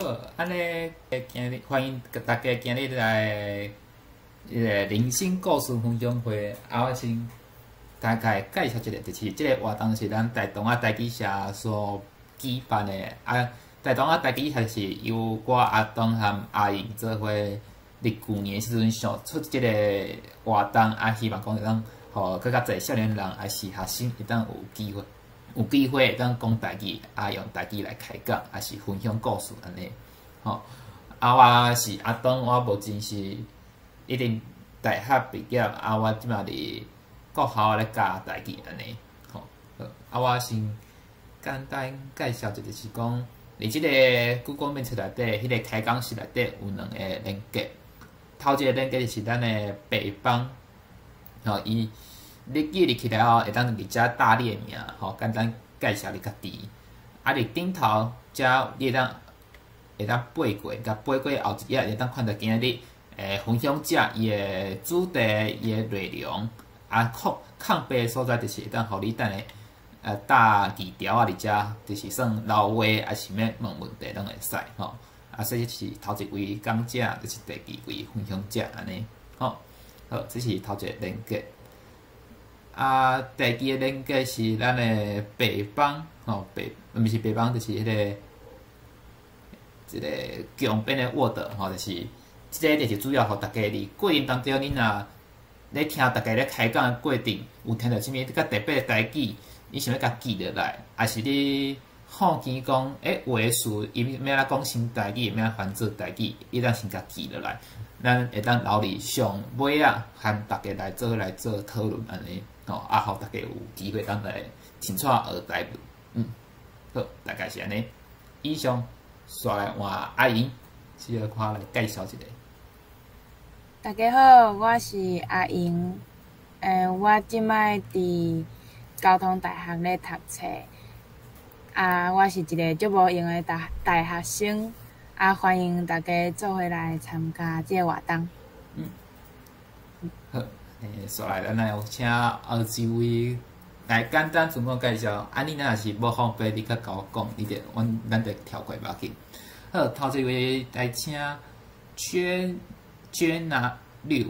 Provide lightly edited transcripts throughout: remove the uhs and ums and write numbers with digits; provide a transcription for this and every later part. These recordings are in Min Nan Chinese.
好，按呢，今日歡迎大家今日來彼个人生故事分享會。啊，我先大概介紹一下，就是這个活動是咱大同仔台語社所舉辦的。啊，大同仔台語社是由我阿東和阿英做伙佇舊年的時陣想出這個活動，啊，希望講會當予閣較濟少年人，抑是學生會當有機會。有機會會當講台語，啊，用台語來開講，抑是分享故事按呢，吼。啊，我是阿東，我目前是已經大學畢業，啊，我這馬佇國校咧教台語按呢，吼。啊，我先簡單介紹一下，就是講佇這个 Google Meet 內底，彼个開講室內底有兩個連結，頭一個連結是咱的北方，吼，伊。你記入去了後，會當佇遮打你的名，吼，簡單介紹你家己。啊，佇頂頭遮你會當爬過，共爬過後一頁會當看著今仔日分享者伊的主題、伊的內容。啊，空空白的所在就是會當予你等下打字條仔佇遮，就是算留話，抑是欲問問題攏會使吼。啊，所以這是頭一位講者，這是第二位分享者按呢，吼。好，這是頭一个連結。啊，第二个連結是咱的北方，吼，北，毋是北方，就是彼个，一个共編的 Word，吼，就是這个就是主要予大家佇過程當中，恁若咧聽大家咧開講的過程，有聽著啥物較特別的台語，你想欲共記落來，抑是你好奇講，欸，有的詞伊欲按怎講成台語，欲按怎翻做台語，你當先共記落來，咱會當留佇上尾仔，和大家來做來做討論按呢。吼，啊，予大家有機會當來清楚學台語，好，大概是按呢。以上，煞來換阿瑩，小可來介紹一下。大家好，我是阿瑩，我這擺佇交通大學咧讀冊，啊，我是一个足無閒的大大學生，啊，歡迎大家做伙來參加這个活動。好，煞來咱來有請後一位來簡單自我介紹。啊，你若是無方便，你較共我講，你就阮咱就跳過無要緊。好，頭一位來請娟娟娜六，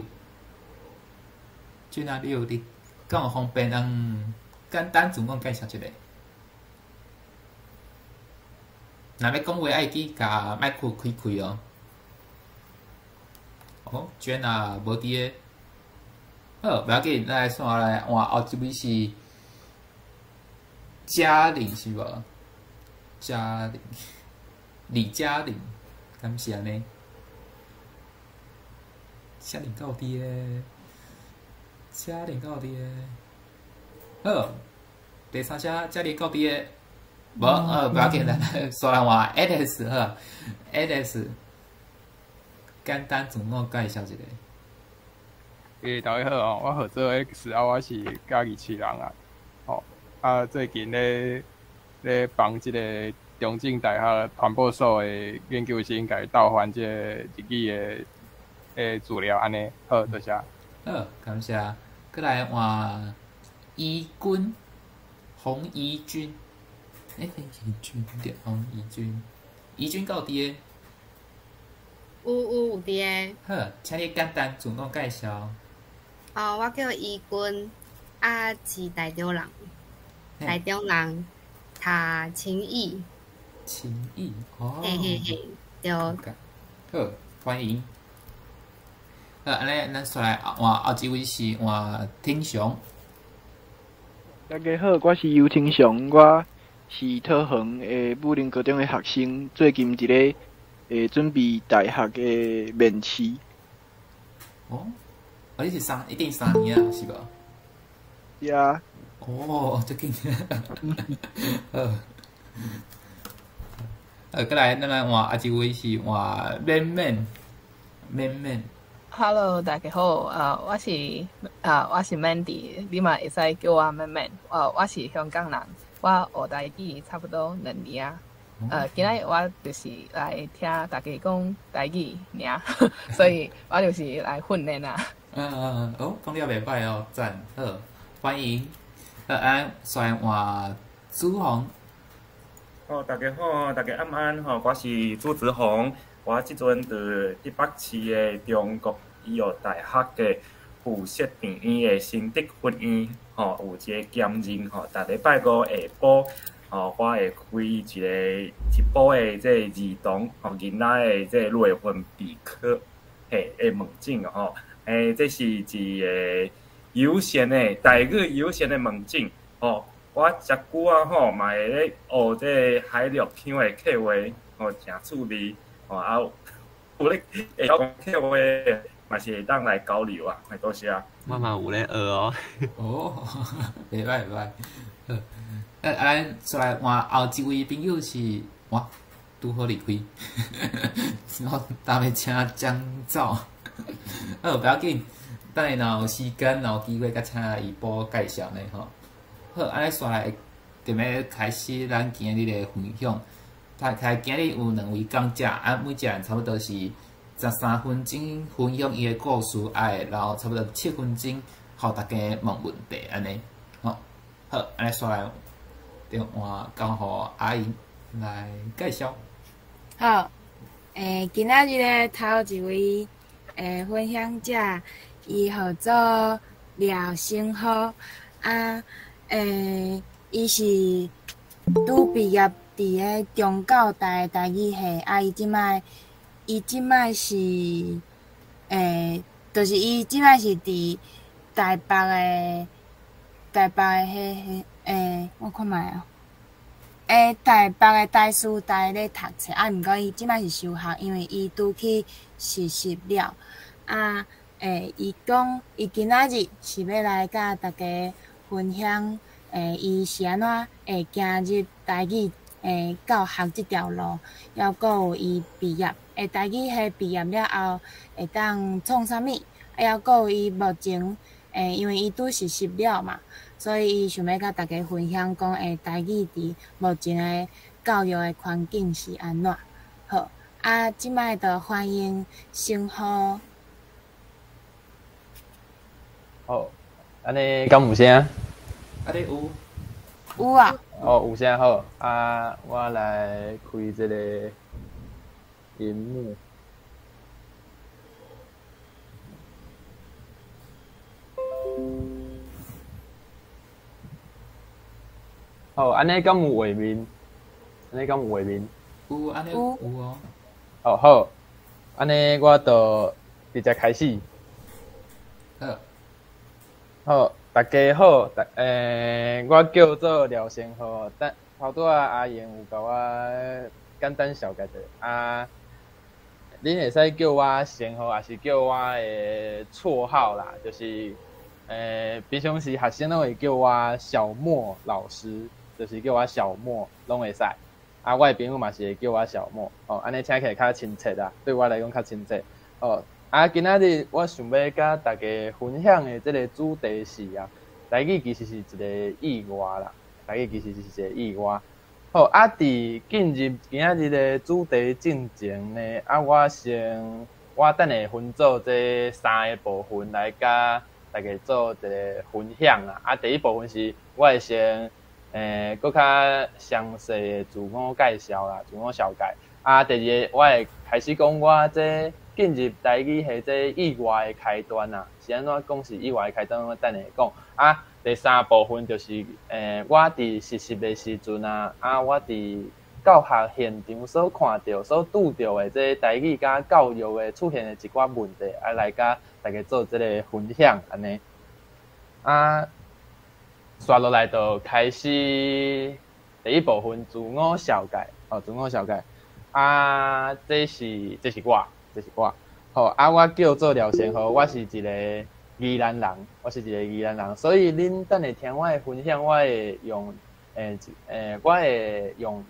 娟娜六，你敢有方便通簡單自我介紹一下？若欲講話愛記共麥克開開哦。哦，娟娜無佇个。好，無要緊，咱來煞來換後一位是嘉玲是無？嘉玲，李嘉玲，敢是按呢？嘉玲敢有佇个？嘉玲敢有佇个？好，第三聲嘉玲敢有佇个？無，無要緊，咱來煞來換 Alice 好，Alice，簡單自我介紹一下。欸，大家好哦，我號做 X 啊，我是嘉義市人啊，吼，啊，最近咧幫這个中正大學傳播所的研究生共伊鬥翻這个日語的的資料，按呢，好，多謝。好，感謝。閣來換怡君，洪怡君，欸，怡君對，洪怡君，怡君敢有佇个？有有有佇个。好，請你簡單自我介紹。哦，我叫怡君，啊是台中人，台中人，讀清藝。清藝，哦。嘿嘿嘿，對。好，歡迎。好，按呢，咱煞來換後一位是換天祥。大家好，我是游天祥，我是桃園的武陵高中的學生，最近佇咧準備大學的面試。哦，啊，你是三一定三年啊，是無？是啊。哦，足緊。好。閣來，咱來換啊，一位是換免免，免免。 Hello，大家好，我是 Mandy，你嘛會使叫我免免。我是香港人，我學台語差不多2年啊。今仔日我就是來聽大家講台語爾，所以我就是來訓練啊。嗯嗯嗯，哦，講了袂歹哦，讚，好，歡迎。好，按煞換子鴻。好，大家好，大家晚安吼，我是朱子宏，我這陣佇竹北市的中國醫藥大學的附設病院的新竹分院吼，有一個兼任吼，逐禮拜五下晡吼，我會開一個一晡的這個兒童吼囡仔的這個內分泌科嘿的門診吼，這是一個悠閒的台語悠閒的門診吼。我遮久啊吼，嘛會咧學這個海陸腔的客話，吼，誠趣味，吼啊，有咧會曉講客話，嘛是會當來交流啊，多謝。我嘛有咧學哦。哦，袂歹袂歹。好，啊，咱煞來換後一位朋友是，哇，拄好離開，我擔欲請張照。好，不要緊，等下若有時間，若有機會，閣請伊補介紹呢吼。好，按呢煞來準備開始咱今日的分享。大概今日有兩位講者，啊，每一個人差不多是13分鐘分享伊的故事，啊，會留差不多7分鐘，予大家問問題，按呢，吼，好，按呢煞來電話交予阿瑩來介紹。好，今仔日咧頭一位分享者，伊號做廖星浩，啊。伊是拄畢業佇個中教大台語系，啊，伊這擺是，就是伊這擺是佇台北的彼我看覓哦，台北的台師大咧讀冊，啊，毋過伊這擺是休學，因為伊拄去實習了，啊，伊講伊今仔日是欲來佮大家分享，伊是按怎會行入台語教學這條路，猶閣有伊畢業，台語系畢業了後會當創啥物，啊，猶閣有伊目前，因為伊拄實習了嘛，所以伊想欲佮大家分享講，台語佇目前的教育的環境是按怎？好，啊，這擺就歡迎星浩。好。按呢敢有聲？啊，你有？有啊。哦，有聲好。啊，我來開這個螢幕。好，按呢敢有畫面？按呢敢有畫面？有，按呢有哦。哦，好。按呢我就直接開始。好。好，大家好，我叫做廖成浩，等頭拄仔阿瑩有共我簡單紹介者，啊，恁會使叫我成浩，抑是叫我的綽號啦，就是，平常時學生攏會叫我小莫老師，就是叫我小莫，攏會使。啊，我的朋友嘛是會叫我小莫，哦，按呢聽起來較親切啦，對我來講較親切，哦。啊，今仔日我想欲佮大家分享的這個主題是啊，台語其實是一個意外啦，台語其實是一個意外。好，啊，佇進入今仔日的主題進前呢，啊，我等下分做這三个部分來佮大家做一個分享啦。啊，第一部分是我會先，閣較詳細的自我介紹啦，自我紹介。啊，第二个我會開始講我這進入台語系這意外的開端啊，是按怎講是意外的開端，我等下講。啊，第三部分就是，我佇實習的時陣啊，啊，我佇教學現場所看著、所拄著的這台語佮教育的出現的一寡問題，啊，來佮大家做這個分享，按呢。啊，紲落來就開始第一部分自我紹介，哦，自我紹介。啊，這是我。好，啊，我叫做廖賢豪，我是一個宜蘭人，我是一個宜蘭人，所以恁等下聽我的分享，我會用宜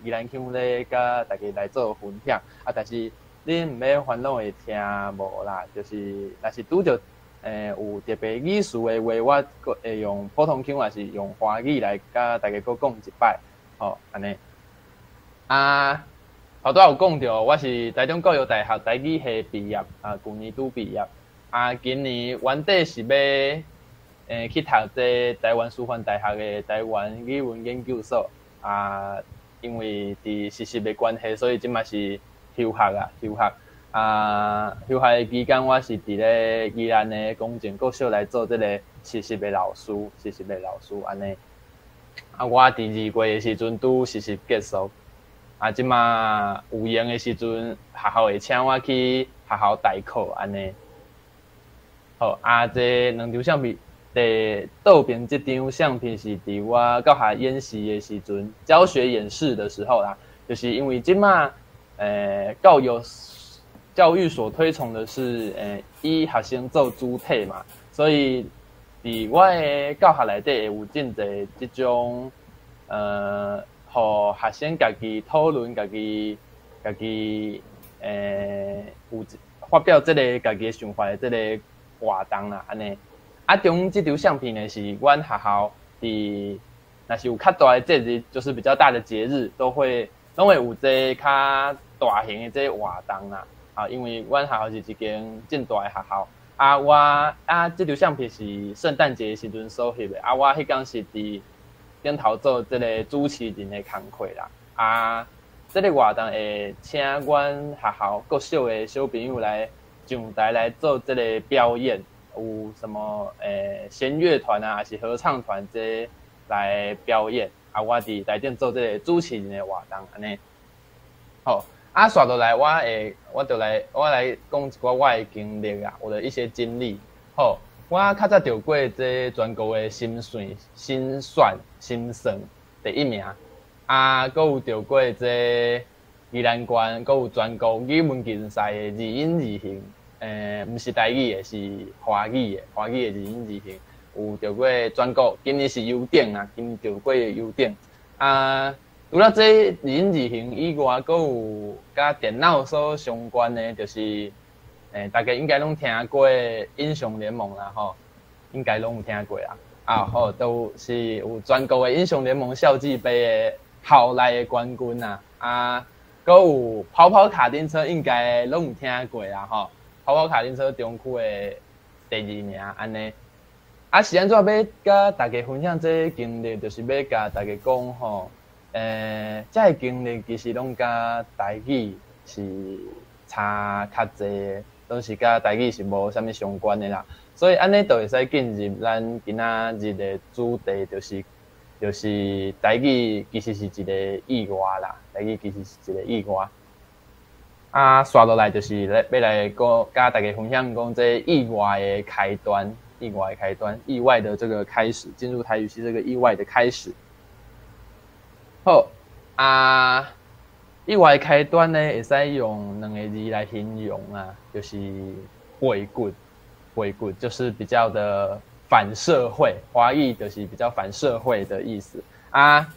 蘭腔咧，佮大家來做分享。啊，但是恁毋免煩惱會聽無啦，就是若是拄著有特別意思的話，我閣會用普通腔，抑是用華語來佮大家閣講一擺，吼，按呢。啊，頭拄仔有講著，我是台中教育大學台語系畢業，啊，舊年拄畢業，啊，今年原底是欲去讀這台灣師範大學的台灣語文研究所，啊，因為佇實習的關係，所以這馬是休學啊，休學。啊，休學的期間，我是佇咧宜蘭的公正國小來做這个實習的老師，實習的老師按呢。啊，我佇2月的時陣拄實習結束，啊，這馬有閒的時陣，學校會請我去學校代課按呢。好，啊，這兩張相片，佇倒爿這張相片是佇我教學演習的時陣，教學演示的時候啦，就是因為這馬，教育所推崇的是，以學生做主體嘛，所以佇我的教學內底會有真濟這種，予學生家己討論、家己有發表這个家己的想法的這个活動啦，按呢。啊，中這張相片呢，是阮學校佇若是有較大的節日，就是比較大的節日，攏會有這較大型的這活動啦。啊，因為阮學校是一間真大的學校。啊，我啊，這張相片是聖誕節的時陣所翕的。啊，我彼工是佇頂頭做這个主持人的工課啦。啊，這个活動會請阮學校國小的小朋友來上台來做這个表演，有什麼弦樂團啊，還是合唱團這來表演。啊，我佇台頂做這个主持人的活動，按呢。好。啊，紲落來，我來講一寡我的經歷啊，我的一些經歷。好，我較早著過這全國的心算第一名，啊，閣有著過這宜蘭縣，閣有全國語文競賽的字音字形，毋是台語的，是華語的，華語的字音字形，有著過全國，今年是優等啊，今年著過優等，啊。除了這字音字形以外，閣有佮電腦所相關的，就是大家應該攏聽過英雄聯盟啦，吼，應該攏有聽過啦。啊，好，都是有全國的英雄聯盟校際盃的校內的冠軍啊。啊，閣有跑跑卡丁車，應該攏有聽過啦，吼。跑跑卡丁車中區的第二名，按呢。啊，是按怎欲佮大家分享這个經歷，就是欲共大家講吼。這个經歷其實攏佮台語是差較濟的，攏是佮台語是無啥物相關的啦。所以按呢就會使進入咱今仔日的主題，就是台語其實是一个意外啦，台語其實是一个意外。啊，紲落來就是來欲來講，佮大家分享講這意外的開端，意外的開端，意外的這個開始，進入台語系這個意外的開始。好啊，意外開端呢，會使用兩个字來形容啊，就是背骨，背骨就是比較的反社會，華語就是比較反社會的意思啊。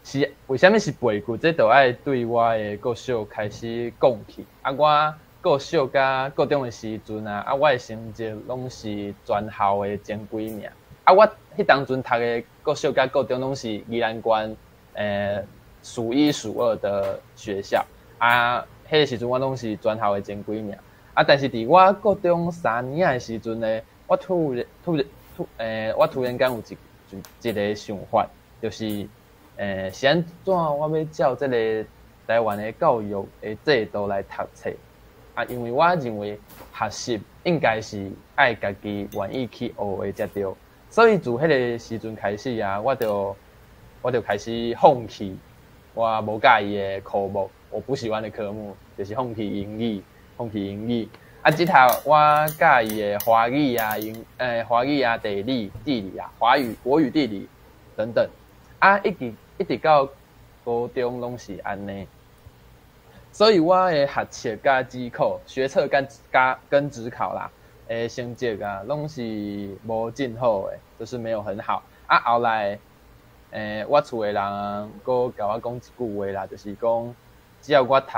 是為啥物是背骨？這就愛對我的國小開始講起。啊，我國小佮國中的時陣啊，啊，我的成績攏是全校的前幾名。啊，我彼當陣讀的國小佮國中攏是宜蘭縣數一數二的學校啊，彼个時陣我攏是全校的前幾名啊。但是佇我國中三年的時陣呢，我突然間有一个想法，就是是按怎我欲照這个台灣的教育的制度來讀冊啊？因為我認為學習應該是愛家己願意去學的才對，所以自彼个時陣開始啊，我就開始放棄我無佮意的科目，我不喜歡的科目，就是放棄英語，放棄英語。啊，只讀我佮意的華語啊，華語啊，地理、地理啊，華語、國語、地理等等。啊，一直一直到高中攏是按呢。所以我的學測佮指考、學測跟指考啦，成績啊，攏是無真好的，就是沒有很好。啊，後來，我厝的人閣共我講一句話啦，就是講，只要我讀，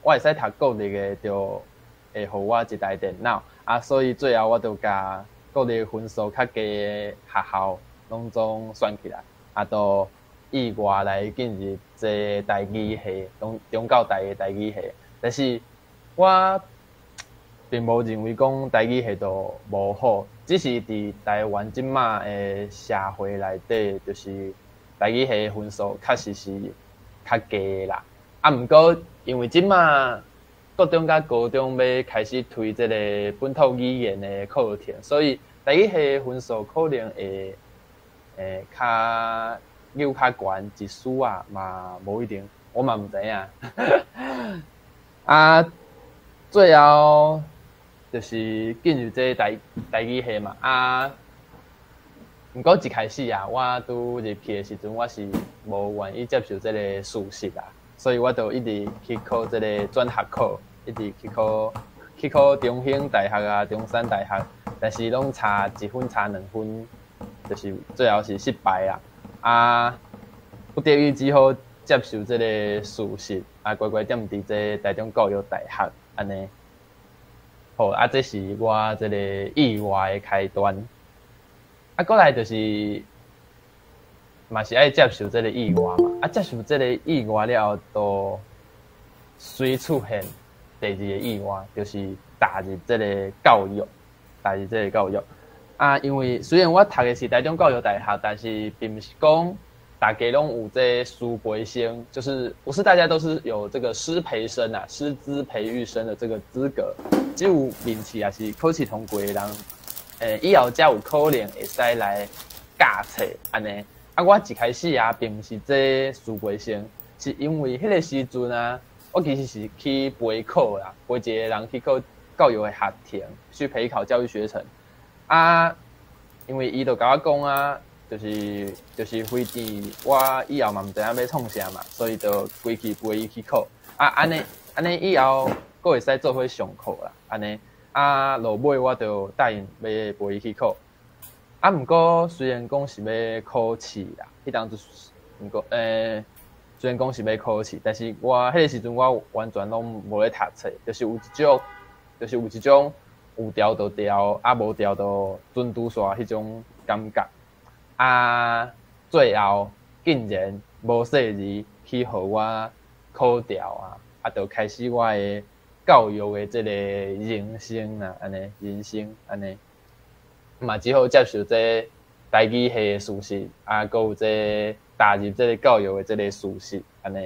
我會使讀國立的，就會予我一台電腦。啊，所以最後我就共國立分數較低的學校攏總選起來，啊，就意外來進入這个台語系，中教大的台語系。但是我並無認為講台語系就無好，只是佇台灣這馬的社會內底，就是台語系的分數確實是較低啦。啊，毋過因為這馬國中佮高中欲開始推這個本土語言的課程，所以台語系分數可能會較又較懸一絲仔嘛，無一定，我嘛毋知影。啊，最後就是進入這台語系嘛。啊，毋過一開始啊，我拄入去的時陣，我是無願意接受這個事實啊，所以我就一直去考這個轉學考，一直去考中興大學啊、中山大學，但是攏差一分差兩分，就是最後是失敗啊。啊，不得已只好接受這個事實，啊，乖乖踮佇這台中教育大學按呢。好，啊，這是我這個意外的開端。啊，過來就是，嘛是愛接受這個意外嘛。啊，接受這個意外了後，就隨出現第二個意外，就是踏入這個教育，踏入這個教育。啊，因為雖然我讀的是台中教育大學，但是並毋是講大家攏有這師培生，就是不是大家都是有這個師培生啊、師資培育生的這個資格，只有面試抑是考試通過的人，以後才有可能會使來教冊按呢。啊，我一開始啊，並毋是這師培生，是因為彼個時陣啊，我其實是去陪考啦，陪一個人去考教育的學程，去陪考教育學程。啊，因為伊就共我講啊，就是非得我以後嘛毋知影欲創啥嘛，所以就規氣陪伊去考。啊，按呢按呢以後閣會使做伙上課啦，按呢啊，落尾我就答應欲陪伊去考。啊，毋過雖然講是欲考試啦，彼當陣毋過雖然講是欲考試，但是我彼個時陣我完全攏無咧讀冊，就是有一種有調就調，啊無調就準拄煞彼種感覺。啊，最後竟然無細膩去予我考掉啊！啊，就開始我的教育的這個人生啊，按呢人生按呢，嘛只好接受這台語系的事實，啊，閣有這踏入這個教育的這個事實，按呢。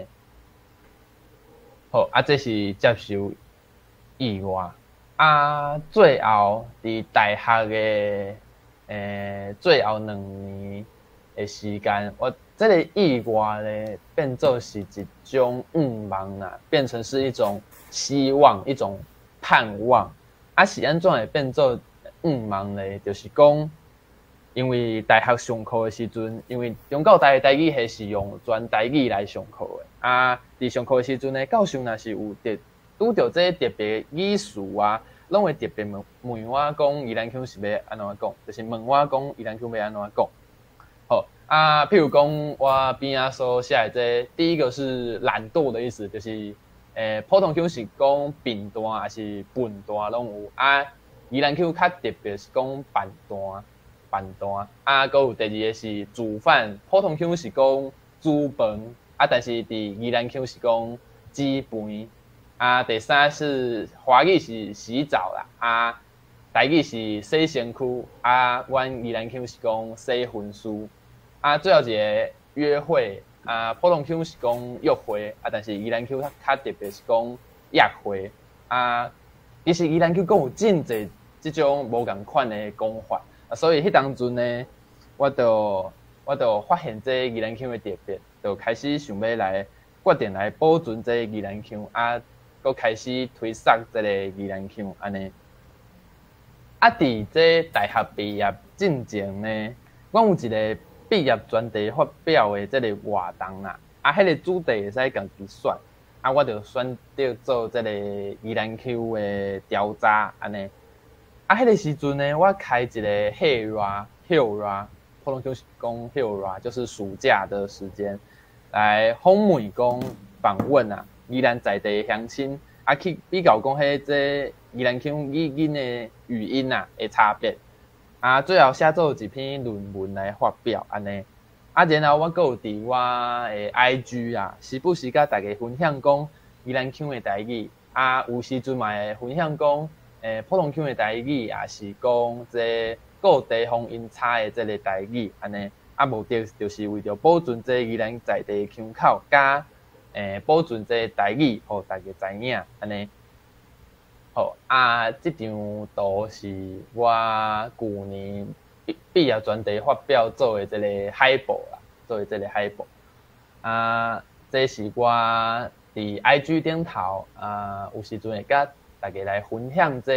好，啊，這是接受意外。啊，最後佇大學的最後2年的時間，我這個意外咧變做是一種願望啦，變成是一種希望，一種盼望。啊，是按怎會變做願望咧？就是講，因為大學上課的時陣，因為中教大的台語系是用全台語來上課的。啊，佇上課的時陣呢，教授若是有特拄著這特別語詞啊，攏會特別問問我講宜蘭腔是欲按怎講，就是問我講宜蘭腔欲按怎講。好啊，譬如講我邊仔所寫的這個，第一個是懶惰的意思，就是普通腔是講貧惰還是笨惰攏有啊，宜蘭腔較特別是講笨惰，笨惰啊，閣有第二個是煮飯，普通腔是講煮飯啊，但是佇宜蘭腔是講煮飯。啊，第三是華語是洗澡啦，啊，台語是洗身軀，啊，阮宜蘭腔是講洗薰鬚。啊，最後一個約會，啊，普通腔是講約會，啊，但是宜蘭腔較特別是講約會。啊，其實宜蘭腔閣有真濟這種無仝款的講法，啊，所以彼當陣呢，我就發現這宜蘭腔的特別，就開始想欲來決定來保存這宜蘭腔，啊，閣開始推捒這個宜蘭腔按呢。啊，佇這大學畢業進前呢，阮有一個畢業專題發表的這個活動啦，啊，彼個主題會使家己選，啊，我就選擇做這個宜蘭腔的調查按呢。啊，彼個時陣呢，我開一個夏熱，歇熱，普通就是講歇熱，就是暑假的時間，來訪問講訪問啊，宜蘭在地鄉親，啊，去比較講彼這宜蘭腔語音的語音啊的差別，啊，最後寫做一篇論文來發表按呢。啊，然後我閣有佇我的 IG 啊，時不時佮大家分享講宜蘭腔的台語，啊，有時陣嘛會分享講普通腔的台語，抑是講這各地方音差的這個台語按呢。啊，目的就是為著保存這宜蘭在地的腔口，佮保存這个台語，予大家知影按呢。好啊，這張圖是我舊年畢業專題發表做的這个海報啦，做的這个海報。啊，這是我佇 IG 頂頭啊，有時陣會佮大家來分享這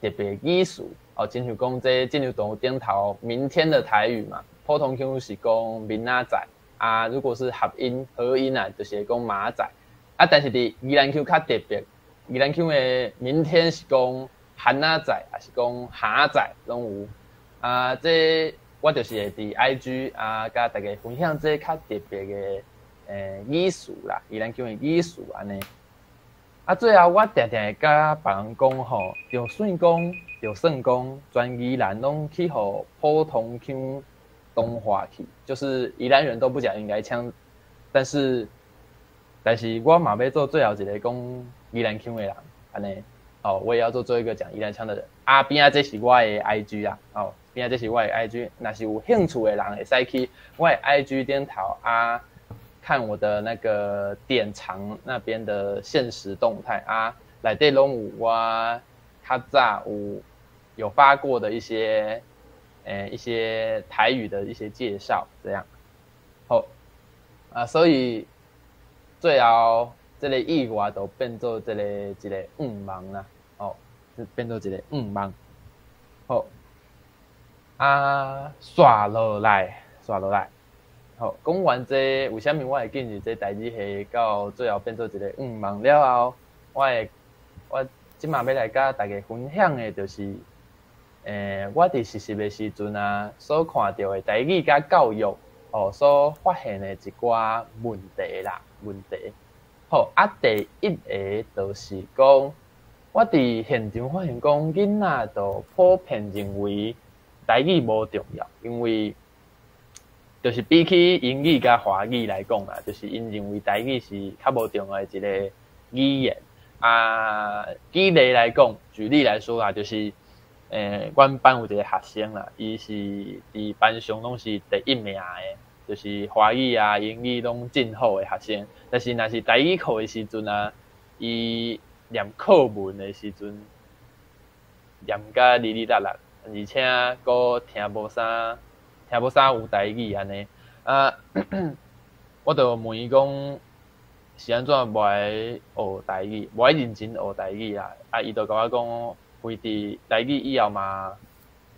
特別語詞哦，親像講這進入圖頂頭，明天的台語嘛，普通腔是講明仔載啊，如果是合音合音啊，就是會講明仔載啊，但是佇宜蘭腔較特別，宜蘭腔的明天是講寒仔載，抑是講哈仔攏有啊。這我就是會佇 IG 啊，佮大家分享這較特別的語詞啦，宜蘭腔的語詞按呢。啊，最後我定定會佮別人講吼，就算講，全宜蘭攏去予普通腔同化去，就是宜蘭人都不講宜蘭腔，但是我嘛欲做最後一个講宜蘭腔的人，按呢，哦，我也要做最後一個講宜蘭腔的人。啊，邊仔這是我的 IG 啊，哦，邊仔這是我的 IG，若是有興趣的人會使去我的 IG 頂頭啊，看我的那個典藏那邊的限時動態啊，內底攏有我較早有發過的一些台語的一些介紹，這樣。好啊，所以最後這个意外就變做這个一个願望啦，哦，變做一个願望。好啊，煞落來，煞落來。好，講完這個，為啥物我會進入這台語系，到最後變做一个願望了後，我這馬欲來佮大家分享的，就是，我佇實習的時陣啊，所看著的台語佮教育，哦，所發現的一寡問題啦，問題。好，啊，第一个就是講，我佇現場發現講，囡仔都普遍認為台語無重要，因為就是比起英語佮華語來講啦，就是𪜶認為台語是較無重要的一個語言。啊，舉例來講，舉例來說啦，就是，阮班有一個學生啦，伊是佇班上攏是第一名的，就是華語啊、英語攏真好的學生。但是若是台語課的時陣啊，伊念課文的時陣，念甲哩哩啦啦，而且閣聽無啥有台語按呢。啊，我就問伊講是按怎無愛學台語，無愛認真學台語啦。啊，伊就共我講，非佇台語以後嘛，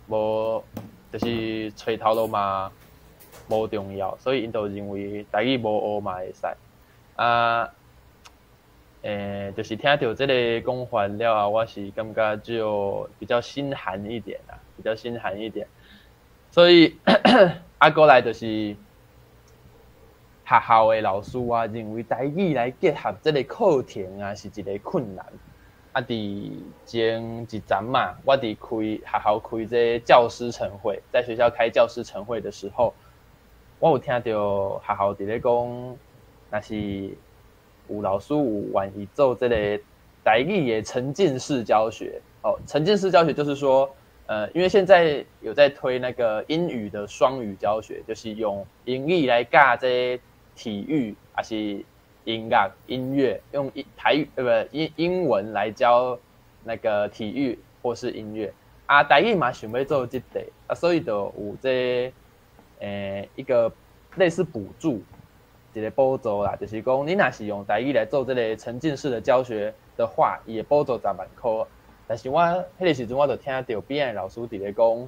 無就是揣頭路嘛無重要，所以𪜶就認為台語無學嘛會使。啊，就是聽著這个講法了後，我是感覺就比較心寒一點啦，比較心寒一點。所以啊，過來就是學校的老師啊，認為台語來結合這个課程啊，是一个困難。啊，佇前一陣嘛，我佇開學校開這教師晨會，在學校開教師晨會的時候，我有聽著學校佇咧講，若是有老師有願意做這个台語的沉浸式教學。哦，沉浸式教學就是說，因為現在有在推那個英語的雙語教學，就是用英語來教這體育，抑是音樂音樂，用台語不英文來教那個體育或是音樂。啊，台語嘛想欲做這個啊，所以就有這一個類似補助，一個補助啦，就是講你若是用台語來做這個沉浸式的教學的話，伊會補助10萬箍。但是我彼个時陣我就聽著邊仔的老師佇咧講，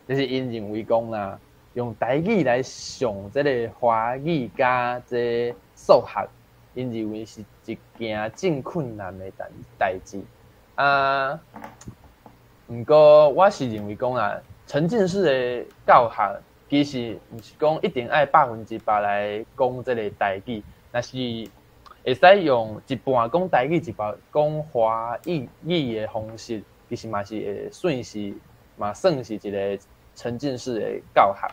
就是𪜶認為講啦，用台語來上這个華語佮這數學，𪜶認為是一件真困難的代誌。啊，毋過我是認為講啦，沉浸式的教學其實毋是講一定愛100%來講這个台語，若是會使用一半講台語，一半講華語的方式，其實嘛是會算是嘛算是一個沉浸式的教學。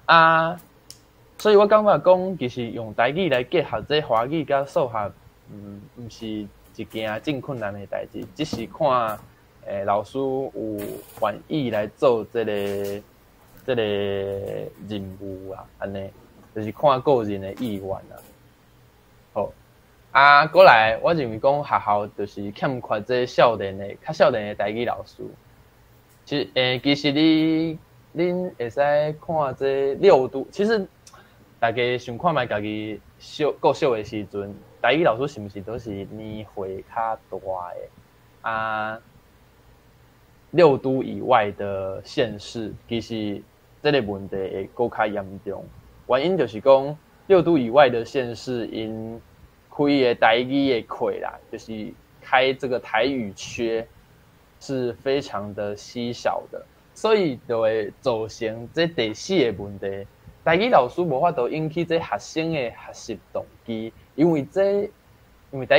啊，所以我感覺講，其實用台語來結合這華語佮數學，毋是一件真困難的代誌，只是看老師有願意來做這个任務啊，按呢，就是看個人的意願啊。好，啊，過來，我認為講學校就是欠缺這少年的，較少年的台語老師。其實恁會使看這六都，其實大家想看覓家己小國小的時陣，台語老師是毋是都是年歲較大的？啊，六都以外的縣市，其實這个問題會閣較嚴重。原因就是講，六都以外的縣市，𪜶開的台語的課啦，就是開這個台語缺，是非常的稀少的，所以就會造成這第四个問題。台語老師無法度引起這學生的學習動機，因為台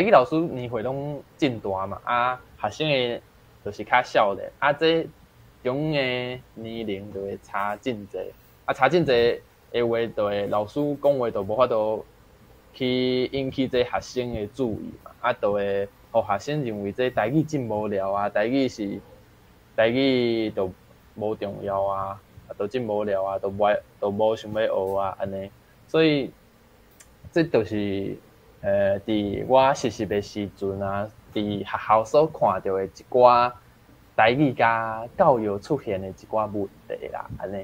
語老師年歲攏真大嘛，啊，學生的就是較少年，啊，這種的年齡就會差真濟，啊，差真濟的話，就會老師講話就無法度去引起這學生的注意嘛，啊，就會予學生認為這台語真無聊啊，台語就無重要啊，啊，就真無聊啊，就無愛，就無想欲學啊，按呢，所以這就是佇我實習的時陣啊，佇學校所看著的一寡台語佮教育出現的一寡問題啦，按呢。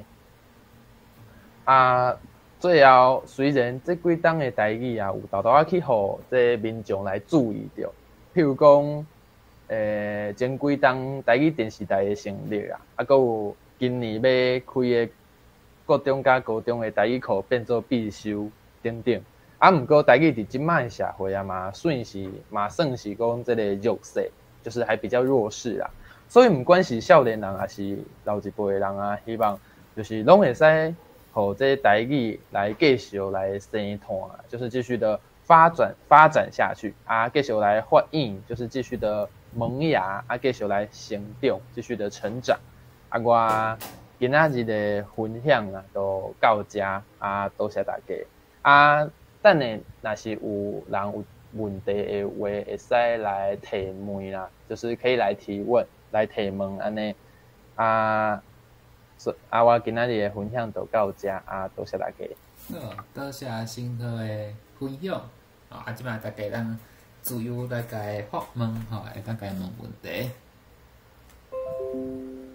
啊，最後雖然這幾冬的台語啊，有沓沓仔去予這民眾來注意著，譬如講，前幾冬台語電視台的成立啊，啊，閣有今年欲開的國中佮高中的台語課變做必修等等。啊，毋過台語佇這擺的社會啊，嘛算是講這个弱勢，就是還比較弱勢啦。所以毋管是少年人，抑是老一輩的人啊，希望就是攏會使予這台語來繼續來生湠，就是繼續的發展下去啊，繼續來發展，就是繼續的萌芽啊，繼續來成長，繼續的成長。啊，我今仔日的分享啊，就到這啊，多謝大家。啊，等下若是有人有問題的話，會使來提問啦，就是可以來提問，來提問按呢。啊，啊，我今仔日的分享就到這啊，多謝大家。好，多謝新科的分享。啊，這擺大家當自由來共發問，吼，會當共問問題。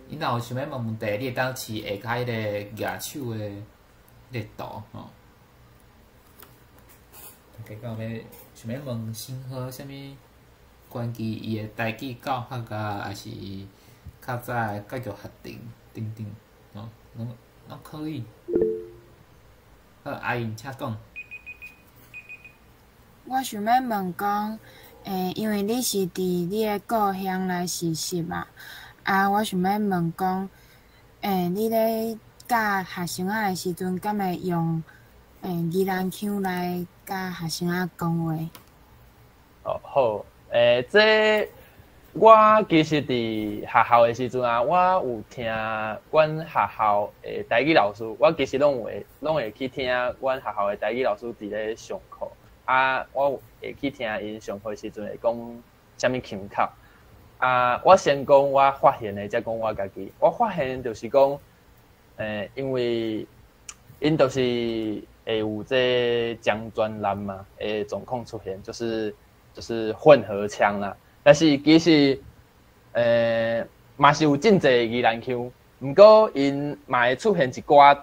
你若有想欲問問題，你會當試下跤彼个舉手的彼个圖，吼。大家敢有欲想欲問新科啥物關於伊的台語教學啊，抑是較早的教育學程等等，吼，攏可以。好，阿英，請講。我想欲問講，因為你是佇你的故鄉來實習嘛，啊，我想欲問講，你咧教學生仔的時陣，敢會用宜蘭腔來佮學生仔講話？哦，好，這我其實佇學校的時陣啊，我有聽阮學校的台語老師，我其實攏會去聽阮學校的台語老師佇咧上課。啊，我會去聽𪜶上課時陣會講啥物腔口。啊，我先講我發現的，才講我家己。我發現就是講，因為𪜶就是會有這漳專南嘛的狀況出現，就是混合腔啦。但是其實，嘛是有真濟宜蘭腔，毋過𪜶嘛會出現一寡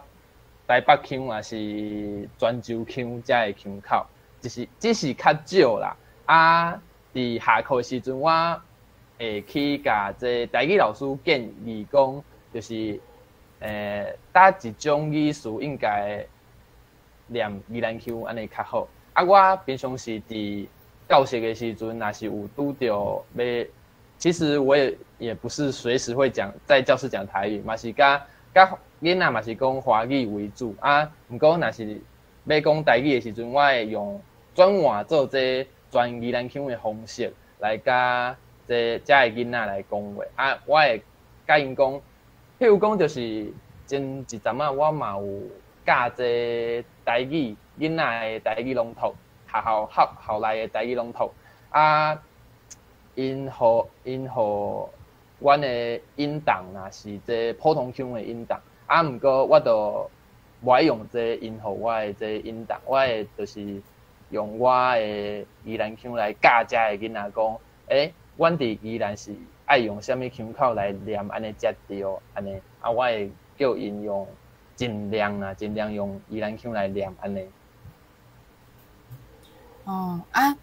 台北腔，抑是泉州腔遮的腔口。就是只是較少啦。啊，佇下課時陣，我會去共這台語老師建議講，就是佗一種語詞應該念宜蘭腔按呢較好。啊，我平常時佇教室的時陣，若是有拄著欲，其實我也不是隨時會講在教室講台語，嘛是佮囡仔嘛是講華語為主。啊，毋過若是欲講台語的時陣，我會用轉換做這全宜蘭腔的方式來佮這的囡仔來講話。啊，我會佮𪜶講，譬如講，就是前一陣仔我嘛有教這台語囡仔的台語朗讀，學校內的台語朗讀。啊，𪜶予阮的音檔啊，是這普通腔的音檔。啊，毋過我就無愛用這𪜶予我的這音檔，我會就是用我的宜兰腔来教遮的囡仔讲，欸，阮伫宜兰是爱用啥物腔口来念，按呢才对，按呢，啊，我会叫𪜶用尽量啊，尽量用宜兰腔来念，按呢。哦，啊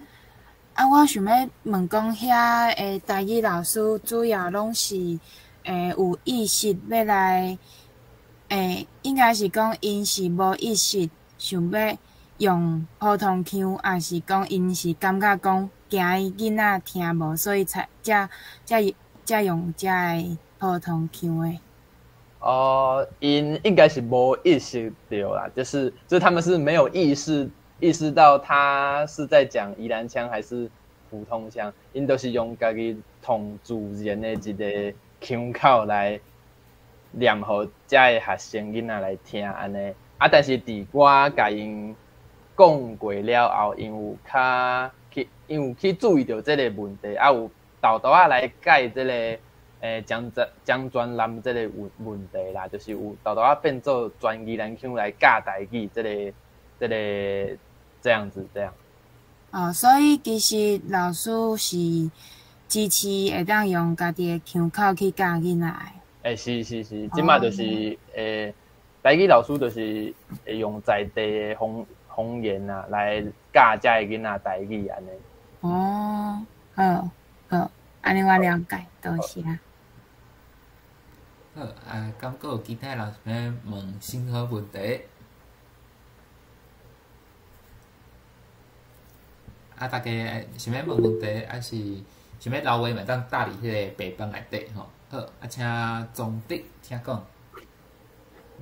啊！我想欲问讲，遐的台语老师主要攏是有意识欲来，应该是讲𪜶是无意识想欲用普通腔，抑是讲𪜶是感觉讲惊伊囡仔听无，所以才才才才用遮的普通腔的。哦，𪜶應該是無意識著啦，就是他們是沒有意識到他是在講宜蘭腔還是普通腔，𪜶都是用家己通自然的一个腔口來念予遮的學生囡仔來聽按呢。啊，但是佇我共𪜶講過了後，𪜶有較去，𪜶有去注意著這個問題，啊，有沓沓仔來改這個。江專南這個問題啦，就是有沓沓仔變做全宜蘭腔來教台語，這個這樣子這樣。哦，所以其實老師是支持會當用家己的腔口去教囡仔的。欸，是是是，這擺就是台語老師就是會用在地的方言啊，來教遮的囡仔台語按呢。哦，好，好，按呢我了解，多謝。好，啊，敢閣有其他人想欲問任何問題？啊，大家想欲問問題，抑是想欲留話，嘛會當貼佇彼个白板內底吼。好，啊，請宗德，請講。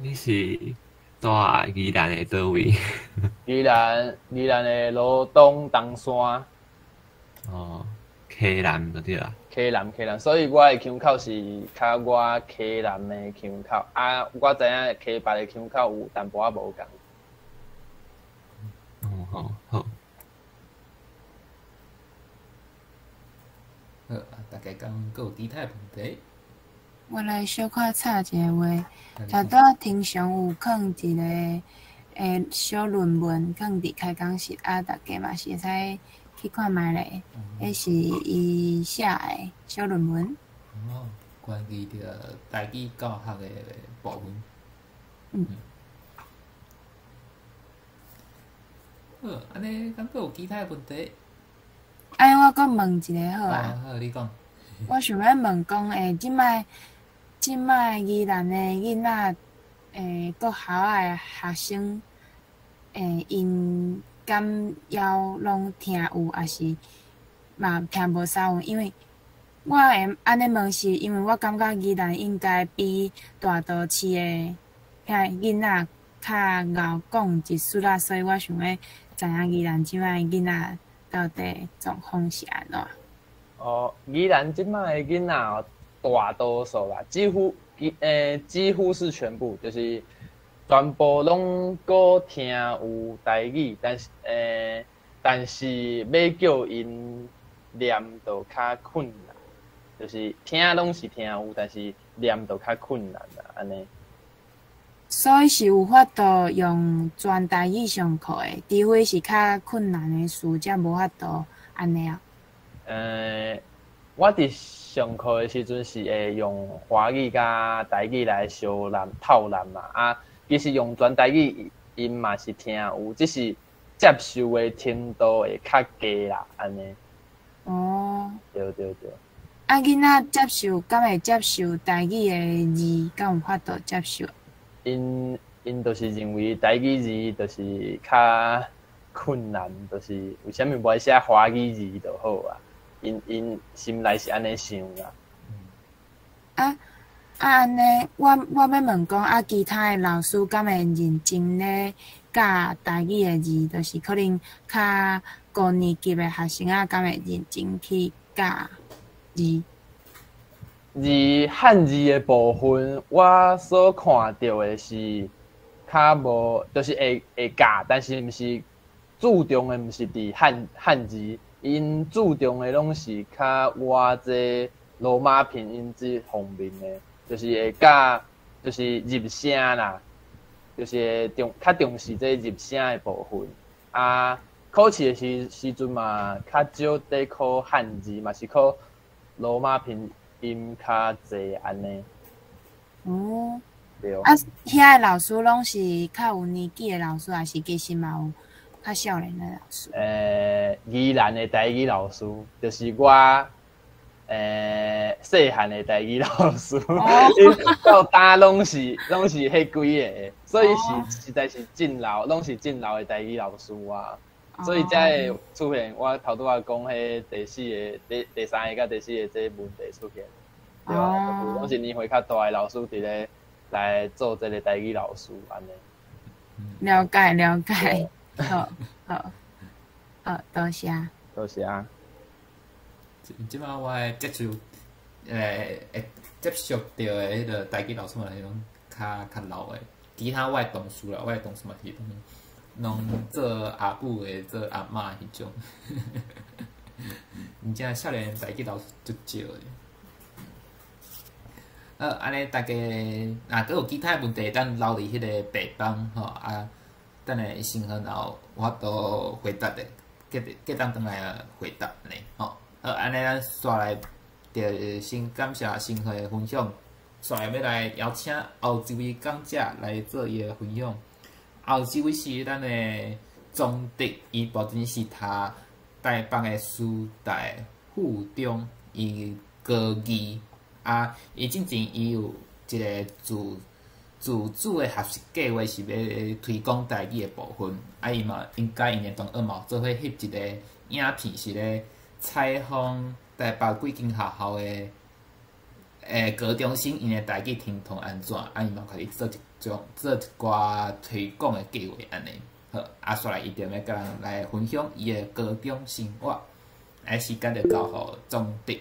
你是住宜蘭的佗位？宜蘭的羅東東山。哦，溪南就對啦。溪南，溪南，所以我的腔口是較我溪南的腔口啊。我知影溪北的腔口有淡薄仔無仝。哦，好，好。好，大家敢閣有其他問題？我來小可插一个話，頭拄仔庭上有囥一个小論文，囥佇開講室啊，大家嘛是會使去看覓咧。彼是伊寫的小論文。哦，關於著台語教學的部分。嗯。好，按呢，敢閣有其他的問題？哎，我閣問一个好啊。好，你講。我想欲問講，這擺宜蘭的囡仔，國校的學生，𪜶敢猶攏聽有，抑是嘛聽無啥有？因為我會按呢問，是因為我感覺宜蘭應該比大都市的遐囡仔較𠢕講一絲仔，所以我想欲知影宜蘭這擺囡仔到底狀況是按怎？哦，宜蘭這擺的囡仔哦，大多數啦，幾乎是全部，就是全部攏閣聽有台語，但是欲叫𪜶念就較困難，就是聽攏是聽有，但是念就較困難啦，按呢。所以是有法度用全台語上課的，除非是較困難的事，才無法度按呢啊。我佇上課的時陣是會用華語佮台語來相念透念嘛，啊，其實用全台語𪜶嘛是聽有，只是接受的程度會較低啦，按呢。哦。對對對。啊，囡仔接受，敢會接受台語的字，敢有法度接受？𪜶就是認為台語字就是較困難，就是為啥物無愛寫華語字就好啊？𪜶心內是按呢想啦。啊啊，按呢，我欲問講啊，其他的老師敢會認真咧教台語的字，就是可能較高年級的學生啊，敢會認真去教字？字漢字的部分，我所看著的是較無，就是會教，但是毋是注重的，毋是佇漢字。𪜶注重的攏是較倚這羅馬拼音這方面的，就是會教，就是入聲啦，就是會重較重視這入聲的部分。啊，考试的时阵嘛，較少咧考漢字，嘛是考羅馬拼音較濟按呢。對。啊，遐个老師攏是較有年紀的老師，抑是其實嘛有較少年的老師？宜蘭的台語老師，就是我細漢的台語老師，到今攏是彼幾个，所以是實在是真老，攏是真老的台語老師啊。所以才會出現我頭拄仔講彼第四个、第三个佮第四个這個問題出現，對啊，就是攏是年歲較大的老師佇咧來做這個台語老師按呢。了解了解，好，好，好，多謝。多謝。這擺我的會接觸著的彼个台語老師嘛是攏較老的，其他我的同事啦，我的同事嘛是攏做阿母的、做阿嬤彼種。而且少年台語老師足少的。好，按呢大家若閣有其他問題，會當留佇彼个白板吼啊，等下先好若有法度回答的，隔隔當轉來回答呢吼。好，按呢咱煞來就先感謝新輝的分享，煞來欲來邀請後一位講者來做伊的分享。後一位是咱的鍾德，伊目前是讀台北的師大附中，伊高二啊，伊進前伊有一个自主的學習計劃，是欲推廣台語的部分。啊，伊嘛應該𪜶的同學嘛有做伙翕一个影片，是咧採訪台北幾間學校的高中生，𪜶的台語聽通按怎？啊，伊嘛開始做一種做一寡推廣的計劃按呢。好，啊，煞來伊就欲佮人來分享伊的高中生活。啊，時間就交予鍾德。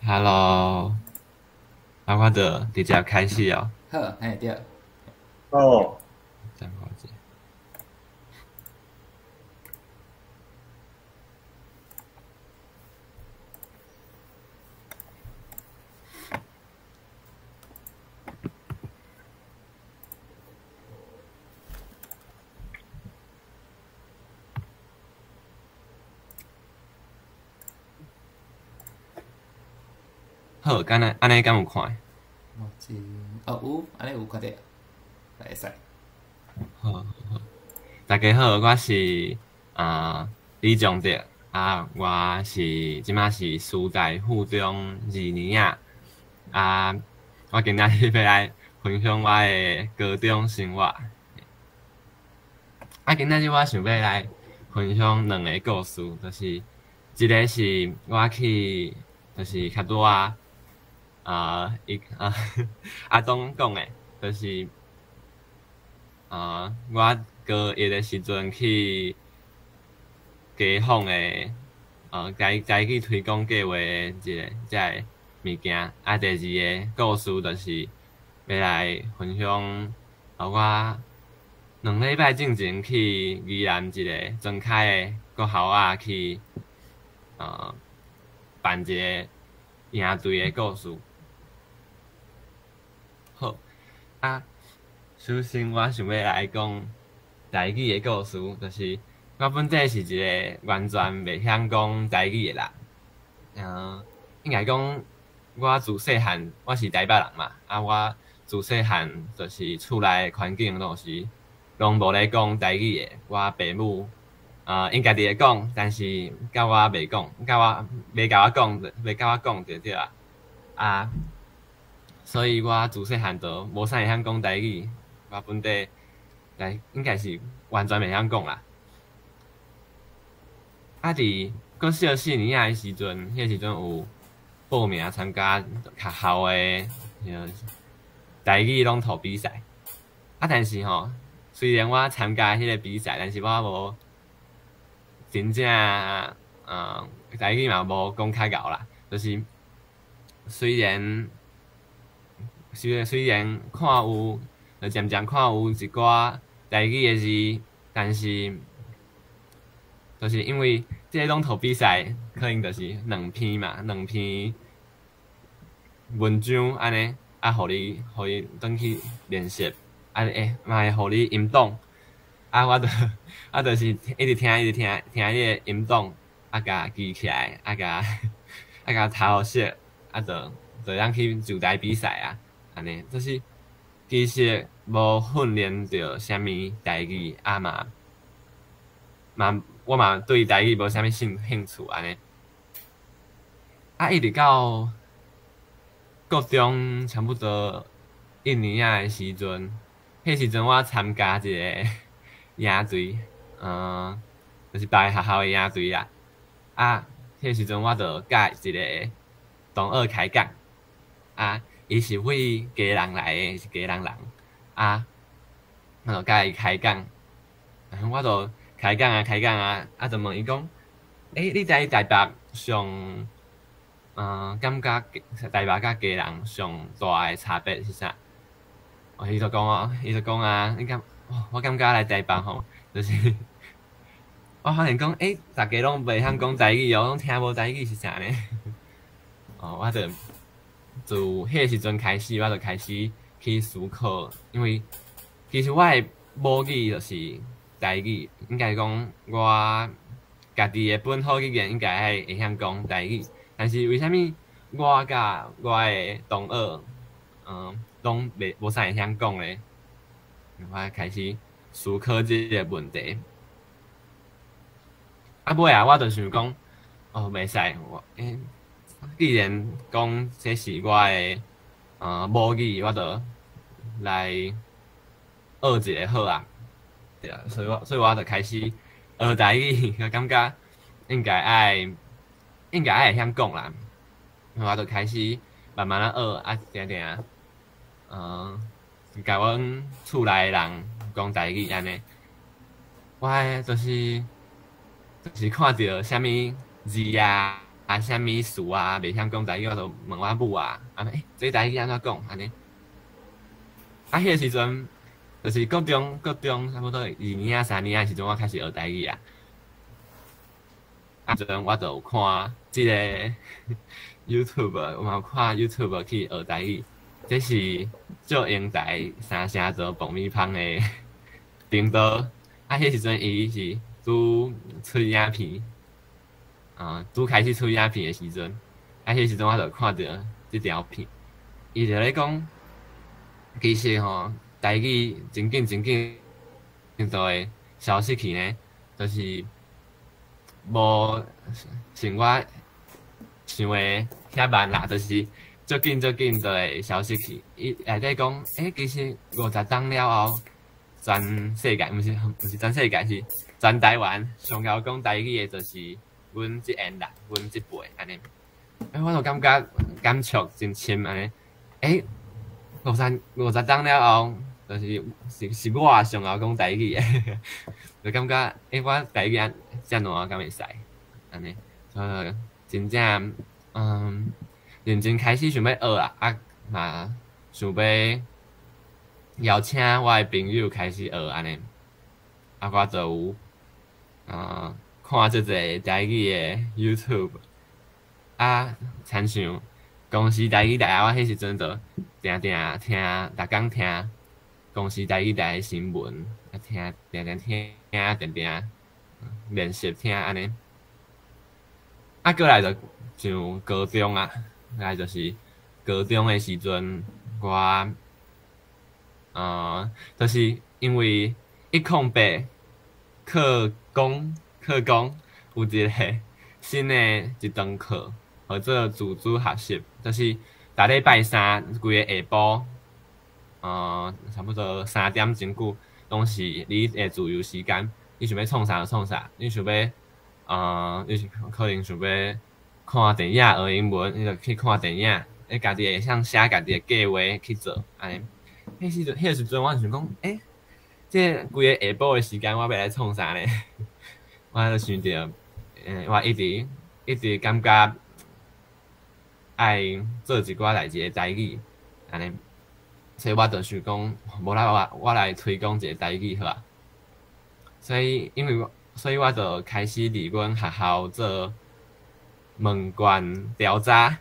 Hello，啊，我就直接開始哦。好，嘿對。哦。等我一下。好，敢若按呢敢有看？我這哦有，按呢有看著，會使。好，好，大家好，我是李仲德啊，我是這馬是師大附中二年仔啊，我今仔日欲來分享我的高中生活。啊，今仔日我想欲來分享兩个故事，就是一个是我去，就是較拄仔伊啊阿東講的，就是我高一的時陣去街訪的，台語推廣計劃的一個這个物件。啊，第二个故事就是欲來分享，我2禮拜進前去宜蘭一个莊開的國校仔去，辦一个營隊的故事。好，啊，首先我想欲來講台語的故事，就是我本底是一个完全袂曉講台語的人。應該講我自細漢，我是台北人嘛，啊，我自細漢就是厝內的環境攏無咧講台語的。我爸母𪜶家己會講，但是佮我袂講，佮我袂共我講，袂共我講就對啊。啊，所以我自細漢就無啥會曉講台語，我本底來應該是完全袂曉講啦。啊，佇國小四年仔的時陣，彼个時陣有報名參加學校的彼个台語朗讀比賽。啊，但是吼，雖然我參加彼个比賽，但是我無真正台語嘛無講較𠢕啦，就是雖然看有，就漸漸看有一寡台語的字，但是就是因為這个朗讀比賽可能就是兩篇嘛，兩篇文章按呢，啊，予你轉去練習，啊，嘛會予你音檔，啊，我就是一直聽，一直聽，聽彼個音檔，啊，共記起來，啊，共頭熟，啊，就會當去上台比賽啊，按呢，就是其實無訓練著啥物台語，啊嘛我嘛對台語無啥物興趣按呢。啊，一直到國中差不多一年仔的時陣，彼時陣我參加一個營隊，就是別个學校的營隊啦。啊，彼時陣我就佮一個同學開講，啊，伊是佇基隆來的，是基隆人，啊，我就佮伊開講，然後我就開講啊開講啊，啊，就問伊講，欸，你佇台北上，感覺台北佮基隆上大的差別是啥？哦，伊就講啊，你感，我感覺來台北吼，就是我發現講，欸，逐家攏袂曉講台語哦，攏聽無台語是啥呢？哦，我就自彼個時陣開始，我就開始去思考，因為其實我的母語就是台語，應該講我家己的本土語言應該愛會曉講台語，但是為啥物我佮我的同學，攏袂無啥會曉講咧？我開始思考這個問題。啊，尾仔我就想講，哦，袂使，我欸，既然講這是我的母語，我就來學一下好啊。對啊，所以我就開始學台語，我感覺應該愛會曉講啦。我就開始慢慢仔學，啊，定定，共阮厝內的人講台語按呢。我就是看著啥物字啊，啊，啥物詞啊，袂曉講台語，我就問我母啊，啊，欸，這台語按怎講？按呢。啊，彼個時陣就是國中差不多二年仔、三年仔時陣，我開始學台語啊。啊，陣我就有看這个 YouTube，我嘛有看 YouTube 去學台語。這是祝英台三聲做爆米香的頻道。啊，彼時陣伊是拄出影片，啊，拄開始出影片的時陣，啊，彼時陣我就看著這條片，伊就咧講，其實吼，台語真緊真緊就會消失去呢，就是無像我想的遐慢啦，就是足緊足緊就會消失去。伊內底講，欸，其實50冬了後，全世界，毋是全世界，是全台灣上𠢕講台語的，就是阮這緣人，阮這輩按呢。欸，我就感覺感觸真深按呢。欸，50冬了後，就是我上𠢕講台語的，就感覺欸，我台語按遮爛敢會使按呢，所以真正認真開始想欲學啊，啊嘛想欲邀請我的朋友開始學按呢，啊我就有看足濟台語的 YouTube，啊，親像公視台語台啊，我彼時陣就定定聽，逐工聽公視台語台的新聞，啊聽定定聽，定定練習聽按呢。啊，過來就上高中啊，來就是高中的時陣，我就是因為108課綱有一個新的一堂課，號做自主學習，就是逐禮拜三規个下晡，差不多3點鐘久，攏是你的自由時間，你想欲創啥就創啥，你想欲，你是可能想欲看電影學英文，你就去看電影，你家己會曉寫家己的計劃去做，按呢。彼時陣我就想講，欸，這規个下晡的時間，我欲來創啥呢？我就想著，我一直一直感覺愛做一寡代誌的台語，按呢，所以我就想講，無啦，我來推廣一个台語好啊。所以，因為我，所以我就開始佇阮學校做問卷調查，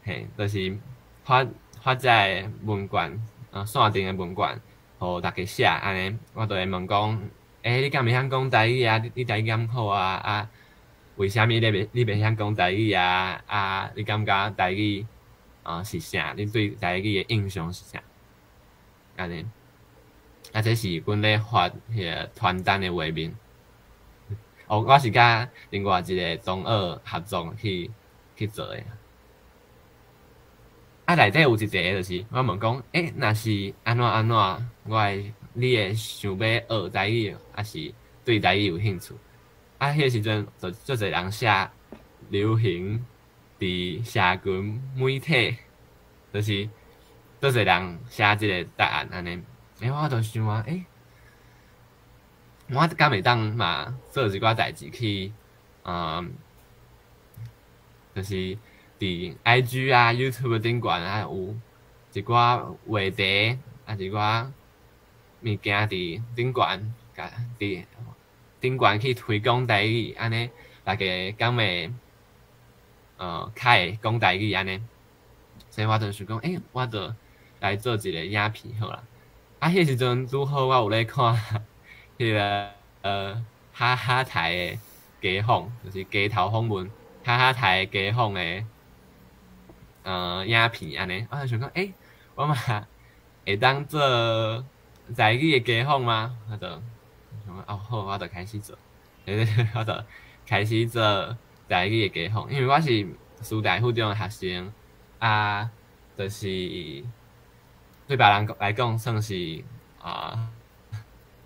嘿，就是發發這个問卷，線頂的問卷，予逐家寫按呢，我就會問講，欸，你敢會曉講台語啊？你台語敢好啊？啊，為啥物你袂曉講台語啊？啊，你感覺台語啊是啥？你對台語的印象是啥？按呢，啊，這是阮咧發彼個傳單的畫面。哦，我是佮另外一個同學合作去做的。啊，內底有一個就是我問講，欸，若是按怎按怎，我會你會想欲學台語，抑是對台語有興趣？啊，彼個時陣就足濟人寫流行佇社群媒體，就是足濟人寫這個答案按呢。欸，我就想啊，欸，我敢會當嘛做一寡代誌去，就是佇 IG 啊、YouTube 頂懸啊有一寡話題，啊一寡物件佇頂懸，共佇頂懸去推廣台語，按呢大家敢會較會講台語按呢。所以我就想講，欸，我就來做一個影片好啦。啊，彼時陣拄好我有咧看彼個哈哈台的街訪，就是街頭訪問哈哈台街訪的影片按呢，我就想講，欸，我嘛會當做台語的街訪嗎？我就想講，哦好，我就開始做，我就開始做台語的街訪，因為我是師大附中的學生，啊，就是對別人來講算是啊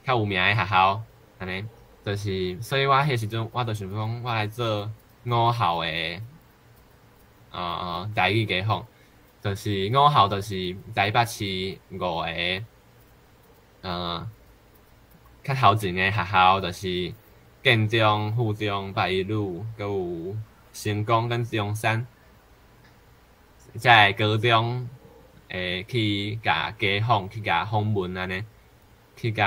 較有名的學校，按呢，就是所以我彼時陣我就想講，我來做五校的台語街訪，就是五校就是台北市五個較頭前的學校，就是建中、附中、八一女，閣有成功佮中山，遮个高中會去共街訪，去共訪問按呢，去共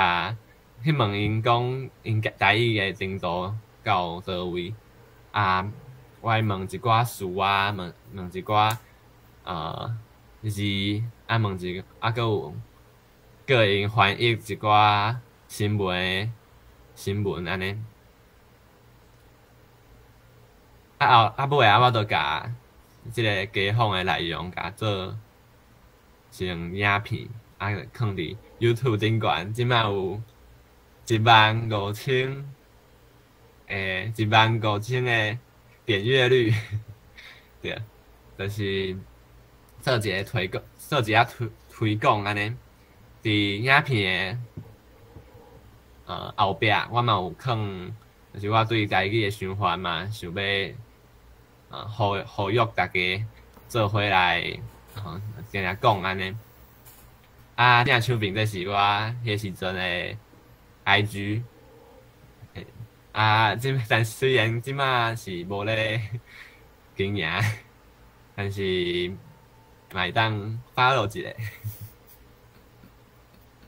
去問𪜶講𪜶台語的程度到佗位，啊，我會問一寡詞啊，問問一寡字，啊問一啊閣有叫𪜶翻譯一寡新聞的新聞按呢。啊後啊尾仔我就共這个街訪的內容共做成影片，啊就囥佇 YouTube 頂懸，這擺有1.5萬1.5萬的點閱率，對，就是做一个推廣，做一下推推廣按呢。佇影片的後壁，我嘛有囥，就是我對台語的想法嘛，想欲呼籲大家做伙來，定定講按呢。啊，正手邊這是我彼時陣的 IG，啊，這但雖然這擺是無咧經營，但是嘛會當 follow 一下。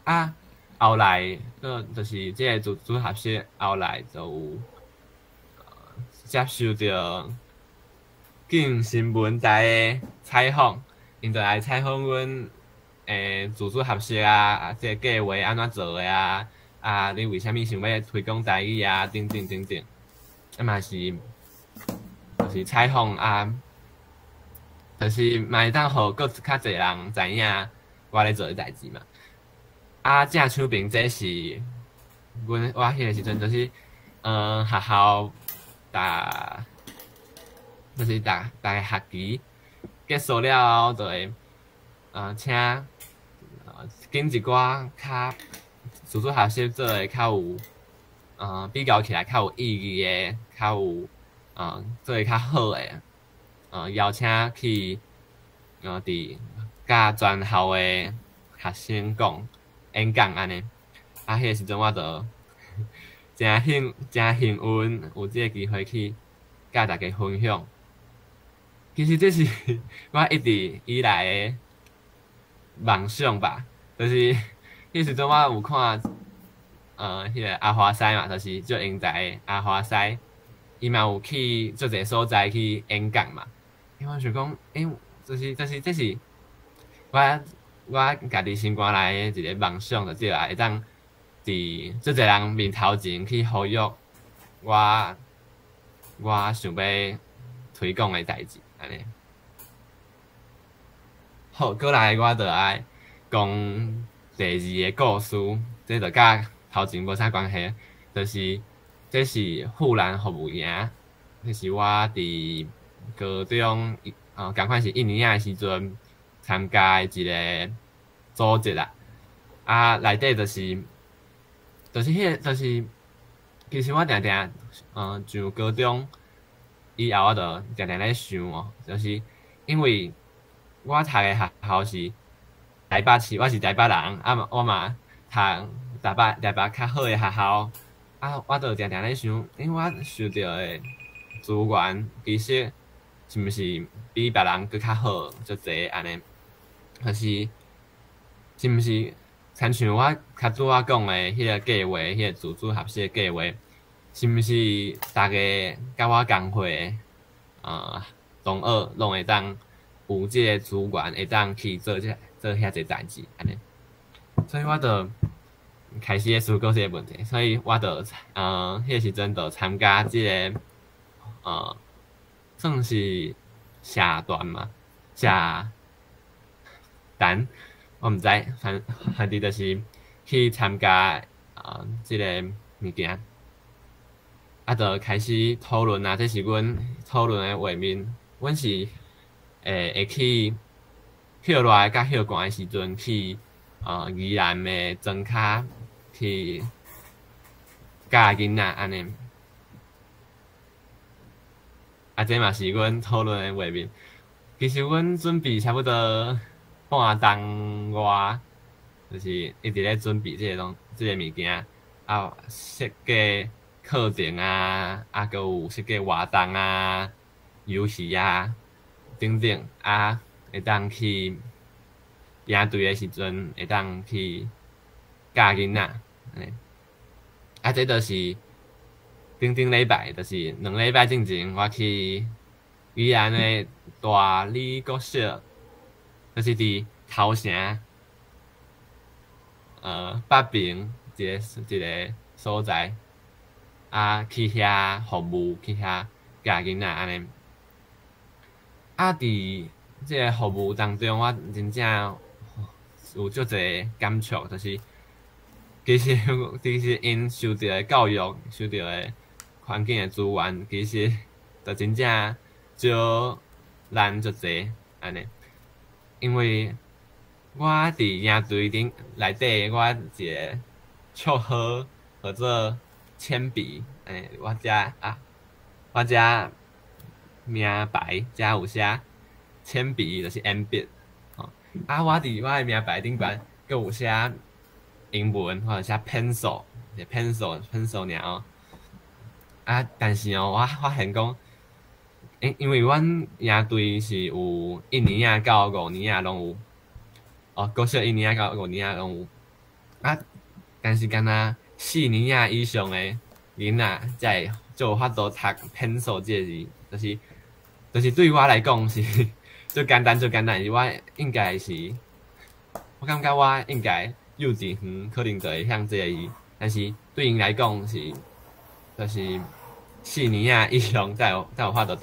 啊，後來，就是這个自主學習，後來就有接受著鏡新聞台的採訪，𪜶就來採訪阮自主學習啊，這个計畫按怎做的啊？啊，你為啥物想欲推廣台語啊？等等等等，啊嘛是，就是採訪啊，就是嘛會當予閣較濟人知影我咧做的代誌嘛。啊，正手邊這是阮我彼个時陣就是，學校逐就是逐逐个學期結束了後，就會請揀一寡較自主學習做的較有，比較起來較有意義的，較有做的較好的，邀請去佇佮全校的學生講演講按呢。啊，彼个時陣我就誠幸運有這个機會去佮大家分享。其實這是我一直以來的夢想吧，就是彼時陣我有看，彼个阿華西嘛，就是祝英台的阿華西，伊嘛有去足濟所在去演講嘛。欸，我想講，欸，就是就是這是我家己心肝內的一个夢想就對啊，會當佇佇足濟人面頭前去呼籲我想欲推廣的代誌，按呢。好，閣來我就愛講第二个故事，這就佮頭前無啥關係，就是這是富蘭服務營，這是我佇高中，仝款是一年仔的時陣參加的一个組織啦。啊，內底就是，就是彼个，就是，其實我定定，上高中以後，我就定定咧想哦，就是因為我讀的學校是台北市，我是台北人，啊嘛我嘛讀台北較好的學校，啊，我就定定咧想，因為我受著的資源其實是毋是比別人閣較好足濟按呢？還是是毋是親像我較拄仔講的彼个計畫，彼个自主學習的計畫，是毋是逐个佮我仝歲的同學攏會當有這个資源，會當去做這做遐濟代誌按呢？所以我就開始咧思考這个問題，所以我就彼个時陣就參加這个算是社團嘛，社團，我毋知，反正就是去參加這个物件，啊，就開始討論啊，這是阮討論的畫面，阮是會去歇熱佮歇寒的時陣去宜蘭的莊跤去教囡仔按呢。啊，這嘛是阮討論的畫面。其實阮準備差不多半冬外，就是一直咧準備這个東這个物件，啊，設計課程啊，啊，閣有設計活動啊、遊戲啊等等，啊，會當去營隊的時陣會當去教囡仔，按呢。啊，這就是頂頂禮拜，就是2禮拜進前，我去宜蘭的大里國小，就是佇頭城，北爿一个一个所在，啊，去遐服務，去遐教囡仔按呢。啊，佇這个服務當中，我真正有足濟感觸，就是其實𪜶受著的教育、受著的環境的資源，其實就真正少咱足濟按呢。因為我佇營隊頂內底，我一个綽號號做鉛筆，按呢，我遮啊，我遮名牌遮有寫鉛筆，就是鉛筆，吼。啊，我佇我的名牌頂懸閣有寫英文，我就寫 pencil，pencil，pencil 爾哦。啊，但是哦，我發現講，因為阮營隊是有一年仔到五年仔攏有，哦，國小一年仔到五年仔攏有。啊，但是敢若四年仔以上的囡仔才會才有法度讀 pencil 這个字，就是對我來講是足簡單足簡單，是我應該是，我感覺我應該幼稚園可能就會曉這个字，但是對𪜶來講是，就是四年仔以上才有法度讀，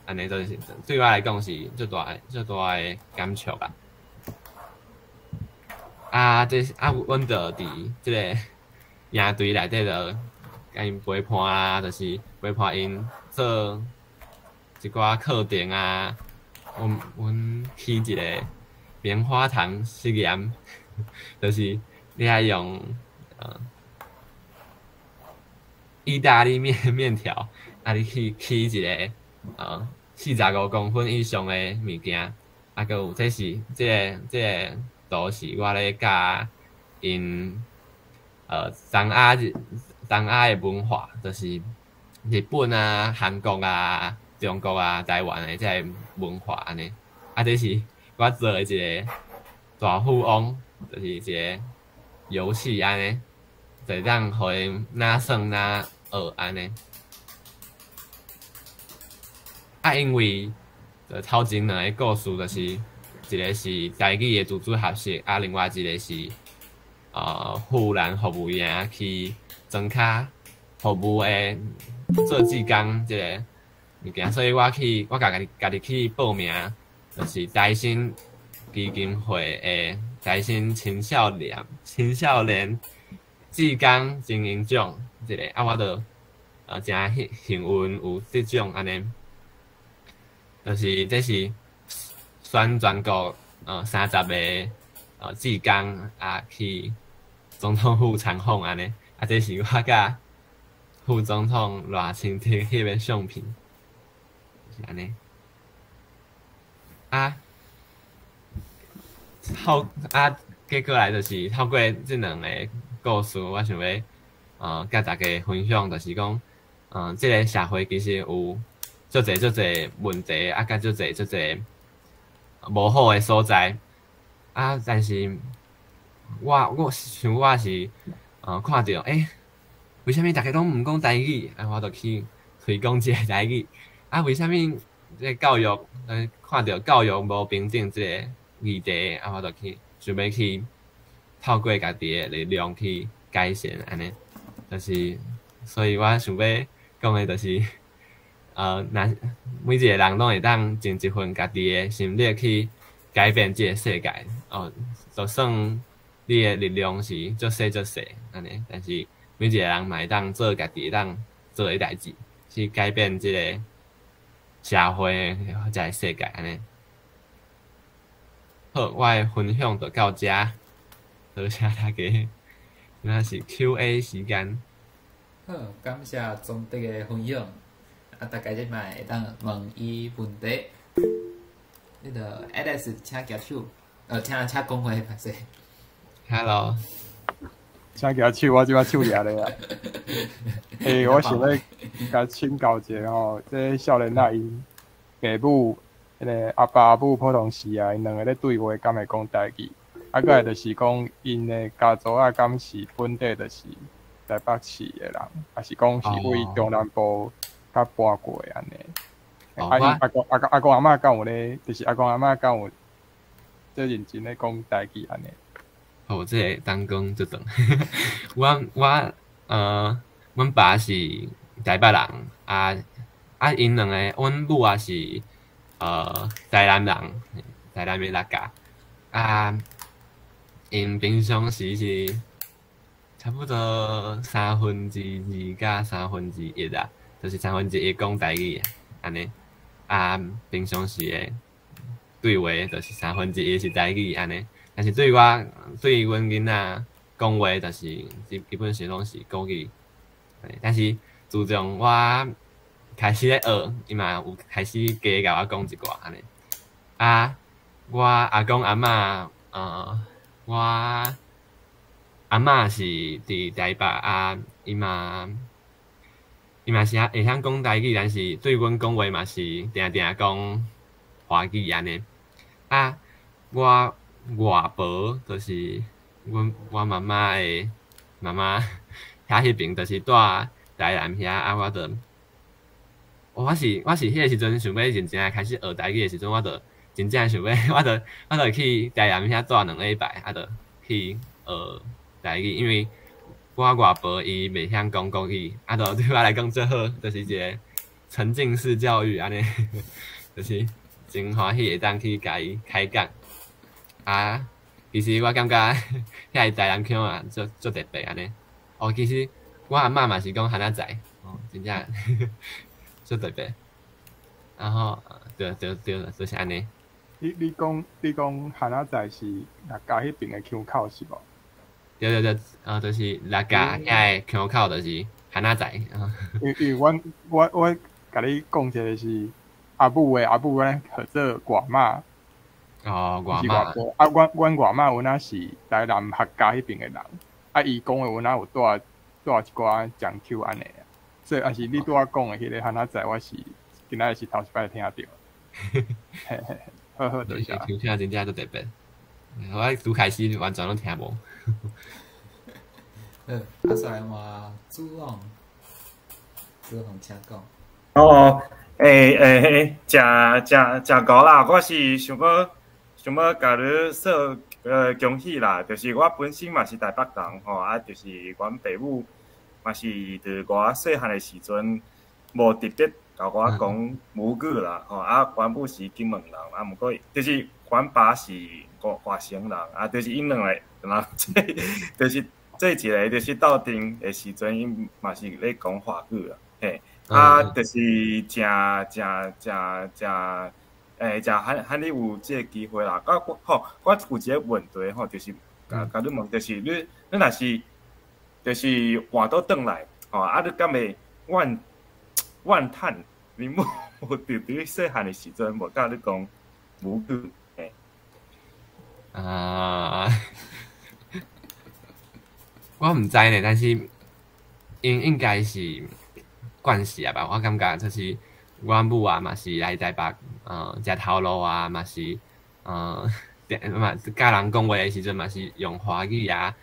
按呢就是對我來講是足大足大的感觸啊。啊，這啊，阮就佇這个營隊內底就共𪜶陪伴啊，就是陪伴𪜶做一寡課程啊。阮去一个棉花糖實驗，就是你愛用意大利麵麵條，啊，你去起一个45公分以上的物件，啊，閣有這是這個圖是我咧教𪜶東亞的文化，就是日本啊、韓國啊、中國啊、台灣的這个文化按呢。啊，這是我做的一个大富翁，就是一个遊戲按呢，就會當予𪜶哪耍哪學按呢。啊，因為就頭前兩个故事，就是一个是台語的自主學習，啊，另外一个是护兰服务营去庄跤服务的做志工这个物件，所以我去我家己家己去报名，就是台新基金会的台新青少年志工精英奖这个，啊，我就诚幸运有得奖按呢，就是这是选全国30个志工啊去总统府参访按呢，啊，这是我佮副总统赖清德翕的相片，是按呢。啊，透啊，结果来就是透过这两个故事，我想欲佮大家分享，就是讲，这个社会其实有足济足济问题，啊，佮足济足济无好的所在，啊，但是我想我是看著，欸，为啥物大家拢毋讲台语？啊，我就去推广这个台语。啊，为啥物这个教育，看著教育无平等这个议题，啊，我就去想欲去透过家己的力量去改善按呢。就是，所以我想欲讲的就是，若每一个人拢会当尽一份家己的心力去改变这个世界，哦，就算你的力量是足细足细按呢，但是每一个人嘛会当做家己会当做的代志，去改变这个社会或者世界按呢。好，我的分享就到遮，多谢大家。这摆是 Q&A 时间。好，感谢宗德的分享。啊，大家这摆会当问伊问题。彼个 Alex，请举手，请讲话，歹势。 Hello。请举手，我这摆手掠咧啊。欸，我想欲共请教一下吼，这少年仔𪜶爸母，彼个阿爸阿母普通时啊，𪜶两个咧对话，敢会讲台语？啊，过来就是讲，𪜶的家族啊，敢是本地就是台北市的人，抑是讲是佇中南部较搬过的按呢？啊，𪜶阿公阿嬷敢有咧？就是阿公阿嬷敢有这认真咧讲台语按呢？哦，这个当讲足长。阮爸是台北人，啊啊，𪜶两个，阮母也是台南人，台南的六甲，啊，𪜶平常时是差不多三分之二佮三分之一啊，就是三分之一讲台语按呢，啊，平常时的对话就是三分之一是台语按呢，但是对我对阮囡仔讲话，就是基本上拢是国语，但是自从我开始咧学，伊嘛有开始加共我讲一寡按呢。啊，我阿公阿嬷，我阿嬷是伫台北啊，伊嘛是会晓讲台语，但是对阮讲话嘛是定定讲华语按呢。啊，我外婆就是阮我妈妈的妈妈，遐彼爿就是住台南遐，啊，我就我是彼个时阵想欲认真来开始学台语的时阵，我就真正想欲，我就去台南遐住2礼拜，啊，就去学台语，因为我外婆伊袂晓讲国语，啊，就对我来讲最好，就是一个沉浸式教育按呢，就是真欢喜会当去共伊开讲。啊，其实我感觉遐个台南腔啊，足足特别按呢。哦，其实我阿嬷嘛是讲番仔仔，哦，真正足特别。然后，对对对，就是按呢。你讲番仔仔是六甲彼爿的腔口是无？对对对，就是六甲遐个腔口就是番仔仔。因为阮我共你讲一个是阿母的阿母，阮号做外妈。哦，外嬷。啊，阮外嬷有影是台南客家彼爿的人，啊，伊讲的有影有带带一寡讲腔按呢，所以抑是你拄仔讲的彼个番仔仔，我是今仔日是头一摆听著。嘿嘿，好好，多谢。听听真正足特别，我拄开始完全拢听无。好，啊，煞来换子宏，子宏请讲。哦，欸欸，诚诚诚高啦！我是想欲想欲共你说恭喜啦！就是我本身嘛是台北人吼，啊，就是阮爸母嘛是伫我细汉的时阵，无特别共我讲母语啦，吼啊，阮母是金门人，啊，毋过就是阮爸是外省人，啊，就是𪜶两个人，这就是这一个就是斗阵的时阵，𪜶嘛是咧讲华语啦，嘿，啊，就是诚诚诚诚。诚罕罕你有这个机会啦。啊，我吼，我有一个问题吼，就是共共你问，就是你若是就是换倒转来，吼，啊，你敢会怨叹你母伫你细汉的时阵无教你讲母语？嘿。啊，我毋知呢，但是應該是慣勢啊吧，我感覺就是阮母啊嘛是來台北，食頭路啊嘛是，嘛佮人講話的時陣嘛是用華語啊，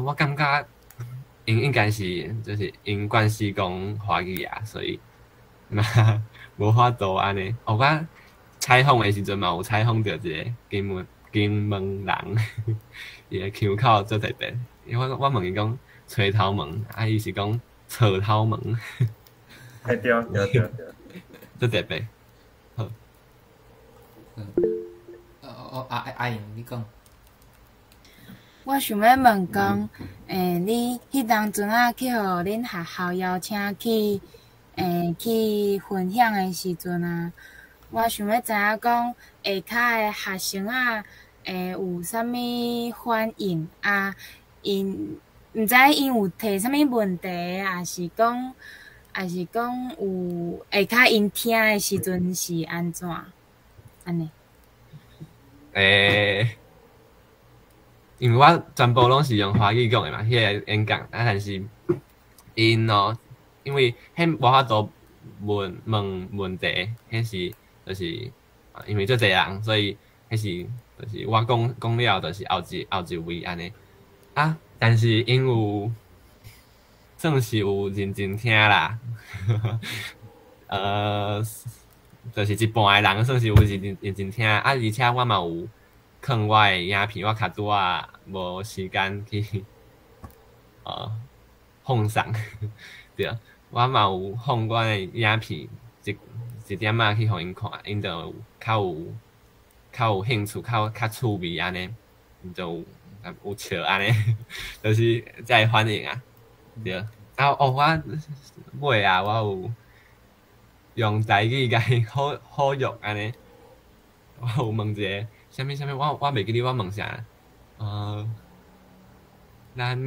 我感覺𪜶應該是就是𪜶慣勢講華語啊，所以嘛無法度按呢。哦，我採訪的時陣嘛有採訪著一个金門人，伊的腔口足特別，因為我問伊講揣頭毛，啊伊是講錯頭毛。對對對對。足特別。好。哦哦，阿瑩，你講。我想欲問講，你彼當陣仔去予恁學校邀請去，去分享的時陣啊，我想欲知影講下跤的學生仔，有啥物反應啊？𪜶毋知𪜶有提啥物問題，抑是講有下跤𪜶聽的時陣是按怎？按呢？因為我全部攏是用華語講的嘛，彼個演講啊，但是𪜶哦，因為彼無法度問問題，彼是就是因為足濟人，所以彼是就是我講講了，就是後一位按呢啊，但是𪜶有算是有認真聽啦，就是一半的人算是有認真聽啊，而且我嘛有囥我的影片，我較拄仔無時間去放送，對，我嘛有放我的影片一點仔去予𪜶看，𪜶就有較有興趣，較趣味按呢，𪜶就有笑按呢，就是才會反應啊，對。啊哦，我尾啊，我有用台語共𪜶好育按呢，我有問一个啥物啥物，我袂記得我問啥，咱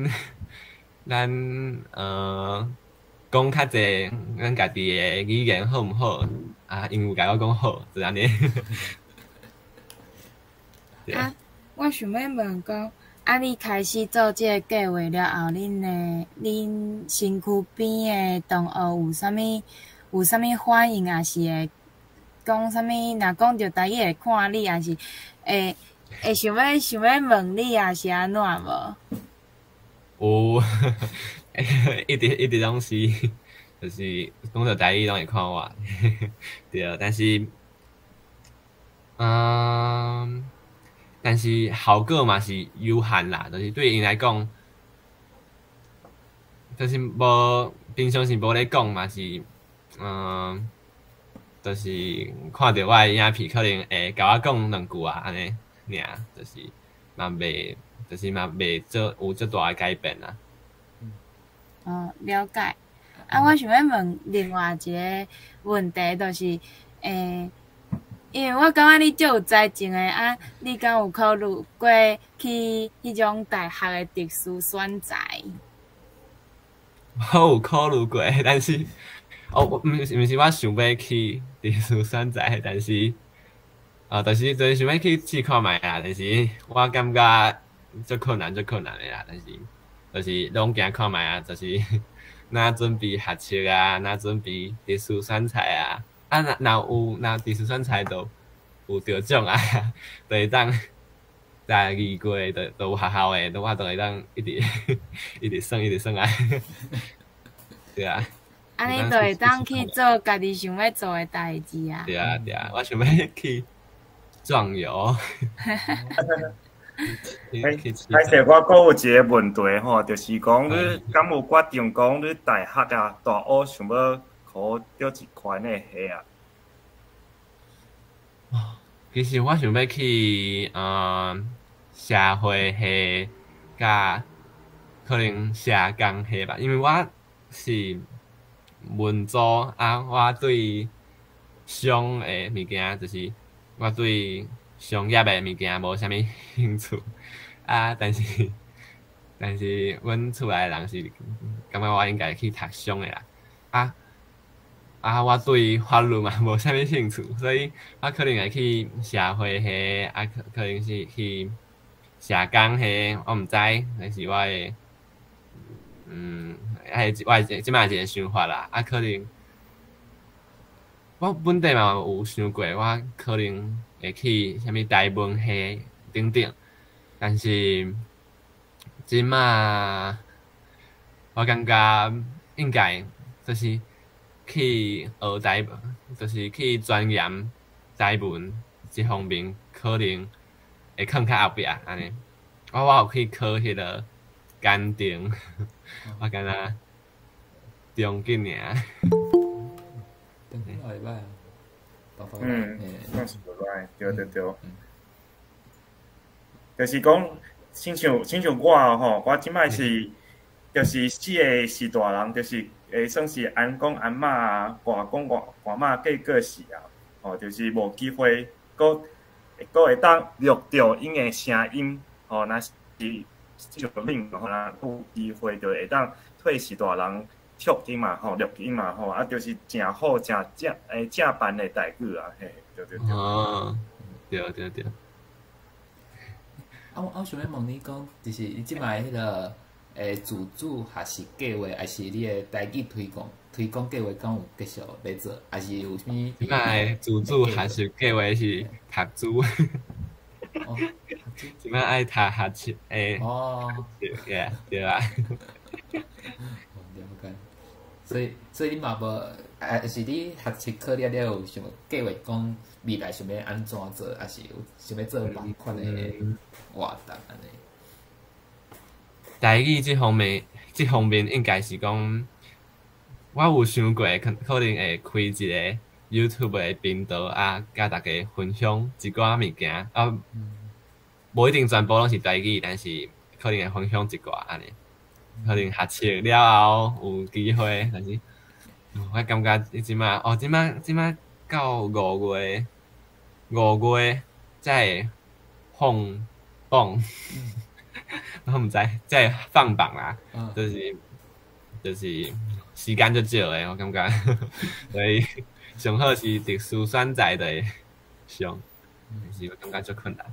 講較濟咱家己的語言好毋好？啊，𪜶有共我講好，就按呢。啊，我想欲問講，啊，你開始做這个計劃了後，恁身軀邊的同學有啥物反應，抑是會講啥物？若講著台語會看你，抑是會想欲問你，抑是按怎無？有，一直攏是，就是講著台語攏會看我，對，但是效果嘛是有限啦，就是對𪜶來講，就是無平常時無咧講嘛是，就是看著我的影片，可能會共我講兩句啊，按呢爾，就是嘛袂，就是嘛袂做有足大的改變啊。哦，了解。啊，我想欲問另外一个問題，就是，因為我感覺你足有才情的啊，你敢有考慮過去彼種大學的特殊選才？我有考慮過，但是，哦，毋是我想欲去特殊選才，但是，啊，就是想欲去試看覓啦，但是我感覺足困難，足困難的啦，但是就是攏行看覓啊，就是若準備學測啊，若準備特殊選才啊，啊，若特殊選才就有得獎啊，就會當在二過就有學校的，我就會當一直一直算一直算啊，對啊。按呢就會當去做家己想欲做的代誌啊。對啊對啊，我想欲去壯遊。歹势，我阁有一个问题吼，就是讲你敢有决定讲你大学啊、大学想欲考佗一款的系啊？其實我想欲去社會系佮可能社工系吧，因為我是文組啊，我對商的物件，就是我對商業的物件無啥物興趣啊。但是阮厝內的人是感覺我應該去讀商的啦。啊，我對法律嘛無啥物興趣，所以我可能會去社會系，啊，可能是去社工系，我毋知，那是我的，彼我的這擺一個想法啦。啊，可能我本底嘛有想過，我可能會去啥物台文系等等，但是這擺我感覺應該就是去學台，就是去鑽研台文這方面，可能會囥較後壁按呢。我有去考彼个檢定，我敢若中級爾。中級會歹啊，嗯，算是袂歹，對對對。就是講，親像我吼，我這擺是，就是四个是大人，就是會算是翁公翁媽啊，外公外外媽過世啊，吼，就是無機會，閣會當錄著𪜶的聲音，吼，若是像恁吼，若有機會就會當替序大人錄音嘛，吼，錄音嘛，吼，啊，就是誠好、誠正正範的代誌啊，嘿，對對對。哦，對對對。啊，我想欲問你講，就是你這擺彼个自主學習計劃，抑是你的台語推廣計劃，敢有繼續咧做，抑是有啥物？這擺自主學習計劃是讀書。哦，這擺愛讀學習哦，對對啊。了解。所以你嘛無，抑是你學習課了了有想計劃講未來想欲按怎做，抑是有想欲做仝款的活動按呢？台語這方面應該是講，我有想過，可能會開一個 YouTube 的頻道啊，佮大家分享一寡物件啊，無一定全部攏是台語，但是可能會分享一寡按呢。可能學習了後有機會，但是我感覺你這擺哦，這擺到五月才會放榜，我毋知才會放榜啦，就是時間足少的，我感覺，所以上好是特殊選擇就會上，但是我感覺足困難。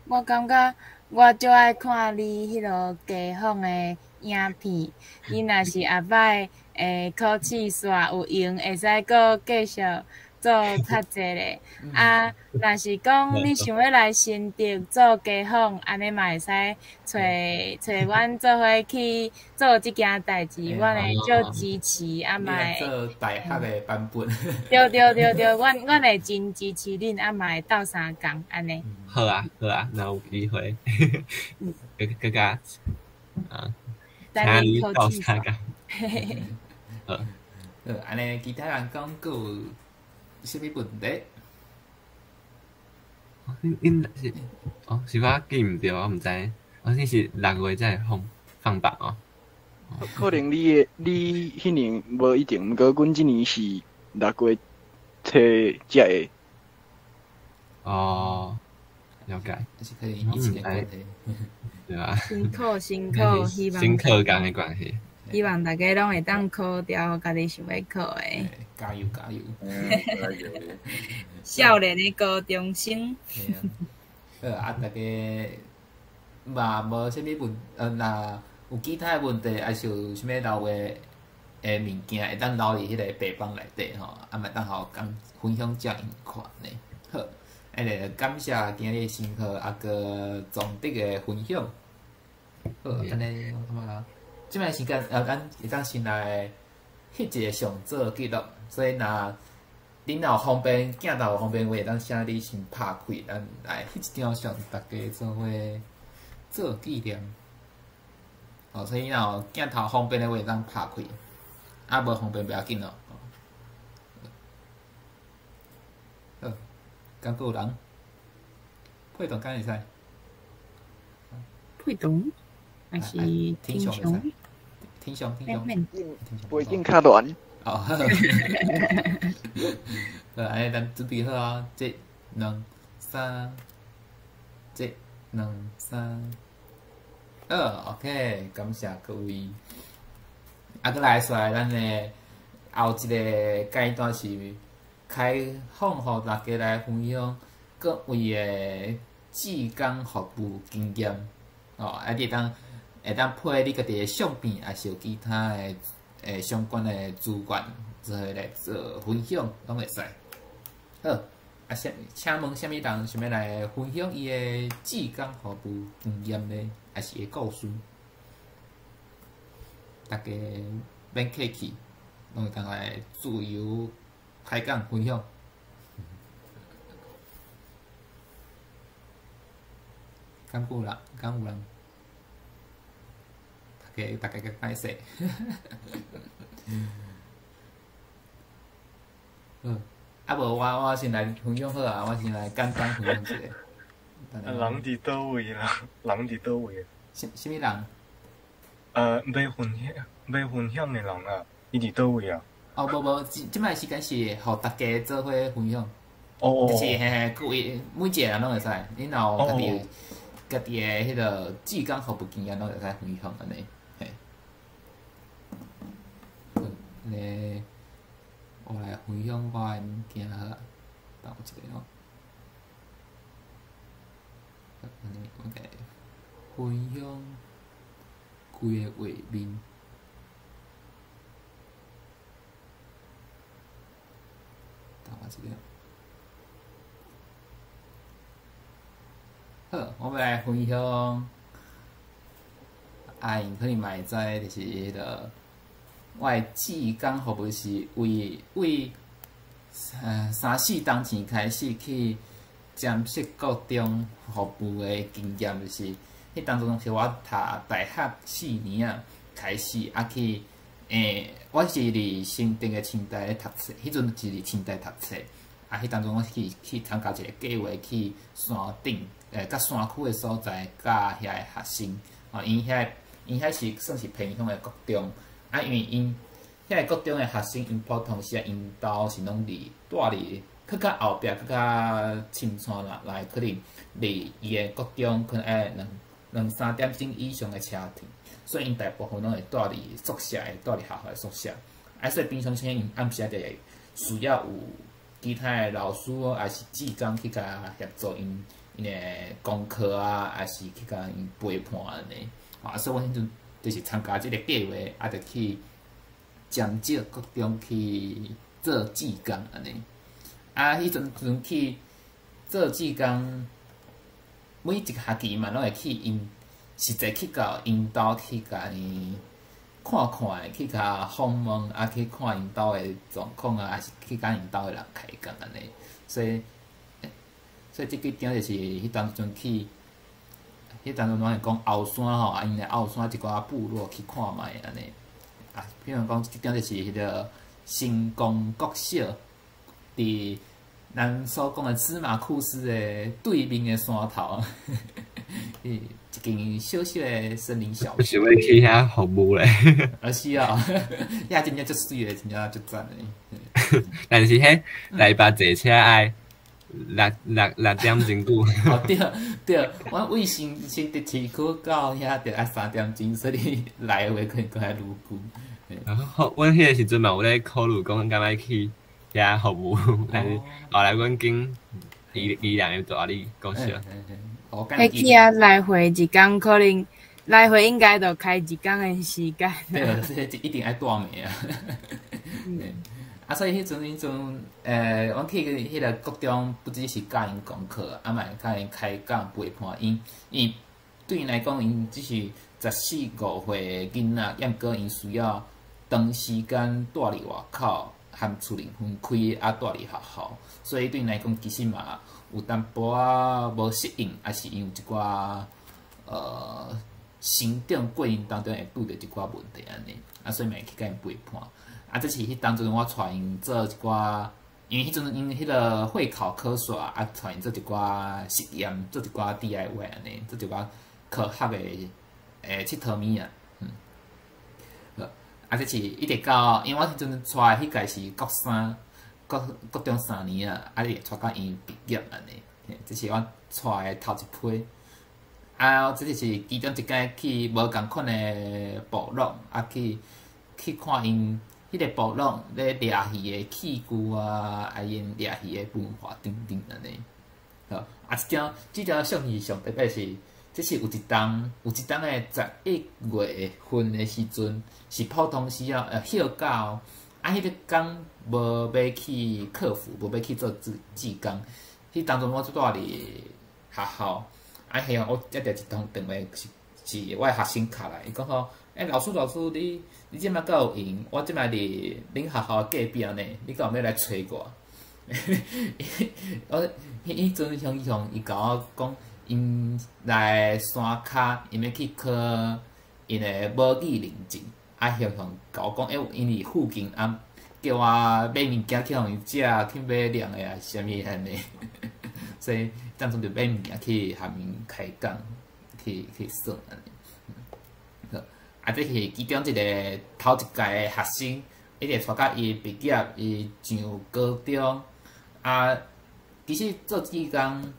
我感覺我足愛看你彼落家訪的影片，你若是後擺考試煞有閒，會使閣繼續做較濟咧。啊，若是講你想欲來新竹做家訪，按呢嘛會使揣揣阮做伙去做這件代誌，阮會足支持啊嘛會做大學的版本。對對對對，阮會真支持恁，啊嘛會鬥相共按呢。好啊好啊，若有機會，閣閣啊，請你鬥相共。好，好，按呢其他人講閣有啥物問題？恁是哦，是我記毋著，我毋知。哦，你是6月才會放榜哦。可能你的你彼年無一定，毋過阮這年是6月初才會。哦，了解。是可能疫情的關係。對啊。辛苦辛苦，希望新課綱的關係。希望大家攏會當考著家己想欲考的。加油加油！加油！少年的高中生。好啊，大家嘛無啥物問，若有其他的問題，抑是有啥物留的物件，會當留佇彼个白板內底吼，啊嘛會當予我講分享遮款的。好，按呢感謝今日新課啊閣總得的分享。好，按呢我感覺這擺時間，咱會當先來翕一个相做記錄，所以若恁若有方便，鏡頭有方便話，會當請你先拍開，咱來翕一張相，大家做伙做紀念。哦，所以若有鏡頭方便的話，會當拍開，啊無方便袂要緊咯。好，敢閣有人？配動敢會使？配動？還是天上會使？天上天上。背景較亂。哦，好。好，按呢咱準備好啊！一、兩、三，一、兩、三，好，OK，感謝各位。啊，閣來煞咱的後一個階段是開放予大家來分享各位的志工服務經驗。哦，啊，你會當配你家己的相片，抑是有其他的相關的資源，做伙來做分享，攏會使。好，啊，請問啥物人想欲來分享伊的志工服務經驗呢？抑是伊的故事？大家免客氣，攏會當來自由開講分享。敢有人？敢有人？大家較歹勢。好，啊無我先來分享好啊，我先來簡單分享一下。人佇佗位啦？人佇佗位？啥物人？欲分享的人啊，伊佇佗位啊？哦，無無，這擺時間是予大家做伙分享。哦。就是嘿嘿，各位每一個人攏會使，你若有家己的彼個志工服務經驗，攏會使分享按呢。嘿。好，按呢，我來分享我的物件好啊，等我一下哦。按呢，我來分享規个畫面。等我一下。好，我欲來分享。啊，𪜶可能嘛會知，就是彼个我的志工服務是為為三四冬前開始去尖石國中服務的經驗，就是彼當陣是我讀大學4年仔開始，啊去我是佇新竹的清大咧讀冊，彼陣是佇清大讀冊，啊，彼當陣我去參加一個計劃，去山頂，佮山區的所在，教遐个學生，哦，𪜶遐是算是偏鄉的國中，啊，因為𪜶遐個國中的學生，𪜶普通時啊，𪜶兜是攏佇住佇閣較後壁，閣較深山啦，來可能離伊的國中可能愛兩三點鐘以上的車程，所以𪜶大部分攏會住佇宿舍，會住佇學校的宿舍。啊，所以平常時𪜶暗時啊，就會需要有其他的老師抑是志工去共協助𪜶的功課啊，抑是去共𪜶陪伴按呢。啊，所以我彼陣就是參加這个計劃，啊，就去尖石國中去做志工按呢。啊，彼陣陣去做志工，每一個學期嘛，攏會去𪜶實際去到𪜶兜去共𪜶看看，去共訪問，啊，去看𪜶兜的狀況啊，抑是去共𪜶兜的人開講按呢。所以這幾張就是彼當陣去，彼當陣攏會講後山吼，啊，𪜶的後山一寡部落去看覓按呢。啊，比如講，這張就是彼个成功國小，佇咱所講的芝麻庫斯的對面的山頭，一間小小的森林小學。想欲去遐服務咧。啊是啊，遐真正足媠的，真正足讚的。但是彼來北坐車愛六點鐘久。哦對對，我位新竹市區到遐著愛3點鐘，所以來回可能閣愛愈久。阮彼个時陣嘛有咧考慮講敢欲去遐服務，但是後來阮揀宜蘭的大里國小。彼去遐來回一工可能來回應該著開一工的時間。對，這一定愛蹛暝啊。啊，所以彼陣，阮去彼个國中，不只是教𪜶功課，啊嘛會共𪜶開講陪伴𪜶。因對𪜶來講，𪜶只是14、15歲的囡仔，猶毋過𪜶需要長時間蹛佇外口，含厝人分开，啊，蹛伫学校，所以对𪜶来讲，其实嘛有淡薄仔无适应，抑是𪜶有一寡成长过程当中会拄著一寡问题按呢，啊，所以嘛会去共𪜶陪伴。啊，这是彼当阵我𤆬𪜶做一寡，因为彼阵𪜶彼个会考考煞，啊，𤆬𪜶做一寡实验，做一寡 DIY 按呢，做一寡科学的𨑨迌物仔。啊，这是一直到，因为我彼阵𤆬彼届是国三，国中3年啊，啊，一直𤆬到𪜶毕业按呢。这是我𤆬的头一批。啊，这就是其中一届去无仝款的部落，啊，去看𪜶彼个部落咧掠鱼的器具啊，啊，𪜶掠鱼的文化等等按呢。好，啊，这张相片上特别是，这是有一冬的11月份的时阵，是普通时啊，歇假哦。啊，彼个工无欲去课辅，无欲去做志工。彼当阵我就蹛伫学校，啊，彼我接著一通电话是我的学生敲来，伊讲吼，欸，老师老师，你这摆敢有闲？我这摆伫恁学校隔壁呢，你敢有欲来揣我？我彼阵乡乡伊共我讲，𪜶来山跤，𪜶欲去考𪜶的母语认证，啊，雄雄共我讲，欸，𪜶伫附近啊，叫我买物件去予𪜶食，去买凉的啊，啥物按呢？所以当阵就买物件去含𪜶开讲，去耍按呢。啊，这是其中一个头一届的学生，一直𤆬到伊毕业，伊上高中。啊，其实做志工，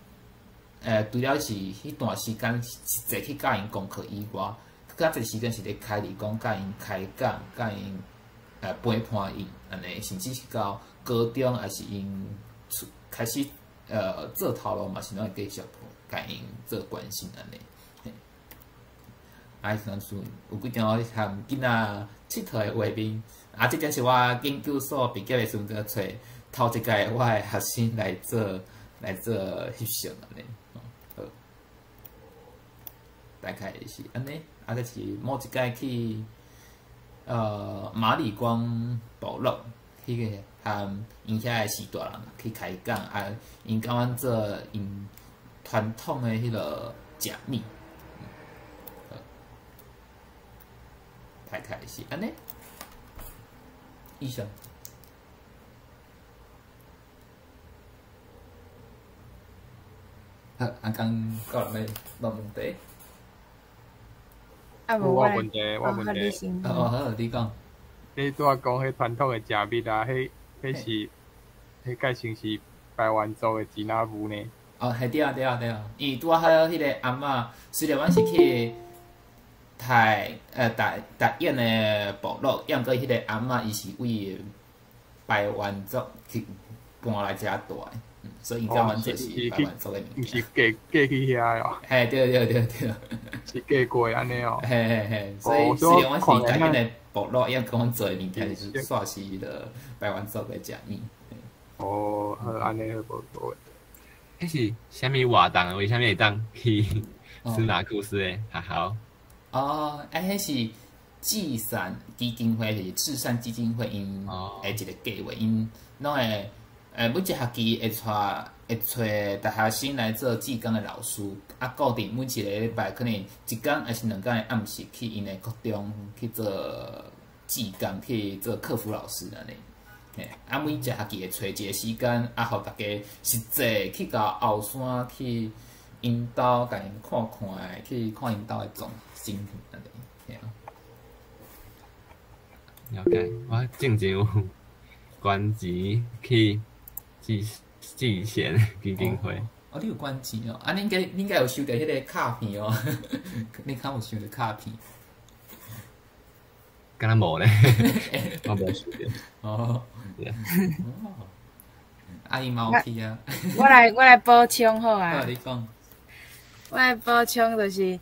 除了是彼段时间实际去教𪜶功课以外，较济时间是咧开里讲共𪜶开讲，共𪜶陪伴𪜶按呢，甚至是到高中，抑是𪜶出开始做头路嘛，是拢会继续共𪜶做关心按呢。啊，彼阵有几张含囡仔𨑨迌的画面，啊，这张是我研究所毕业的时阵揣头一届我的学生来做翕相按呢，好，大概是按呢，啊，这是某一届去马里光部落去个含𪜶遐的序大人去开讲，啊，𪜶教阮做𪜶传统的彼个食物。大概是按呢，以上。好，阿刚够人欲问问题？啊，无我问题，我问题。哦，好，你讲。你拄仔讲彼传统的食物啊，彼改成是排湾族的支那舞呢？哦，嘿对啊对啊对啊，因为拄仔好彼个阿嬷，虽然阮是去台燕的部落，抑毋过彼个阿嬷伊是为排湾族去搬来遮蹛的，所以𪜶教阮做是排湾族的物件。毋是嫁去遐哦。嘿，对对对对。是嫁过按呢哦。嘿嘿嘿，所以虽然阮是台燕的部落，抑毋过阮做的物件是煞是彼个排湾族的食物。哦，好，按呢好无无。彼是啥物活动？为啥物会当去司马库斯的学校？哦，啊，彼是至善基金会，就是至善基金会𪜶的一个计划，𪜶拢会每一学期会揣大学生来做志工的老师，啊，固定每一个礼拜可能一工抑是两工的暗时去𪜶的国中去做志工，去做课辅老师按呢。嘿，啊，每一学期会揣一个时间，啊，予大家实际去到后山去𪜶兜，共𪜶看看，去看𪜶兜的状情形按呢，嘿啊。了解，我进前有捐钱去至善基金会。哦，你有捐钱哦？啊，你应该有收著彼个卡片哦。你敢有收著卡片？敢若无咧，我无收著。哦。啊，伊嘛有去啊。我来补充好啊。好，你讲。我来补充就是，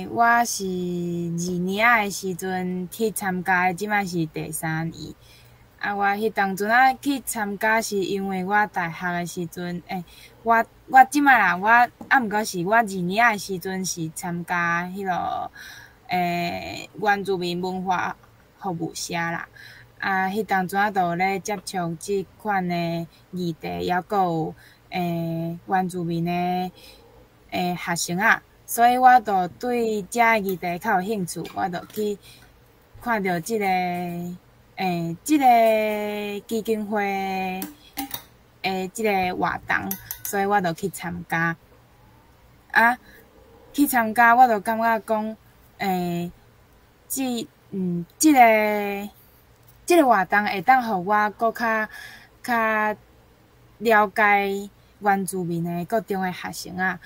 我是二年仔的时阵去参加的，这摆是第三年。啊，我彼当阵仔去参加，是因为我大学的时阵，我这摆啦，我啊，毋过是我二年仔的时阵是参加彼个原住民文化服务社啦。啊，彼當陣仔就有咧接觸這款的議題，抑閣有原住民的學生仔，所以我就對這議題較有興趣，我就去看著這個基金會的這個活動，所以我就去參加。啊，去參加我就感覺講，這個活動會當予我閣較了解原住民的各種的學生仔，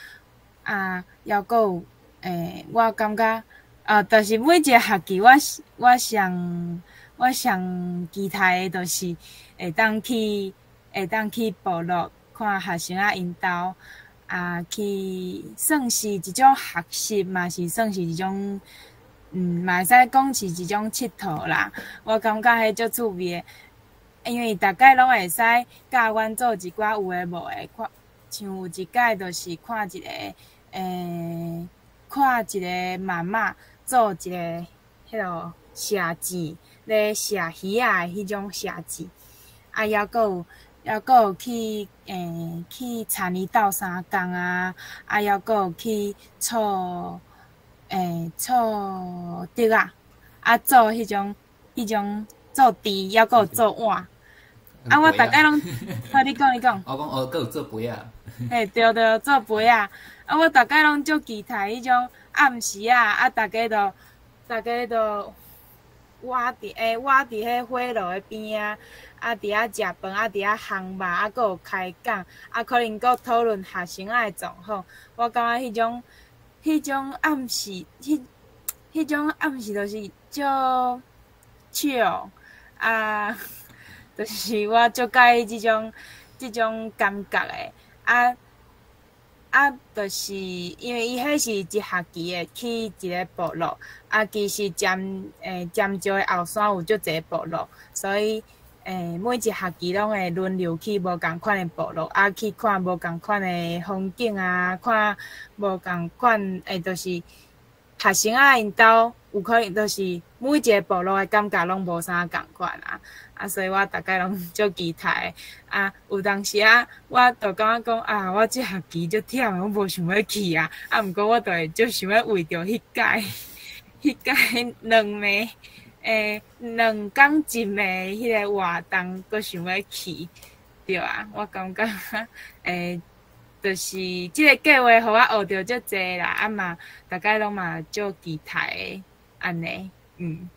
啊，抑閣有我感覺啊，就是每一个學期我上期待的，就是會當去部落看學生仔𪜶兜，啊，去算是一種學習，嘛是算是一種，嘛會使講是一種𨑨迌啦。我感覺彼足趣味的，因為逐擺攏會使教阮做一寡有的無的，看像有一擺就是看一個媽媽做一个彼落瀉糋，咧瀉魚仔的彼種瀉糋，啊，抑閣有去田裡鬥相共啊，啊，抑閣有去搓竹仔，啊，做彼種做箸，抑閣有做碗。啊，我逐擺攏，好，你講你講。我講哦，閣有做杯仔。嘿，對對，做杯仔。啊，我逐擺攏足期待彼種暗時仔，啊，逐家都倚佇彼火爐的邊仔，啊，佇遐食飯，啊，佇遐烘肉，啊，閣有開講，啊，可能閣討論學生仔的狀況。我感覺彼種暗時就是足笑，啊，就是我足佮意這種感覺的，啊啊，就是因為伊彼是一學期的去一个部落，啊，其實尖石的後山有足濟部落，所以每一學期攏會輪流去無仝款的部落，啊，去看無仝款的風景啊，看無仝款就是學生仔𪜶兜有可能就是每一个部落的感覺攏無啥仝款啊，啊，所以我逐擺攏足期待。啊，有當時仔我就感覺講啊，我這學期足忝的，我無想欲去啊，啊，毋過我就會足想欲為著彼擺兩工一暝彼个活動，閣想欲去，對啊，我感覺就是這个計畫予我學著足濟啦，啊嘛，逐擺攏嘛足期待的，按呢，嗯。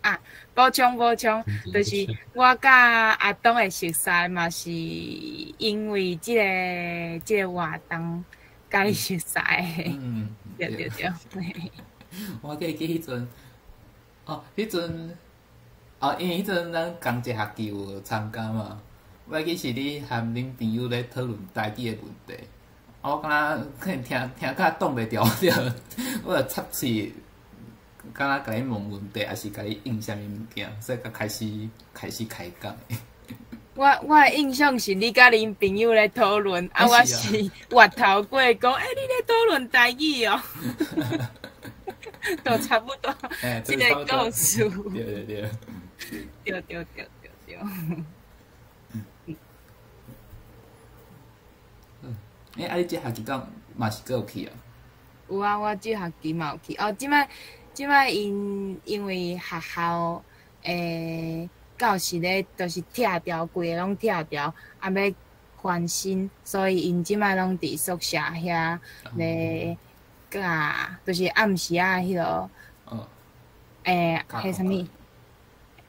啊，補充補充，就是我佮阿東會熟似嘛，是因為這個活動佮伊熟似的。對對對。我記記彼陣，哦，彼陣，哦，因為彼陣咱仝一學期有參加嘛，我記是你和恁朋友咧討論台語的問題，我敢若可能聽聽甲擋袂牢，我就插喙，敢若共你問問題，抑是共你應啥物物件，所以才開始開講。我的印象是你佮恁朋友咧討論，啊，我是越頭過講，欸，你咧討論台語哦，都差不多，這個故事。對對對。對對對對對。欸，啊，你這學期敢嘛是閣有去啊？有啊，我這學期嘛有去。哦，這擺𪜶因為學校教室咧，就是拆掉，規个攏拆掉，啊欲翻新，所以𪜶這擺攏佇宿舍遐咧教，就是暗時仔彼落，彼啥物？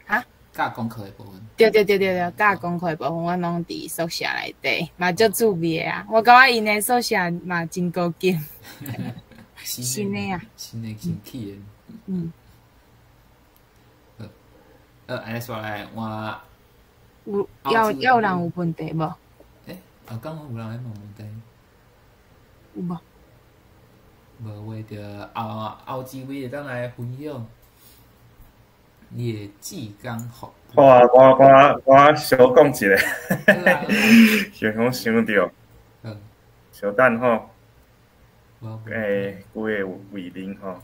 哈？教功課的部分。對對對對對，教功課的部分，阮攏佇宿舍內底，嘛足趣味的啊！我感覺𪜶的宿舍嘛真高級，新的啊，新的新起的。嗯。按呢煞來換。有，猶有人有問題無？欸，啊，敢有人咧問問題？有無？無話就後一位會當來分享你的志工服務。好啊，我小講一下，想想著，小等吼，規个為零吼。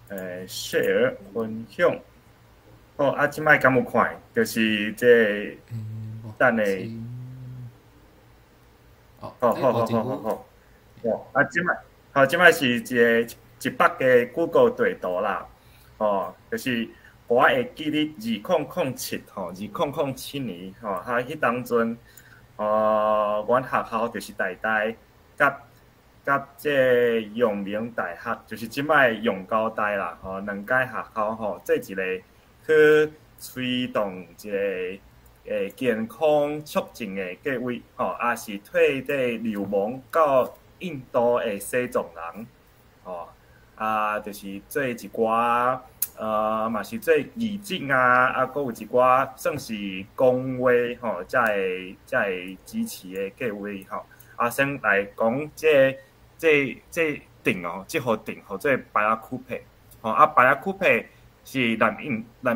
share 分享。好，啊，這擺敢有看？就是這等下。哦，好好好好好好。哦，啊，這擺，好，這擺是一个一北个 Google 地圖啦。哦，就是我會記得2007吼，2007年吼，啊，彼當陣，阮學校就是台大，佮這陽明大學，就是這擺陽高大啦，吼，兩間學校吼，做一个去推動一个健康促進的計劃，吼，也是替這流亡到印度的西藏人，吼，啊，就是做一寡，嘛是做義診啊，啊，閣有一寡算是公衛吼，才會支持的計劃吼。啊，先來講這鎮哦，這號鎮號做巴拉庫佩，吼啊，巴拉庫佩是南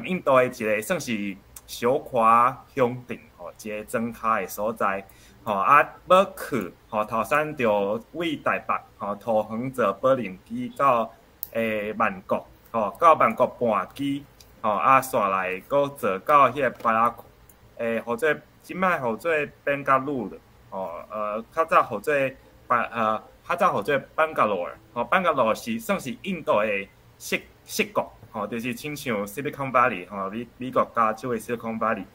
印度的一个算是小可鄉鎮吼，一个莊跤的所在，吼啊，欲去吼，頭先著位台北吼，桃園坐保齡機到萬國。吼，到萬國盤機，吼啊，煞來閣坐到彼个巴拉，號做這擺號做班加魯吼，較早號做班，較早號做班加羅爾，吼，班加羅爾是算是印度的矽矽谷，吼，就是親像 Silicon Valley，吼，美國加州的 Silicon Valley，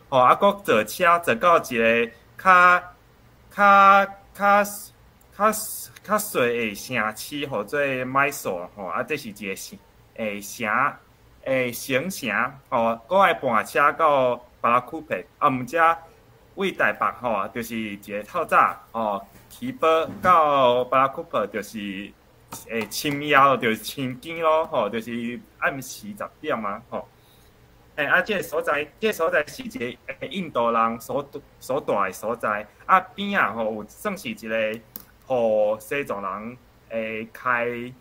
吼，啊，閣坐車坐到一个較細的城市，號做邁索爾，吼，啊，這是一个城。城，省城，吼，閣愛盤車到巴拉庫佩，啊，毋遮位台北吼，就是一个透早，吼，起步到巴拉庫佩就是深夜咯，就是深更咯，吼，就是暗時10點啊，吼。啊，這個所在是一个印度人所蹛的所在，啊，邊仔吼有算是一个予西藏人開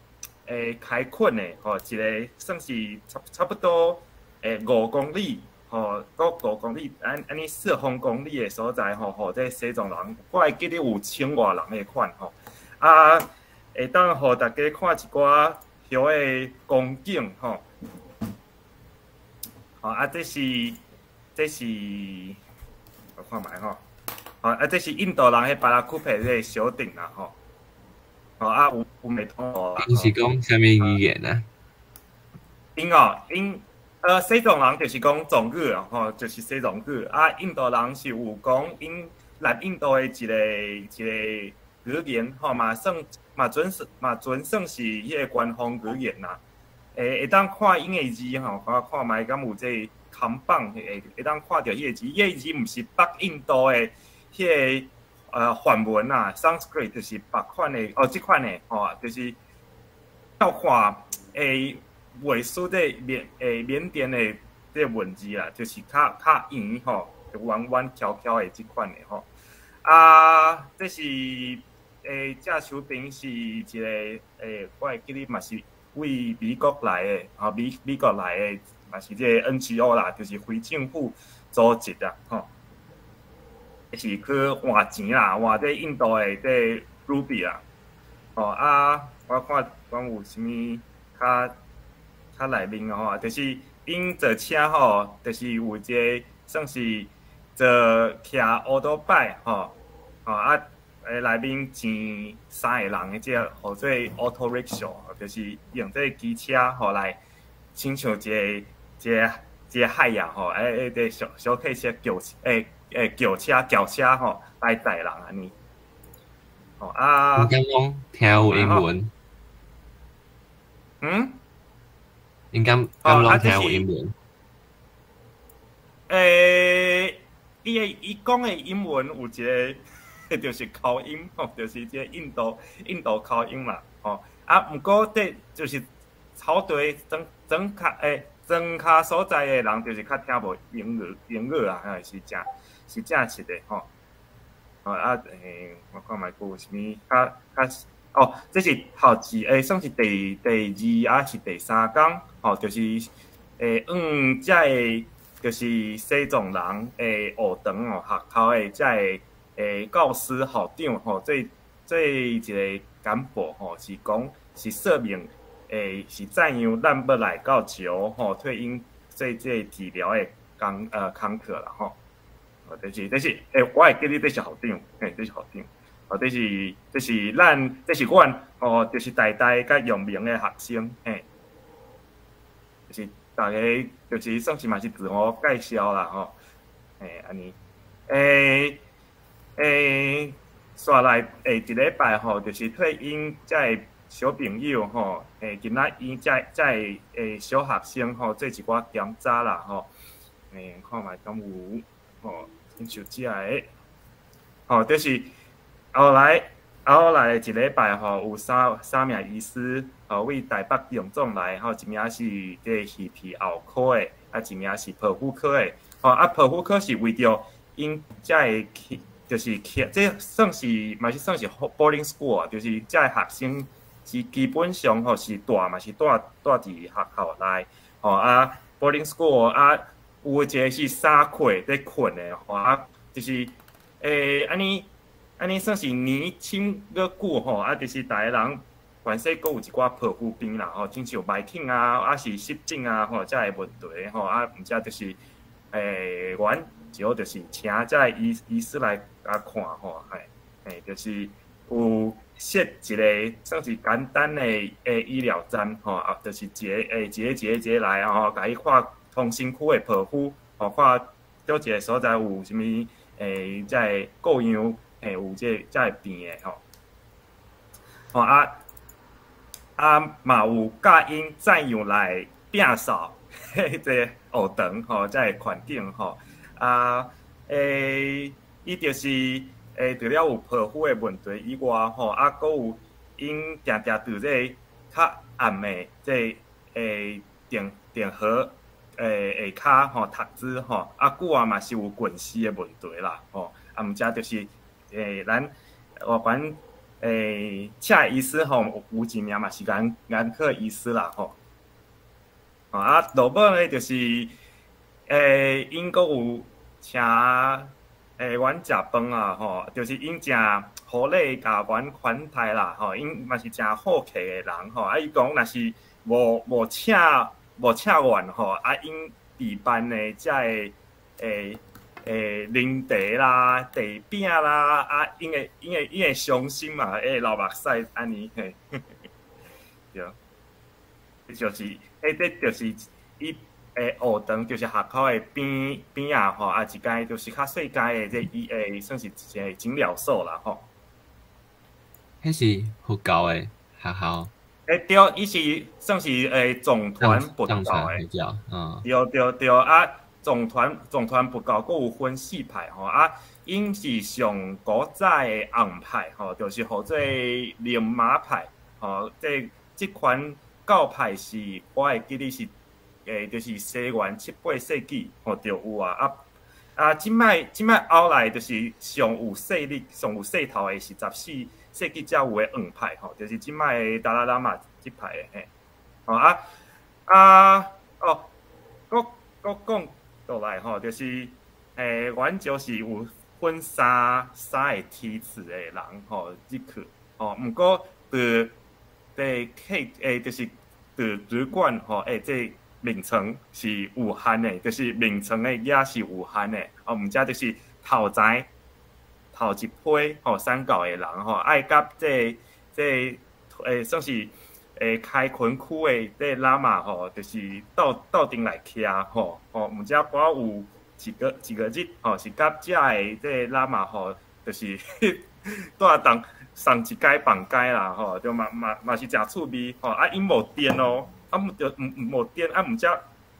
墾的吼，一个算是差不多5公里吼，閣五公里按呢四方公里的所在吼，予這西藏人，我會記得有千外人的款吼，啊，會當予大家看一寡遐的光景吼，吼啊，這是我看覓吼，吼啊，這是印度人彼巴拉庫佩這个小鎮啦吼。哦啊，有麥當勞啦。𪜶是講啥物語言啊？𪜶哦，𪜶西藏人就是講藏語啊，吼，就是西藏語。啊，印度人是有講𪜶南印度的一個語言，吼，嘛準算是彼个官方語言啦。會當看𪜶的字吼，看看覓敢有這個看板，會當看著彼个字，彼个字毋是北印度的彼个梵文啊，Sanskrit 就是別款的，哦，這款的，吼，就是要看袂輸這緬甸的這文字啦，就是較圓吼，彎彎翹翹的這款的吼。啊，這是正手邊是一個我會記得嘛是位美國來的，吼，美國來的，嘛是這個 NGO 啦，就是非政府組織啊，吼。是去換錢啦，換這印度的這 rupee 啦。吼啊，我看講有啥物較內面的吼，就是𪜶坐車吼，就是有一個算是坐騎烏多擺吼，吼啊，內面乘三個人的這個號做 auto rickshaw，就是用這個機車吼來，親像一個海洋吼，這小小客車轎車吼來載人按呢。吼啊！𪜶敢攏聽有英文？嗯？𪜶敢攏聽有英文？伊講的英文有一個，就是口音吼，就是這個印度口音嘛，吼啊，毋過這就是草地莊跤所在的人，就是較聽無英語啊，是正實的吼。吼啊，我看覓閣有啥物較哦，這是頭一算是第二抑是第三工吼，就是往遮个就是西藏人的學堂哦，學校的遮个教師校長吼，做一個簡報吼，是講是說明是怎样咱欲來到石吼，替𪜶做這個治療的工課啦吼。哦，這是我會記得這是校長，嘿，這是校長。哦，這是咱，這是阮，哦，就是台大佮陽明的學生，嘿，就是逐家就是算是嘛是自我介紹啦吼，嘿，按呢，煞來下一禮拜吼，就是替𪜶遮的小朋友吼，今仔𪜶遮的小學生吼，做一寡檢查啦吼，看覓敢有吼，親像遮的，吼，就是後來一禮拜吼，有三名醫師吼，為台北榮總來吼，一名是這個耳鼻喉科的，啊，一名是皮膚科的，吼，啊，皮膚科是為著𪜶遮的去，就是去，這算是嘛是算是 boarding school 啊，就是遮的學生是基本上吼是住嘛是住佇學校內，吼啊 boarding school 啊，有一個是衫褲咧睏的，吼啊，就是按呢按呢算是年輕閣久吼，啊，就是逐個人凡勢閣有一寡皮膚病啦，吼，親像霉菌啊，抑是濕疹啊，吼，遮的問題吼，啊，毋才就是阮主要就是請遮的醫師來共看吼，嘿，嘿，就是有設一個算是簡單的醫療站吼，啊，就是一个一个一個一個來吼，共伊看通身軀的皮膚，吼，看佗一個所在有啥物遮的各樣有這個病的吼，吼啊啊嘛有教𪜶怎樣來摒掃這個學堂吼，這個環境吼，啊伊就是除了有皮膚的問題以外吼，啊，閣有𪜶定定佇這個較暗的這個電荷下跤吼讀書吼，啊久啊嘛是有近視的問題啦吼，啊毋才就是咱我管請醫師吼，有一名嘛是眼科醫師啦吼。啊，落尾呢就是𪜶閣有請阮食飯啊吼，就是𪜶誠好禮共阮款待啦吼，𪜶嘛是誠好客的人吼，啊伊講若是無請阮吼，啊𪜶置辦的遮個奶茶啦、茶餅啦，啊𪜶會傷心嘛，會流目屎按呢嘿，對，就是這就是伊學堂就是學校的邊邊仔吼，啊一間就是較細間的這醫算是一個診療所啦吼。彼是佛教的學校。對，伊是算是藏傳佛教的。教，嗯。對對對，啊，藏傳佛教閣有分四派吼，啊，𪜶是上古早的紅派吼，就是號做寧瑪派吼，這款教派是我會記得是就是西元七八世紀吼就有啊，啊啊，這擺後來就是上有勢力、上有勢頭的是14世紀才有的黃派吼，就是這擺的達賴喇嘛這派的嘿，吼啊啊哦，閣閣講落來吼，就是阮就是有分三個梯次的人吼入去吼，毋過佇佇客就是佇旅館吼，這名稱是有限的，就是名稱的也是有限的，哦，毋才就是頭前頭一批吼三教的人吼，愛佮這算是開墾區的這喇嘛吼，就是鬥陣來徛吼，吼，毋才我有一個日吼，是佮遮的這喇嘛吼，就是蹛同送一間房間啦吼，就嘛是誠趣味吼，啊𪜶無電哦，啊毋著毋無電，啊毋才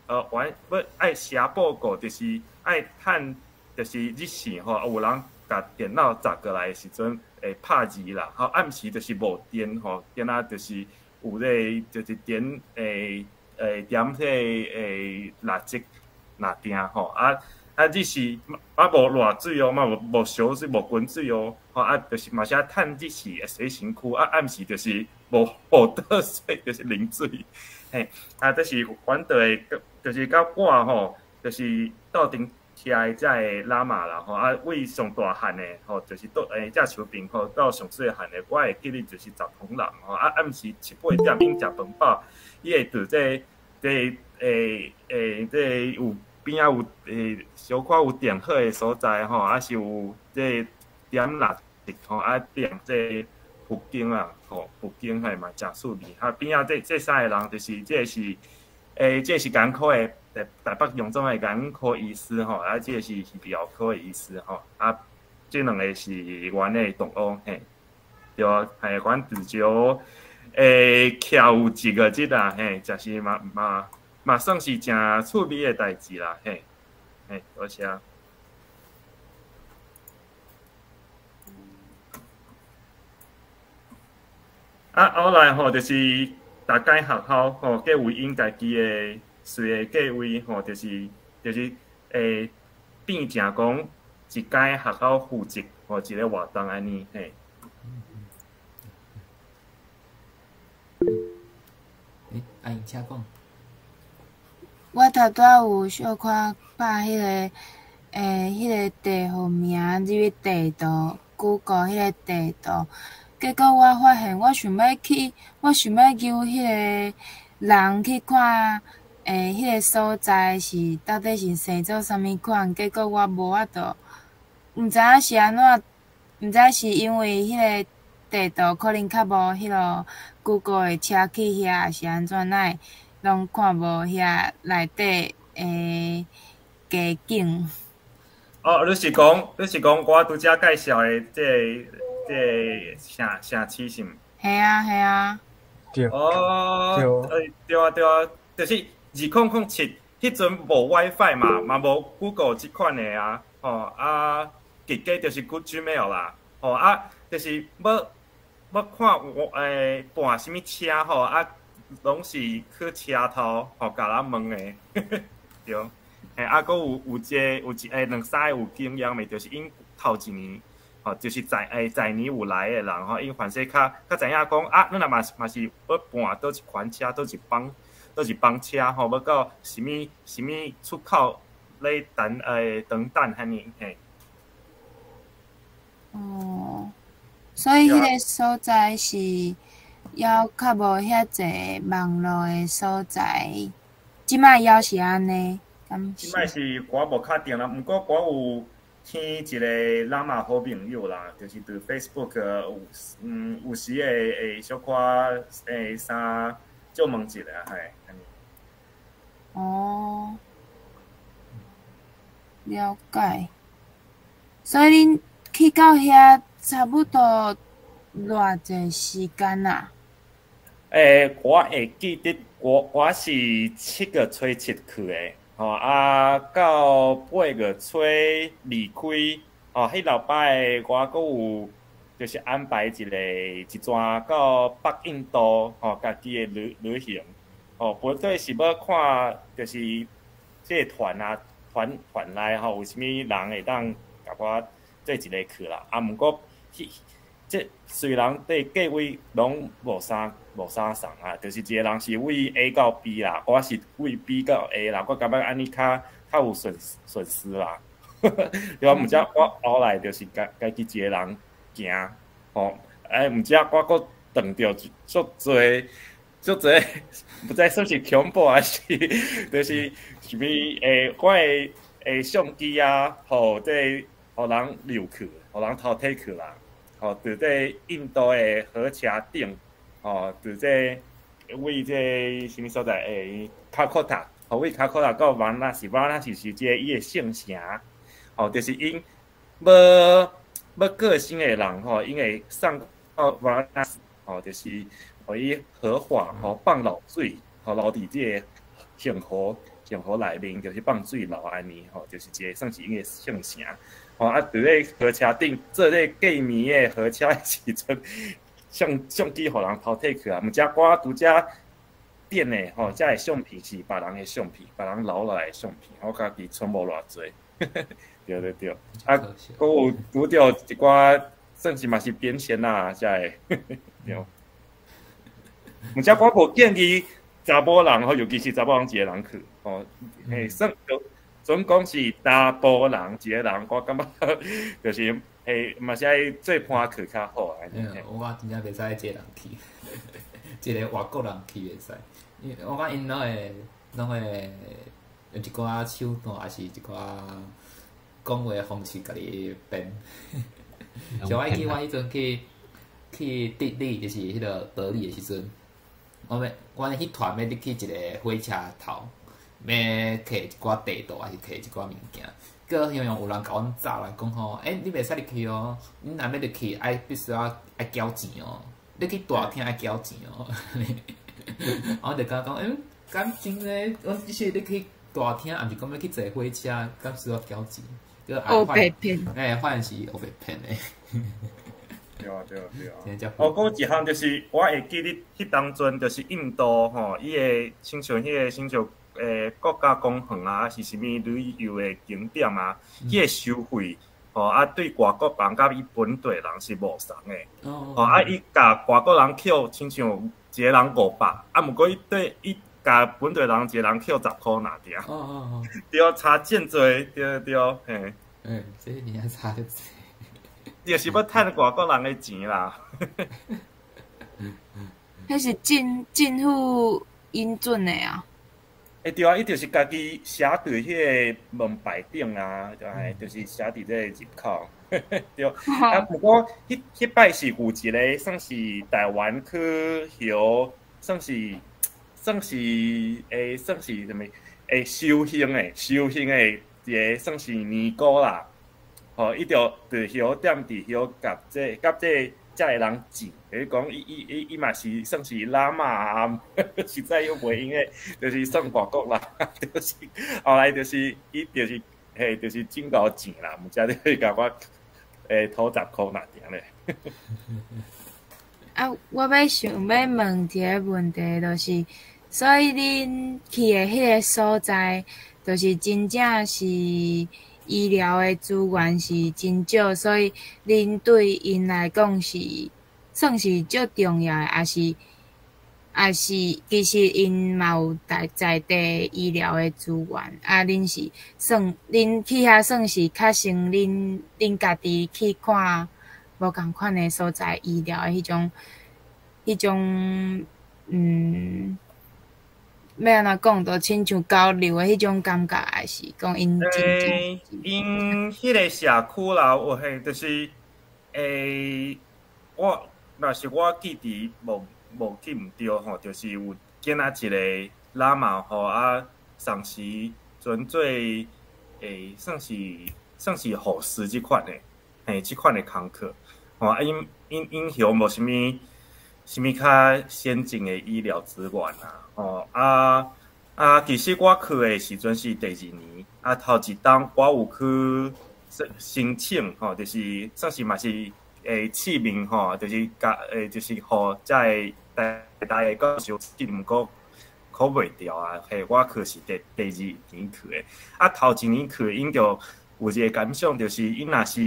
還欲愛寫報告，就是愛趁就是日時吼，有人共電腦閘過來的時陣會拍字啦，吼暗時就是無電吼，電仔就是有這個就是點點這個蠟燭若定吼，啊啊日時啊無熱水哦，嘛無燒水無滾水哦，吼啊就是嘛是愛趁日時會洗身軀，啊暗時就是無倒水，就是冷水，嘿，啊這是阮就會就是佮我吼，就是鬥陣徛的遮个喇嘛啦吼，啊，为上大汉的吼，就是倒遮树边吼到上细汉的，我会记得就是十铜人吼，啊，暗时七八点钟食饭饱，伊会伫这有边仔有小可有点火的所在吼，啊是有这点蜡烛吼，啊点这佛经啊，吼佛经嘿嘛诚趣味，啊边仔这三个人就是这个是这是眼科的。台北荣总的眼科医师吼，啊，这个是耳鼻喉科的医师吼，啊，这两个是阮的同学嘿，对啊，嘿，阮至少徛有一个这啦，嘿，就是嘛嘛嘛算是诚趣味的代志啦，嘿，嘿，多谢。啊，后来吼就是逐间学校吼，阁有𪜶家己的。随个价位吼，就是变成讲一间学校负责吼一个活动按呢嘿。阿英请讲。我头拄仔有小可拍彼个地号名入去地图，Google 彼个地图，结果我发现我想欲去，我想欲揪彼个人去看。彼个所在是到底是生做啥物款？结果我无法度，毋知影是按怎，毋知是因为彼个地图可能较无彼个 Google 的车去遐，抑是按怎，哪会拢看无遐内底的街景。哦，你是讲我拄才介绍的这个城市是毋？嘿啊，嘿啊。对。哦，对啊，对啊，就是。2007，彼阵无 WiFi 嘛，嘛无 Google 这款的啊，吼啊，结果就是 Gmail 啦，吼啊，就是欲看我盘啥物车吼啊，拢是去车头吼共人问的，对，啊，阁有一个有一两三个有经验的，就是𪜶头一年，吼，就是在年有来的人吼，𪜶凡势较较知影讲啊，咱若嘛是欲盘佗一款车，佗一班。都是班车吼，欲到啥物啥物出口咧等等等按呢嘿。哦，所以彼个所在是犹较无遐济网路的所在，这摆犹是按呢？这摆是我无确定啦，毋过我有听一个喇嘛好朋友啦，就是伫 Facebook 有有时会小可啥。借问一下，嘿。哦，了解。所以恁去到遐差不多偌济时间啊？我会记得我是7月初7去的，吼啊，到8月初离开，吼，彼礼拜我阁有。就是安排一转到北印度吼，家己的旅行吼，本底是欲看，就是这个团啊，团团内吼有啥物人会当共我做一个去啦。啊，毋过这虽然对价位拢无啥仝啊，就是一个人是为 A 到 B 啦，我是为 B 到 A 啦，我感觉按呢较有损失啦。对啊，毋则我后来就是家己一个人。行，吼，毋则我阁撞著足济足济，毋知算是恐怖还是，就是啥物我的相机啊，吼，这予人溜去，予人偷提去啦，吼，伫这印度的火车顶，吼，伫这为这啥物所在？卡库塔，吼，为卡库塔到瓦纳斯，瓦纳斯是这个伊的圣城，吼，就是𪜶欲过身的人吼，𪜶会送到瓦纳斯，吼，就是予伊火化，吼，放落水，吼，留伫这个恒河，恒河内面，就是放水流按呢，吼，就是一个算是𪜶的圣城，吼，啊，伫咧火车顶做咧过暝的火车的时阵，相机予人偷提去啊，毋则我拄则点的吼，这个相片是别人的相片，别人留落来的相片，我家己存无偌济。对对对，啊，阁有拄著一寡算是嘛是变现啦，才会对。毋则我无建议查某人吼，尤其是查某人一个人去吼，嘿，算總共是查埔人一個人，我感覺就是嘿，嘛是愛做伴去較好。嗯，我真正袂使一個人去，一個外國人去袂使。因為我感覺𪜶攏會用一寡手段，抑是一寡講話方式，共你騙。像我記我彼陣去德里，就是彼個德里的時陣，我彼團欲入去一個火車頭，欲摕一寡地圖，抑是摕一寡物件。閣向向有人共阮罩來講吼，欸，你袂使入去哦，你若欲入去，愛必須要愛繳錢哦，你去大廳愛繳錢哦。我就共伊講，欸，敢真的，阮只是入去大廳，抑毋是講欲去坐火車，敢需要繳錢？烏白騙，欸，發現是烏白騙的。對啊對啊對啊！哦，閣一項就是，我會記得彼當陣就是印度吼，伊的親像彼個親像國家公園啊，抑是啥物旅遊的景點啊，彼個收費吼啊，對外國人佮伊本地人是無仝的。哦。啊，伊共外國人扣親像一個人500，啊，毋過伊對伊共本地人一個人扣10箍爾爾。哦哦哦。對，差真濟，對對，嘿。嗯，這真正差足濟。就是欲趁外國人的錢啦。彼是政府允准的啊？欸，對啊，伊就是家己寫佇彼個門牌頂啊，就是寫佇這個入口。對，啊，毋過彼擺是有一個算是台灣去許，算是啥物？修行的一個算是尼姑啦。吼，伊就佇許踮佇許佮這個人戰，就是講伊嘛是算是喇嘛啊，實在又袂用的，就是算外國人，就是後來就是伊就是嘿，就是真𠢕錢啦，毋才你共我討10箍爾爾咧。啊，我欲想欲問一个問題，就是，所以恁去的彼个所在，就是真正是醫療的資源是真少，所以恁對𪜶來講是算是足重要的，抑是其實𪜶嘛有在地醫療的資源，啊，恁是算恁去遐算是較先恁家己去看無仝款的所在醫療的彼種，欲按怎講，就親像交流的彼種感覺，抑是講𪜶真正𪜶彼個社區啦，有嘿，就是，我若是我記佇無記毋著吼，就是有見仔一個喇嘛吼啊，同時陣做算是護士這款的，嘿，這款的工課，吼啊，𪜶許無啥物較先進的醫療資源啊，吼啊啊，其實我去的時陣是第二年，啊頭一冬我有去申請吼，就是算是嘛是試面吼，就是共就是予遮个台大的教授試，毋過考袂著啊，嘿，我去是第二年去的，啊頭一年去，𪜶就有一個感想，就是𪜶若是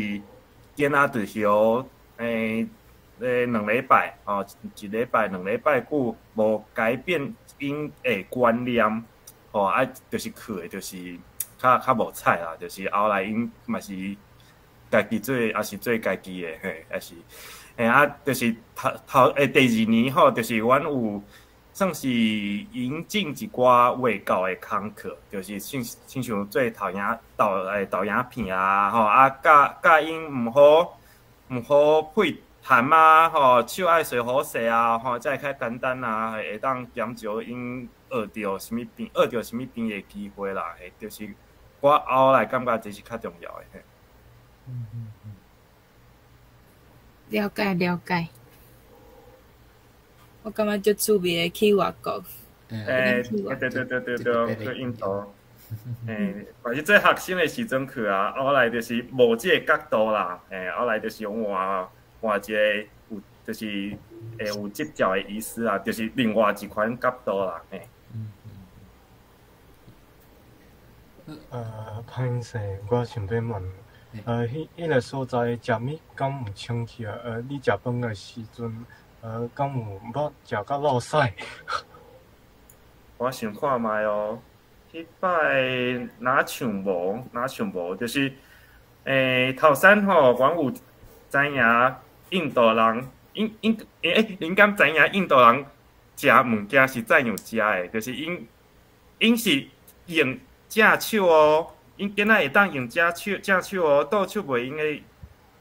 囡仔佇許2禮拜，吼，一禮拜、2禮拜久無改變𪜶的觀念，吼啊，就是去的，就是較無彩啦，就是後來𪜶嘛是家己做，也是做家己的，嘿，也是，嘿啊，就是頭頭第二年吼，就是阮有算是引進一寡衛教的工課，就是親像做投影片啊，吼啊教教𪜶毋好屁痰啊，吼手愛隨好洗啊，吼才會較簡單啊，會當減少𪜶學著啥物病的機會啦，嘿，就是我後來感覺這是較重要的。嘿。了解了解。我感覺足趣味的去外國。欸，對對對對對，去印度。欸，嘛是做學生的時陣去啊，後來就是無這個角度啦，欸，後來就是換一個有，就是有執照的醫師啊，就是另外一款角度啦，嘿。歹勢，我想欲問，彼個所在食物敢有清氣啊？你食飯的時陣，敢有捌食甲落屎？我想看覓哦。彼擺若像無，若像無，就是，頭先吼，阮有知影印度人，𪜶𪜶恁敢知影印度人食物件是怎樣食的？就是𪜶𪜶是用正手哦，𪜶敢若會當用正手正手哦，倒手袂用得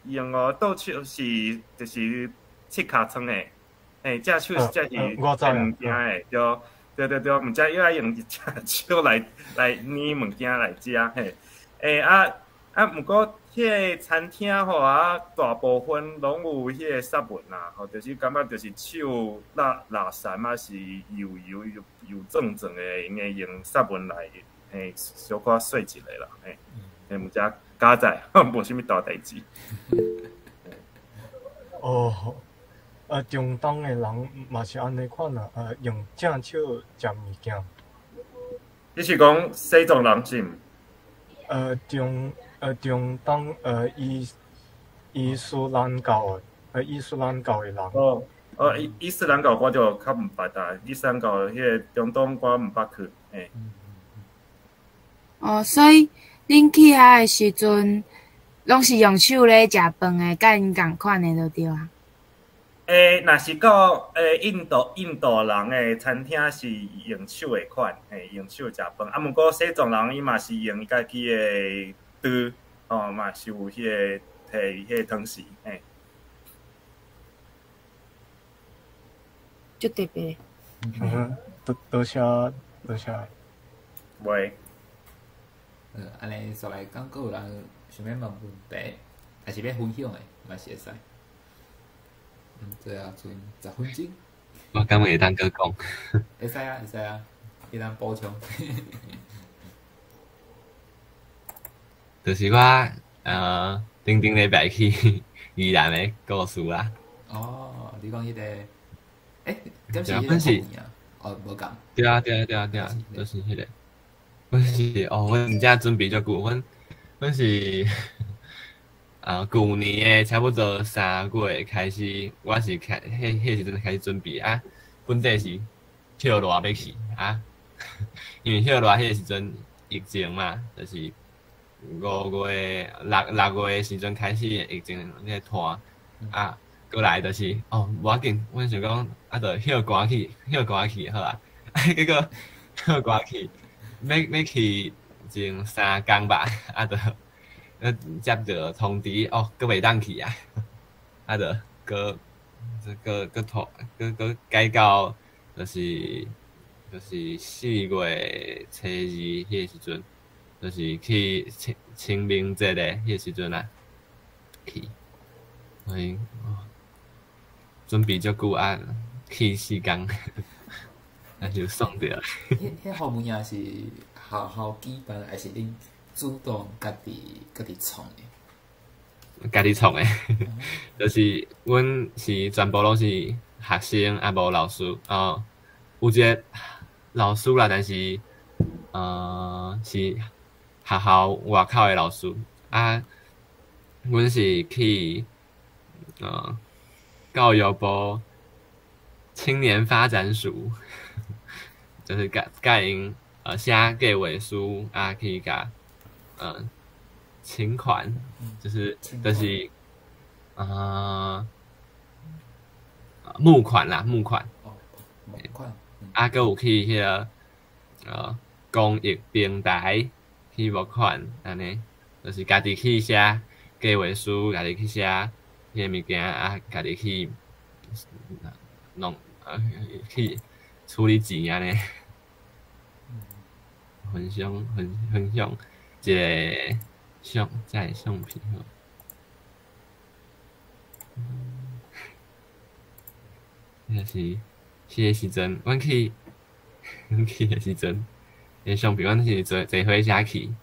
用哦，倒手是就是拭尻川的，正手才是食我知物件的，對。對對對，毋知伊愛用正手來捏物件來食嘿。啊，毋過彼个餐廳吼啊，大部分攏有彼个雪紋啦，吼，就是感覺就是手垃垃圾啊，是油油油油鑽鑽的，𪜶會用雪紋來小可洗一下啦，嘿，毋知加載無啥物大代誌。哦。中東的人嘛是按呢款啊，用正手食物件。你是講西藏人是毋？中東伊斯蘭教的人。哦，哦，伊斯蘭教我就較毋捌啊，伊斯蘭教彼个中東我毋捌去，嘿。哦，所以恁去遐的時陣，攏是用手咧食飯的，佮𪜶仝款的就對啊。若是到印度人的餐廳是用手的款，用手食飯。啊，毋過西藏人伊嘛是用家己的刀，哦，嘛是有彼个提彼个湯匙，嘿。足特別。嗯，多多謝多謝。袂。按呢煞來講，閣有人想欲問問題，抑是欲分享的，嘛是會使。對啊，賰10分鐘。我敢會當閣講？會使啊，會使啊，會當補充。就是我頂頂禮拜去宜蘭的故事啦。哦，你講彼个，敢是彼個哦，無仝。對啊對啊對啊對啊，就是彼个。阮是哦，阮真正準備足久，阮是。舊年的差不多3月開始，我是開彼彼時陣開始準備啊。本底是歇熱欲去啊，因為歇熱彼個時陣疫情嘛，就是5月六月的時陣開始疫情咧拖啊，過來就是哦，無要緊，阮想講啊，就歇寒去，歇寒去好啊。結果歇寒去，欲去前3工吧，啊，就。接著通知哦，閣袂當去啊！啊，就閣閣閣拖，閣閣改到就是4月初2彼个時陣，就是去清明節的彼个時陣啊，去。所以準備足久啊，去4工，啊就爽著。彼彼項物件是學校舉辦，抑是恁主動家己創的？家己創的，就是阮是全部攏是學生，啊無老師哦，有一個老師啦，但是是學校外口的老師啊，阮是去教育部青年發展署，就是共𪜶寫計劃書啊，去共請款，就是募款啦，募款。哦，募款。啊，閣有去彼个公益平台去募款，按呢，就是家己去寫計劃書，家己去寫彼个物件，啊，家己去弄，去處理錢按呢。分享一个相，這个相片吼。那是彼个時陣，阮去的時陣，彼个相片，阮是坐火車去，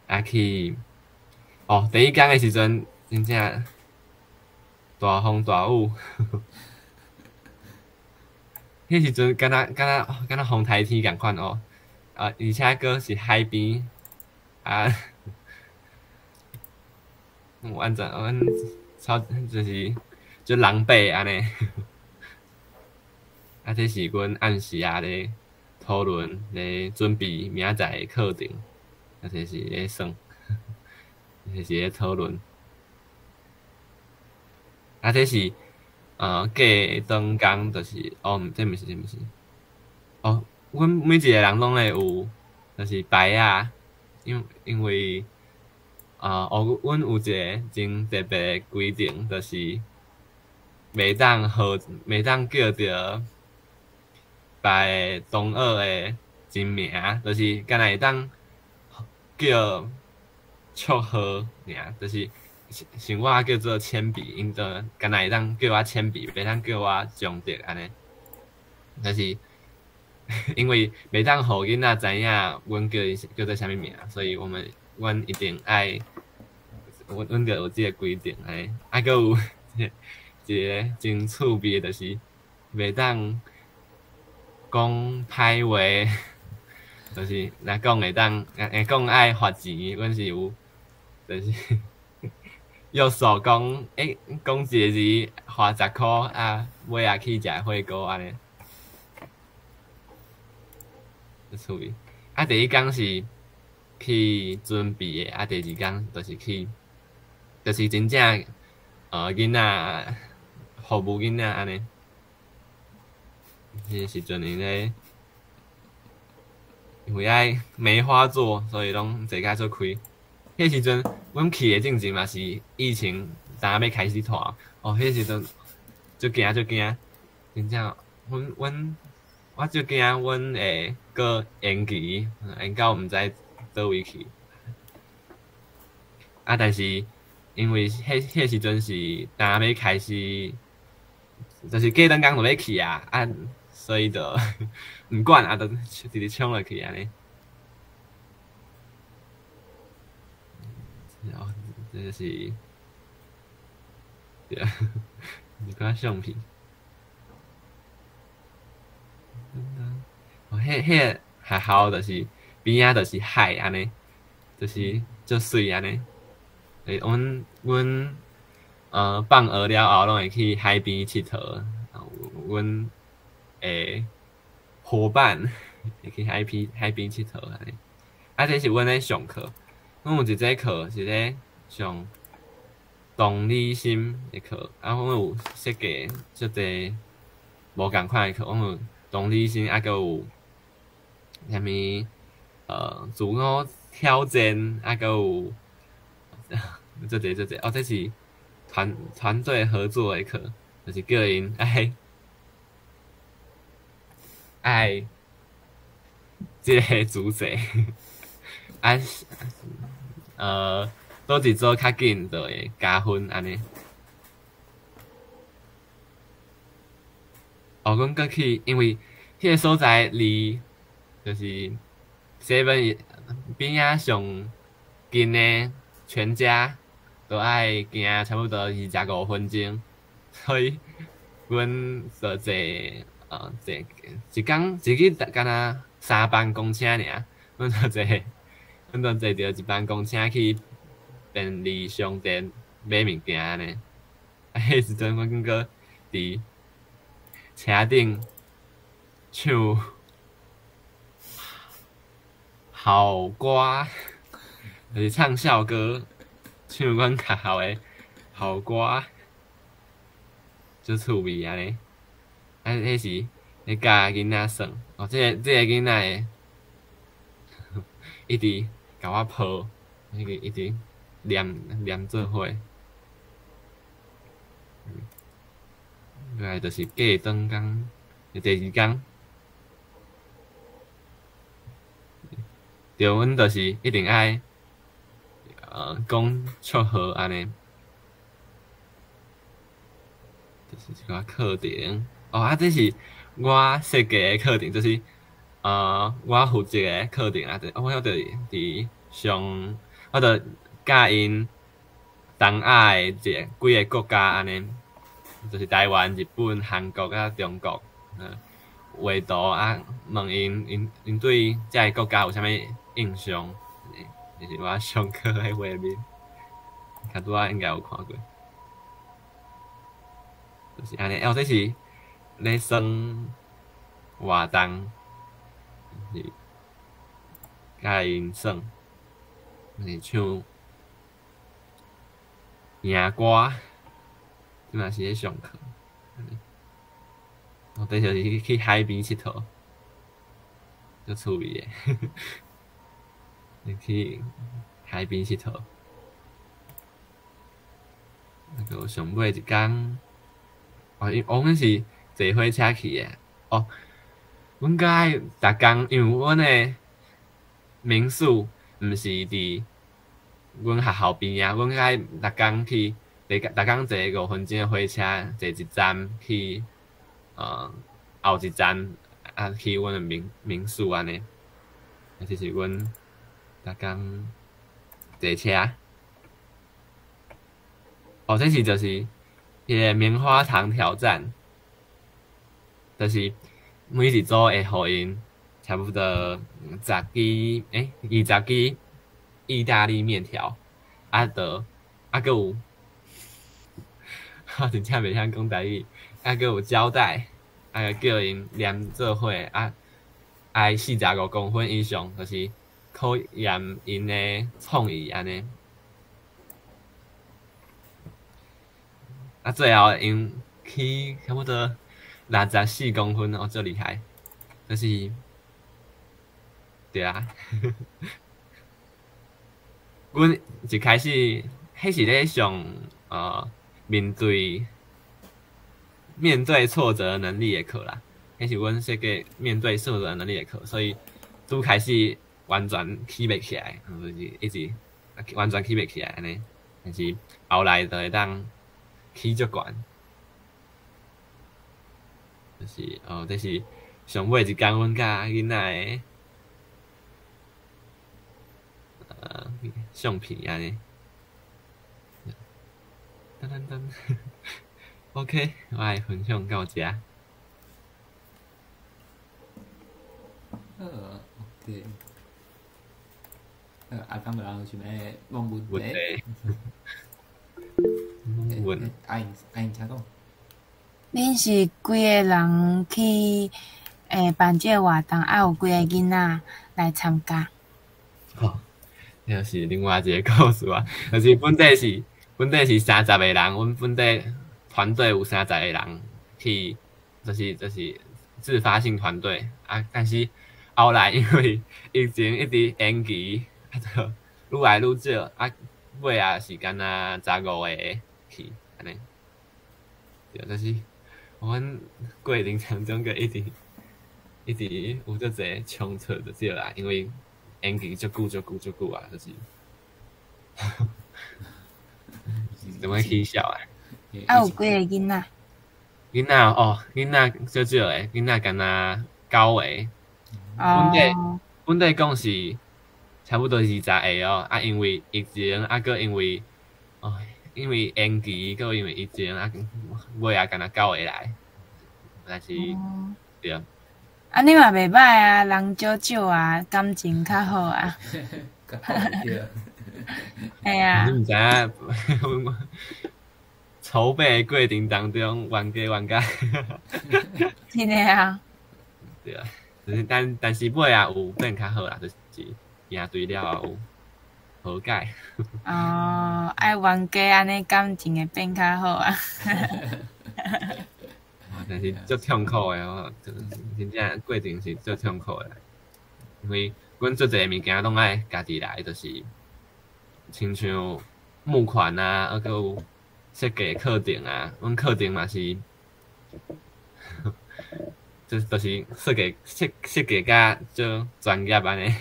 啊去，哦，第一工的時陣，真正大風大雨，彼時陣敢若風台天仝款哦，啊，而且閣是海邊，啊，有按怎阮超就是足狼狽按呢。啊，這是阮暗時仔咧塗討論咧準備明仔載的課程，啊，這是咧算，這是咧討論。啊，這是過轉工，就是哦，這毋是，這毋是。哦，阮每一個人攏會有，就是牌仔，因為啊，哦，阮有一個真特別的規定，就是袂當號，袂當叫著別個同學的真名，就是干焦會當叫綽號爾，就是像我叫做鉛筆，𪜶就干焦會當叫我鉛筆，袂當叫我張德按呢。但是因為袂當予囡仔知影阮叫伊叫做啥物名，所以我們阮一定愛，阮就有這個規定按呢。啊，閣有一個真趣味的，就是袂當講歹話，就是若講會當，會講愛罰錢，阮是有，就是約束講，講一個字罰10箍，啊，尾仔去食火鍋按呢。趣味。啊，第一工是去準備的，啊，第二工就是去，就是真正囡仔服務囡仔按呢。彼個時陣𪜶咧，因為愛沒話做，所以攏坐甲足開。彼時陣，阮去的進前嘛是疫情剛欲開始拖，哦，彼時陣足驚足驚，真正，阮我足驚阮會閣延期，延到毋知佗位去。啊，但是因為彼時陣是剛欲開始，就是過兩工就欲去啊，啊，所以就毋管啊，就直直衝落去按呢。哦，這就是，對啊，一寡相片。哦，彼個學校就是邊仔就是海按呢，就是足媠按呢。阮放學了後攏會去海邊𨑨迌。阮的夥伴會去海邊𨑨迌按呢。啊，這是阮咧上課，阮有一節課是咧上同理心的課，啊，阮有設計足濟無仝款的課，阮有同理心，啊，閣有啥物自我挑戰，啊，閣有足濟足濟，哦，這是團隊合作的課，就是叫𪜶愛這個組織，啊，佗一組較緊就會加分按呢。哦，阮閣去，因為彼個所在離就是 seven 邊仔上近的全家，都愛行差不多25分鐘，所以阮就坐一工一日敢若三班公車爾，阮就坐著一班公車去便利商店買物件按呢。啊，彼時陣阮閣佇車頂唱校歌，就是唱校歌，唱阮學校的校歌，足趣味按呢。啊，彼是咧教囡仔耍，哦，這個囡仔會一直共我抱，彼個一直黏黏做伙。過來就是過轉工，第二工，對，阮就是一定愛講綽號按呢，就是一寡課程。哦，啊，這是我設計的課程，就是我負責的課程啊，我就佇上，我就教𪜶東亞的幾個國家按呢，就是台灣、日本、韓國佮中國，畫圖啊，問𪜶對這个國家有啥物印象？這是我上課的畫面，較拄仔應該有看過，就是按呢。哦，這是咧耍活動，是佮𪜶耍，是唱赢歌，这嘛是咧上课。哦，这就是去海边𨑨迌，足趣味的。去海边𨑨迌。啊，阁有上尾一工，哦，因哦，阮是坐火车去的。哦，阮阁爱逐工，因为阮的民宿毋是伫阮学校边仔，阮阁爱逐工去，逐工坐5分钟的火车，坐一站去，后一站啊去阮的民宿按呢。啊，这是阮逐工坐车。哦，这是就是彼个棉花糖挑战，就是每一组会予𪜶差不多10支，20支意大利面条，啊，就啊，阁有，我真正袂晓讲台语，啊，阁有胶带，啊，叫𪜶黏做伙，啊，爱45公分以上，就是考验𪜶的创意按呢。啊，最后𪜶去差不多64公分哦，足厉害，就是对啊。阮一开始，彼是咧上面对挫折能力的课啦，彼是阮设计面对挫折能力的课，所以拄开始完全起袂起来，就是一直完全起袂起来按呢。但是后来就会当起足悬，就是哦，这是上尾一工阮佮囡仔的相片按呢。噔噔噔，OK，我的分享到遮。好，OK。啊，敢无人有想欲问问题？问。阿英，阿英，请讲。恁是几个人去办这个活动？啊，有几个囡仔来参加？哦，这是另外一个故事啊。就是本底是30个人，阮本底团队有30个人去，就是自发性团队啊。但是后来因为疫情一直延期，啊，就愈来愈少啊。尾仔是干焦15个去，按呢。对，就是阮过程当中阁一直一直有足济冲突就对啦，因为延期足久足久足久啊，就是怎么起笑啊？啊，有几个囡仔？囡仔哦，囡仔少少的，囡仔干焦9个。本底讲是差不多20个哦，啊，因为疫情，啊，阁因为哦，因为延期，阁因为疫情，啊，尾仔干焦9个来，但是对。啊，你嘛袂歹啊，人少少啊，感情较好啊。对。嘿啊。你毋知影，筹备的过程当中，冤家冤家。真的啊。对啊，就是但是尾仔有变较好啦，就是赢对了后有和解。哦，爱冤家按呢感情会变较好啊。但是足痛苦的哦，真正过程是足痛苦的，因为阮足济物件拢爱家己来，就是亲像募款啊，啊，阁有设计课程啊，阮课程嘛是，就是设计甲足专业按呢。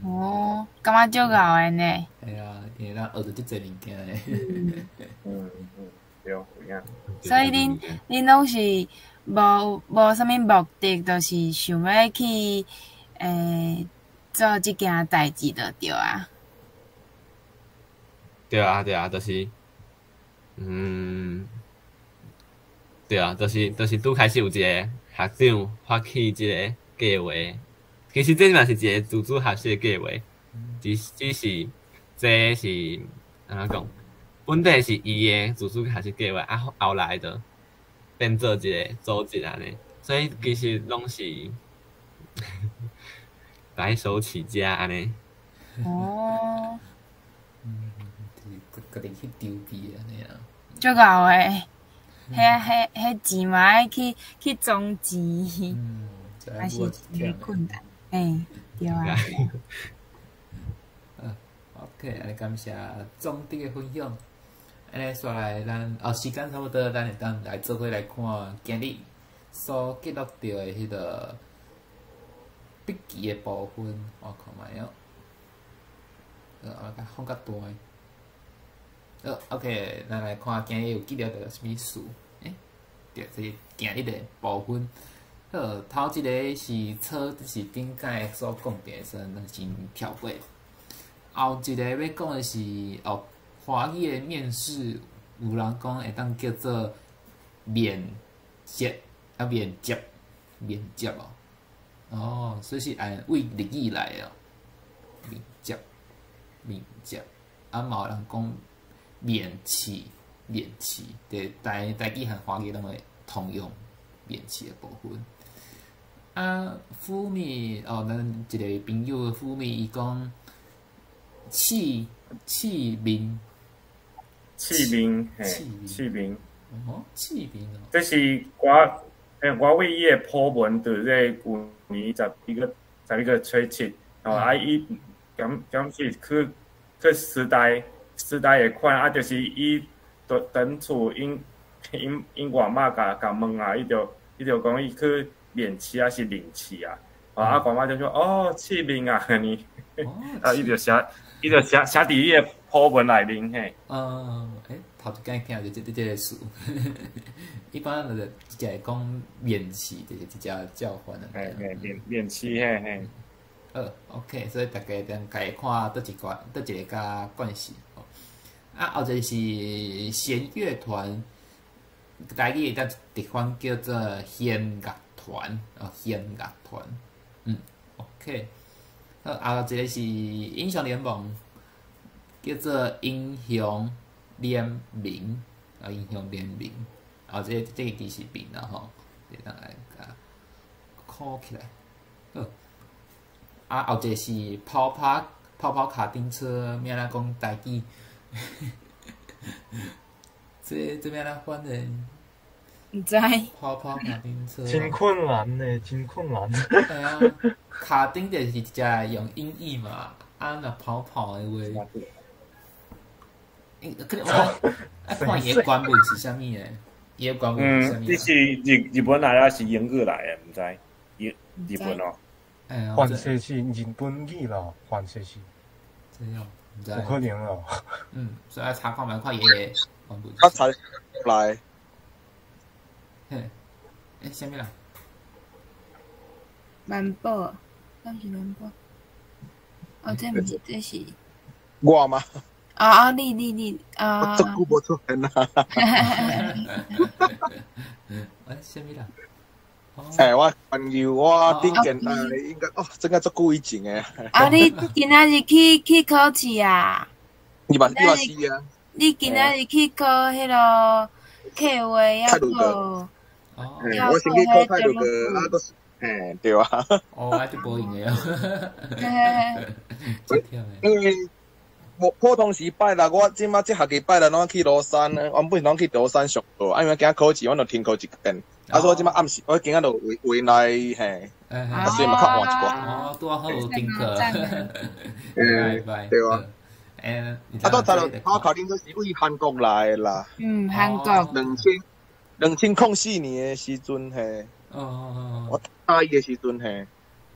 哦，感觉足𠢕的呢。嘿啊，因为咱学著足济物件的。对，有影。所以恁拢是无啥物目的，就是想欲去做这件代志就对啊。对啊，对啊，就是，对啊，就是拄开始有一个学长发起这个计划，其实这嘛是一个自主学习的计划，只是这是按怎讲？本底是伊的自主学习计划，啊，后来就变做一个组织按呢，所以其实拢是白手起家按呢。哦。嗯，就是家己去筹备按呢啦。足𠢕的，彼钱嘛爱去装钱，也是一个困难。欸，对啊。OK，按呢感谢总得的分享。按呢煞来咱哦，时间差不多，咱会当来做伙来看今日所记录著的彼个笔记的部分，我看觅哦。我共放较大的。好，OK，咱来看今日有记录著啥物事？欸，对，这是今日的部分。好，头一个是草，是顶摆所讲著的，所以咱先跳过。后一个欲讲的是哦，华语的面试，有人讲会当叫做面接啊，面接面接哦。哦，所以是按为日语来的哦。面接面接，啊，嘛有人讲面试面试，伫台语和华语拢会通用面试的部分。啊，富美哦，咱一个朋友富美伊讲。试面，试面，嘿，试面。哦，试面哦。这是我，嘿，我为伊的 po 文，伫这旧年11月初七，吼，啊，伊敢是去师大的款，啊，就是伊佇厝𪜶外妈共问啊，伊就讲伊去面试抑是面试啊，啊，外妈就说哦，试面啊，按呢，啊，伊就写伫伊的 po 文内面嘿。嗯，欸，头一摆听著这个词，一般就是直接讲面试，就是直接叫唤的。嘿嘿，面试嘿嘿。好，OK，所以大家当家看佗一个佗一个佮关系。啊，后一个是弦乐团，台语会当直翻叫做弦乐团，哦，弦乐团，嗯，OK。好，后一个是英雄联盟，叫做英雄联盟，啊，英雄联盟，啊，这个字是变啦吼，会当来共考起来。好，啊，后一个是跑跑卡丁车，欲按怎讲台语？这欲按怎翻呢？毋知。跑跑卡丁车。真困难呢，真困难。对啊，卡丁就是直接用音译嘛，啊，若跑跑的话，可能我啊看伊的原文是啥物的，伊的原文是啥物？这是日本来抑是英语来的？毋知，日本哦。反正是日本语啦，反正是。这样，毋知。有可能哦。嗯，所以爱查看觅看伊的原文。我查来。嘿，欸，啥物啦？万宝，敢是万宝？哦，这毋是，这是。我吗？啊啊！你你你啊！我足久无出现啊！哎，啥物啦？哎，我朋友，我顶件应该哦，这个足久以前的。啊，你今仔日去考试啊？你嘛是啊？你今仔日去考彼个客话抑考？我先去考泰鲁阁，啊，阁是，嘿，对啊。哦，啊，就无闲的啊。因为我普通时拜六，我这马这学期拜六拢去庐山，原本是拢去庐山上课，啊，因为今仔考试，我就停课一遍。啊，所以这马暗时，我今仔就回回来嘿，啊，所以嘛较晚一寡。哦，拄好有停课。拜拜。对啊。欸，啊，拄才跑卡丁车是为韩国来的啦。嗯，韩国。2004年的时阵嘿。哦。我大一的时阵嘿。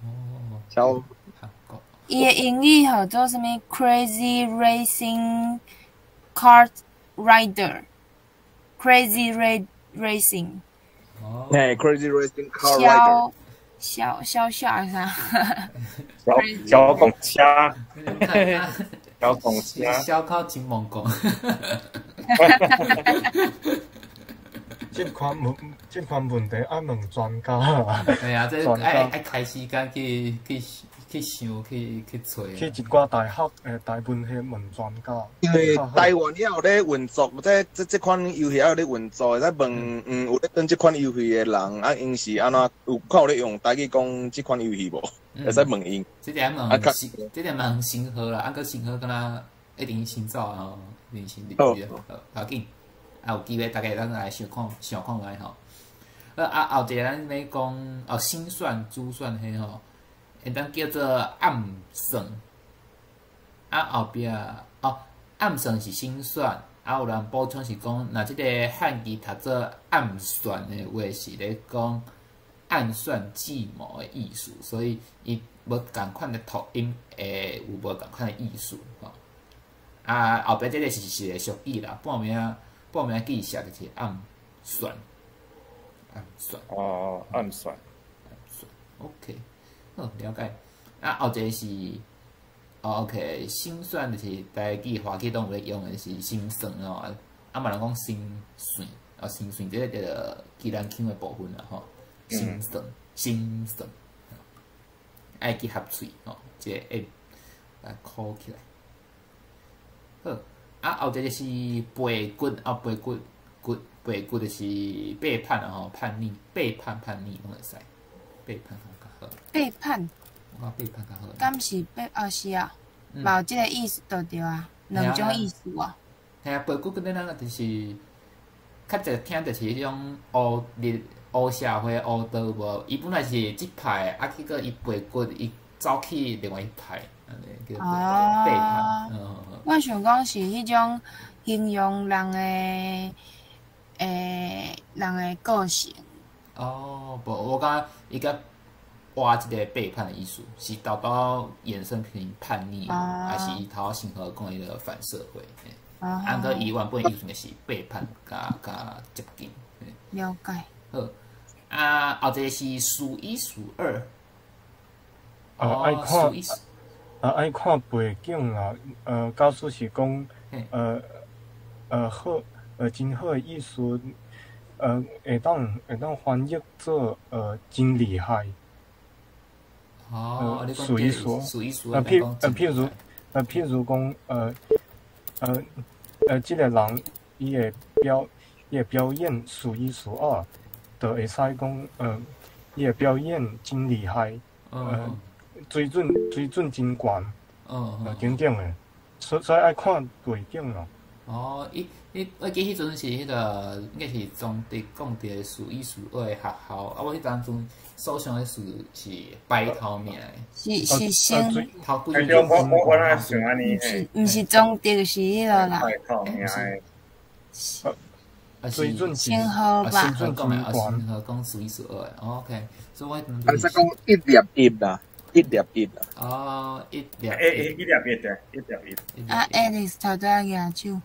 哦。超。韩国。伊的英语号做啥物？Crazy Racing Car Rider，Crazy Racing。哦。嘿，Crazy Racing Car Rider。小小小啥？小小公车。小公车。小口真猛讲。这款问题爱问专家啊。对啊，这爱开时间去去去去想去揣。去一寡大學的台文系問專家。因為台灣也有咧運作，這款遊戲也有咧運作，會使問有咧轉這款遊戲的人，啊，𪜶是按怎有看有咧用台語講這款遊戲無？會使問𪜶。這點問新，這點問新好啦，啊，閣新好敢若一定新走啊吼，一定新入去啊，好，要緊。啊，有機會大家會當來想看想看覓吼。啊，後一個咱欲講哦，心算、珠算彼吼，會當叫做暗算。啊，後壁哦，暗算是心算，啊，有人補充是講，若這个漢字讀做暗算的話，是咧講暗算計謀的意思，所以伊無仝款的讀音，會有無仝款的意思吼。啊，後壁這个是一个俗語啦，半暝記寫就是暗算。暗算。哦，暗算。暗算，OK，好，了解。啊，後一個是，哦，OK，心算就是台語、華語攏有咧用的是心算哦，啊嘛人講心算，啊心算這個叫做宜蘭腔的部分啦吼，心算，心算，愛去合喙吼，這個會來考起來。好，啊後一個是背骨，啊背骨骨背骨就是背叛啊吼，叛逆、背叛、叛逆攏會使，背叛較好。背叛。我背叛較好。敢是背哦是啊，嘛有這个意思就對啊，兩種意思啊。嘿啊，背骨跟咱個就是較濟聽就是彼種烏日烏社會烏道無，伊本來是這派，啊結果伊背骨伊走去另外一派，按呢叫背叛。我想講是彼種形容人的人的個性。哦，無，我感覺伊共挖一個背叛的意思，是豆豆衍生成叛逆，還是伊頭先好講彼个反社會？啊，毋過伊原本意思是背叛佮佮接近。了解。好，啊，後一個是數一數二。啊，愛看啊，愛看背景啦。假使是講，好，真好的意思，會當翻譯做真厲害。哦，數一數，數一數譬如講，這个人伊的表演數一數二，就會使講，伊的表演真厲害，水準真懸，等等的，所以愛看背景咯。哦，伊伊我記彼陣是彼个，應該是中壢講著數一數二的學校，啊，我彼當陣所想的事是排頭名的。是先。頭幾我我我哪想按呢？毋是中壢是彼个啦。排頭名的。水準先好吧。水準講的，啊，先好講數一數二的，OK，所以我。還是講一粒一啦，一粒一啦。哦，一粒。欸，一粒一對，一粒一。啊，Alex 頭拄仔舉手。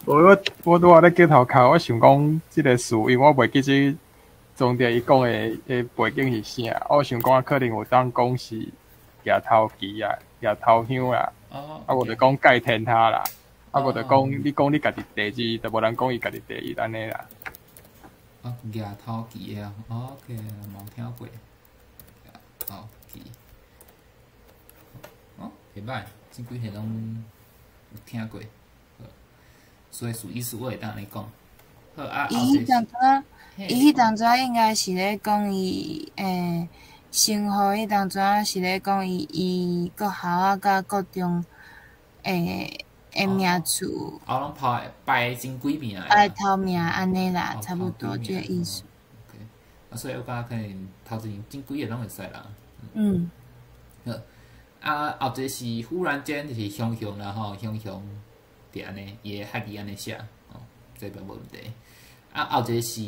無我拄仔咧鏡頭尻，我想講這个詞，因為我袂記得中壢伊講的背景是啥，我想講可能有當講是舉頭旗啊，舉頭香啦，啊無就講蓋天塔啦，啊無就講你講你家己第二，就無人講伊家己第一按呢啦。啊，舉頭旗啊，OK，無聽過。舉頭旗，哦，袂歹，這幾個攏有聽過。所以數一數二會當按呢講。好啊，伊彼當陣，伊彼當陣應該是咧講伊生活彼當陣是咧講伊伊國校啊，佮國中的名次。哦，攏排排前幾名。排頭名按呢啦，差不多這个意思。 OK，啊，所以我感覺可能頭前前幾个攏會使啦。好，啊，後一個是忽然間就是雄雄啦吼，雄雄。伫按呢，伊的漢字按呢寫，哦，這邊無問題。啊，後一個是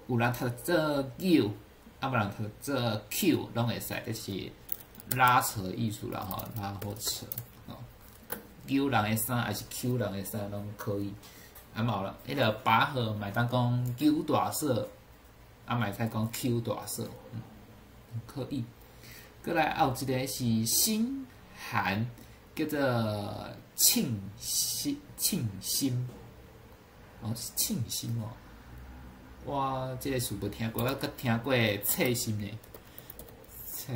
有人讀做 Q，啊，無人讀做 Q，攏會使，這是拉扯意思啦吼，拉或扯，哦，揪人的衫，還是搝人的衫，攏可以。啊，嘛有人，彼个拔河嘛會當講揪大索，啊，嘛會使講搝大索，可以。閣來後一个是心寒，叫做慶心，慶心，哦，是慶心哦。我這个詞無聽過，我閣聽過冊心呢。冊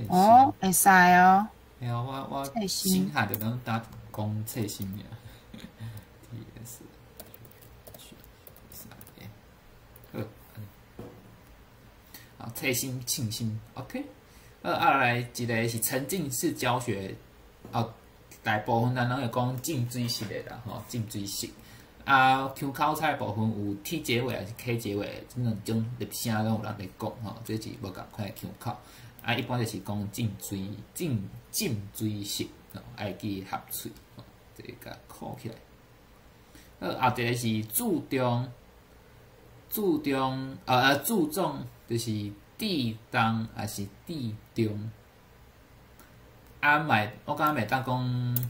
哦，會使哦。嘿啊，我新漢就講打講冊身爾。T S H 三 A，好，好，冊身慶生，OK。啊來一个是沉浸式教學，哦，大部分咱攏會講浸水式的啦，吼，浸水式。啊，腔口菜部分有 T 結尾還是 K 結尾，這兩種入聲攏有人咧講吼，這是無仝款的腔口。啊，一般就是講浸水浸浸水式，吼，愛記合喙，吼，這個共考起來。好，後一個是注重，注重，注重就是地動還是地中？啊，嘛，我感覺會當講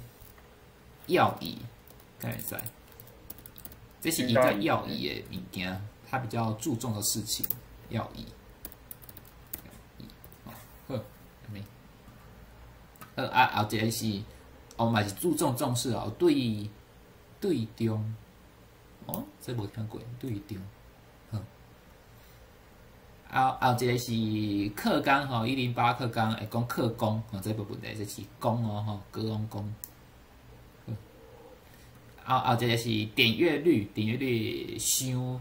要義，敢會使？這是伊較要義的物件，他比較注重的事情，要義。要義，哦，好，按呢。好，啊，後一個是，哦，嘛是注重重視哦，對對中，哦，這無聽過，對中，好。啊，後一個是課綱吼，108課綱會講課綱，吼，這無問題，這是綱哦，吼，高王綱。後後一個是點閱率，點閱率收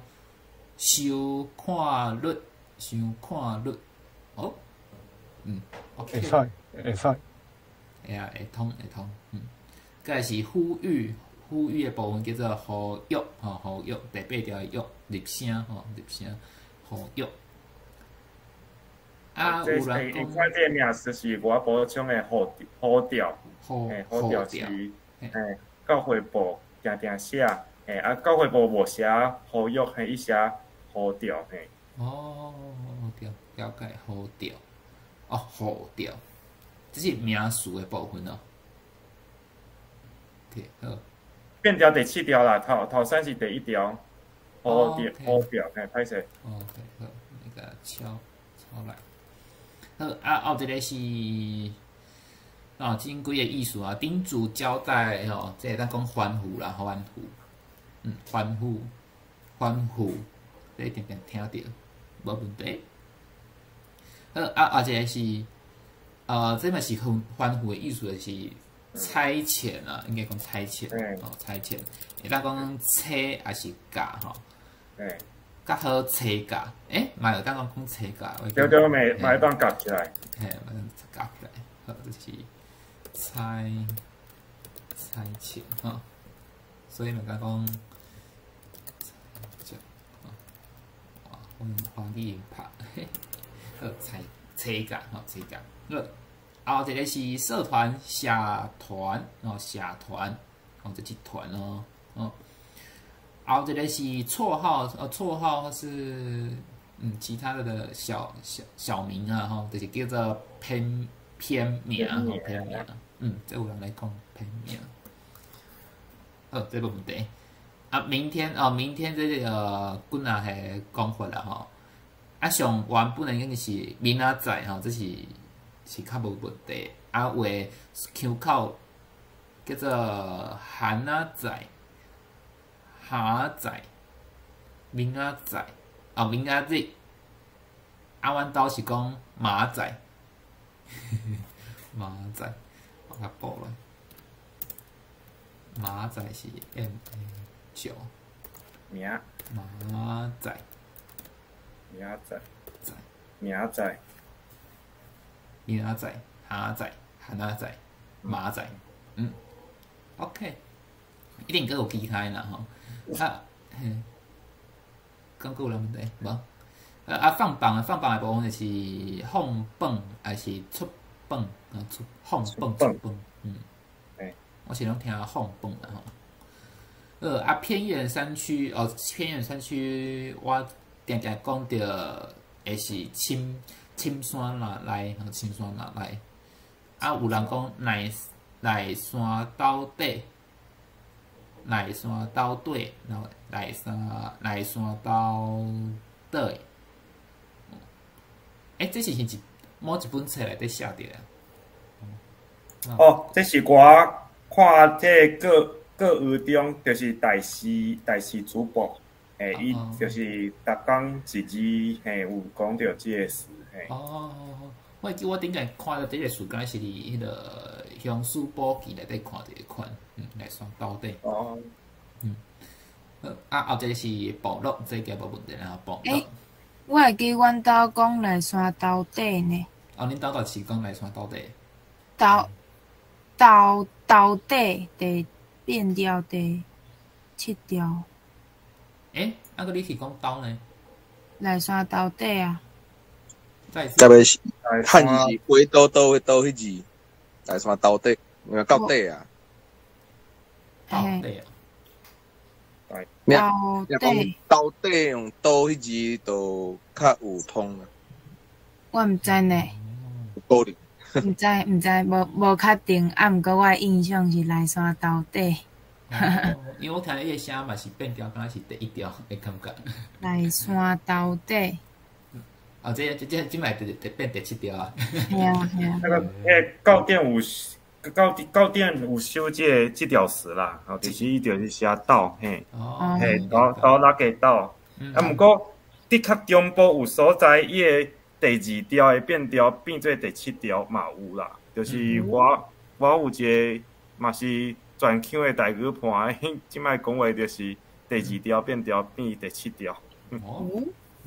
收看率，收看率，哦，嗯，OK，會使會使。會啊，會通會通，嗯，過來是呼籲，呼籲的部分叫做呼籲，吼，呼籲，第八條的籲入聲，吼，入聲，呼籲。啊，有人講，看這個名詞是我補充的呼呼調，呼呼調是，嘿，教會部定定寫，嘿，啊，教會部無寫呼籲，嘿，伊寫呼調，嘿。哦，對，了解，呼調，哦，呼調，這是名詞的部分哦。對，好。變調第七條啦，頭頭三是第一條，呼調呼調，嘿，歹勢。 OK，好，那個敲敲來。好，啊，後一個是，哦，真幾个意思啊，叮囑交代吼，這個當講吩咐啦，吩咐，嗯，吩咐，吩咐，這一定定聽著，無問題。好，啊，後一個是，這嘛是吩吩咐的意思，就是差遣啊，應該講差遣，哦，差遣，會當講差還是教吼？較好差教，欸，嘛會當講講差教。對對，嘛嘛會當夾起來。嘿，嘛當夾起來，好，這是差差遣吼，所以嘛當講，哇，我用華語拍，好，差差教吼，差教，好，後一個是社團社團哦，社團哦，這一團哦，哦。後一個是綽號，綽號或是其他的的小小小名啊，吼，就是叫做偏偏名，吼，偏名，嗯，這有人來講偏名。好，這無問題。啊，明天哦，明天這個幾若個講法啦，吼。啊，上原本的應該是明仔載吼，這是是較無問題。啊，有的腔口叫做韓仔載。哈仔，明仔載，哦，明仔日，啊，阮兜是講馬仔，馬仔，我共報落，馬仔是 M A 九，名，馬仔，明仔載，明仔，明仔載，哈仔，韓仔載，馬仔，嗯，OK，一定閣有其他的啦吼。啊，嘿，敢閣有人問題無？啊，放榜啊，放榜的部分就是放榜，還是出榜？啊，出放榜出榜，嗯，我是攏聽放榜啦吼。啊，偏遠山區哦，偏遠山區，我定定講著會是深深山內內，深山內內。啊，有人講內內山斗底。內山斗底，然後內山內山斗底。欸，這是是一某一本冊內底寫著的。哦，這是我看這個各各中，就是大師大師主播，嘿，伊就是逐工一字，嘿，有講著這个詞，嘿。哦，我會記我頂擺看著這个詞，敢若是佇彼个鄉事簿記內底看著的款，麗山斗底。好，啊，後一个是部落，這個無問題啦，部落。欸，我會記阮兜講麗山斗底呢。哦，恁兜就是講麗山斗底。斗斗斗底第變調第七調。欸，啊，閣你是講斗呢？麗山斗底啊。特別是漢字是回刀刀的刀彼字，麗山斗底，到底啊。到底啊。斗底。斗底用刀彼字就較有通啊。我毋知呢。有道理。毋知毋知，無無確定，啊，毋過我的印象是麗山斗底。因為我聽伊的聲嘛是變調，敢若是第一調的感覺。麗山斗底。哦，這這這這擺第第變第七調啊。係啊係啊。那個彼個教典有教教典有收這个這條詞啦，吼，就是伊就是寫斗，嘿，嘿，斗斗六個斗。啊，毋過的確中部有所在，伊的第二調會變調變做第七調嘛有啦。就是我我有一個嘛是全腔的台語伴，這擺講話就是第二調變調變第七調。哦，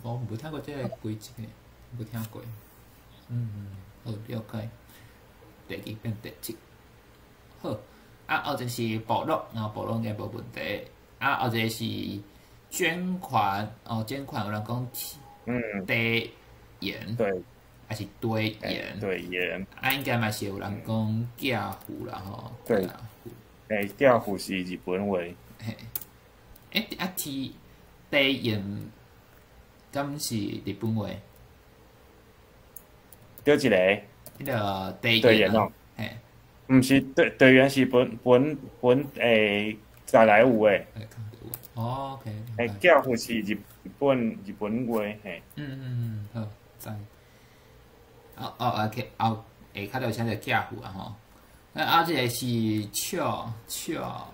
我無聽過這个規則，無聽過。好，了解。第二變第七。好，啊，後一個是部落，啊，部落應該無問題。啊，後一個是捐款，哦，捐款有人講，地緣，還是堆鹽，對鹽。啊，應該嘛是有人講寄付啦，吼。對，欸，寄付是日本話。嘿，欸，啊，提地緣，敢是日本話？佗一個？彼个地緣哦，嘿，毋是地地緣是本本本欸在來有的。哦，OK。欸，寄付是日本日本話，嘿。好，知。哦哦，OK，後下跤就寫著寄付啊吼。啊啊，這个是笑笑。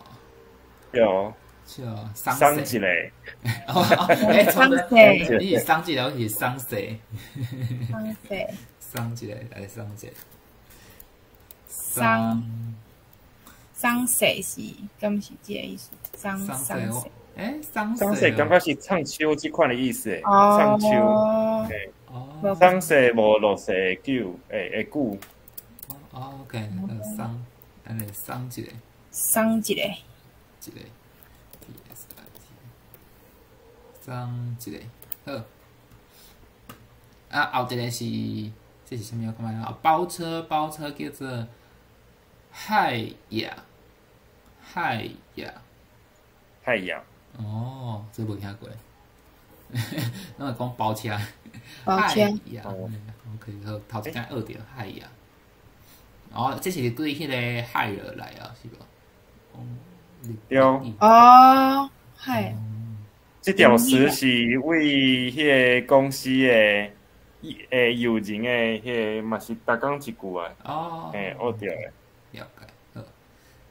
笑。笑。送一個。欸，送你是送一個，我是送世。送世。送一個，來送一個。送送世是，敢是這个意思？送送世。欸，送送世感覺是唱秋這款的意思，唱秋。嘿，送世無落世會久，會會久。哦，OK，送，按呢送一個。送一個。一個。T S I T。送一個，好。啊，後一個是，這是啥物？我看覓啊，包車，包車叫做海呀，海呀，海呀。哦，這無聽過。攏會講包車。包車。海呀，OK，好，頭一擺學著海呀。哦，這是對彼个海爾來啊，是無？對。哦，海。這條詞是為彼個公司的欸友人的彼個嘛是逐工一句啊。哦。嘿，學著的。了解，好。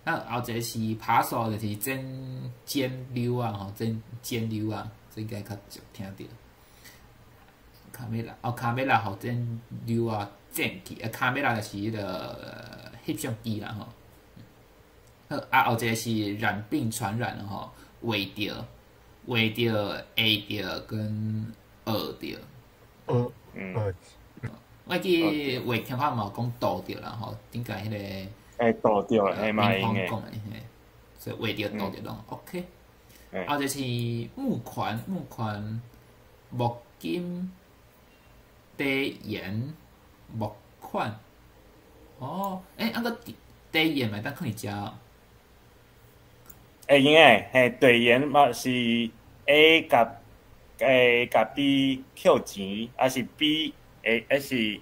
啊，後一個是扒手，就是剪剪溜啊，吼，剪剪溜啊，這應該較常聽著。卡梅拉，哦，卡梅拉予剪溜啊，剪去，啊，卡梅拉就是彼个翕相機啦，吼。好，啊，後一個是染病傳染吼，畫著、畫著、會著跟學著。我記畫聽看嘛有講杜著啦，吼，頂擺彼个。欸，杜著，嘿嘛會用的。講的嘿，所以畫著、杜著攏 OK。後一個是募款，募款，募金，地緣，募款。哦，欸，啊閣地緣嘛會當囥佇遮。會用的，嘿，地緣嘛是 A 共 A 共 B 扣錢，抑是 B 會抑是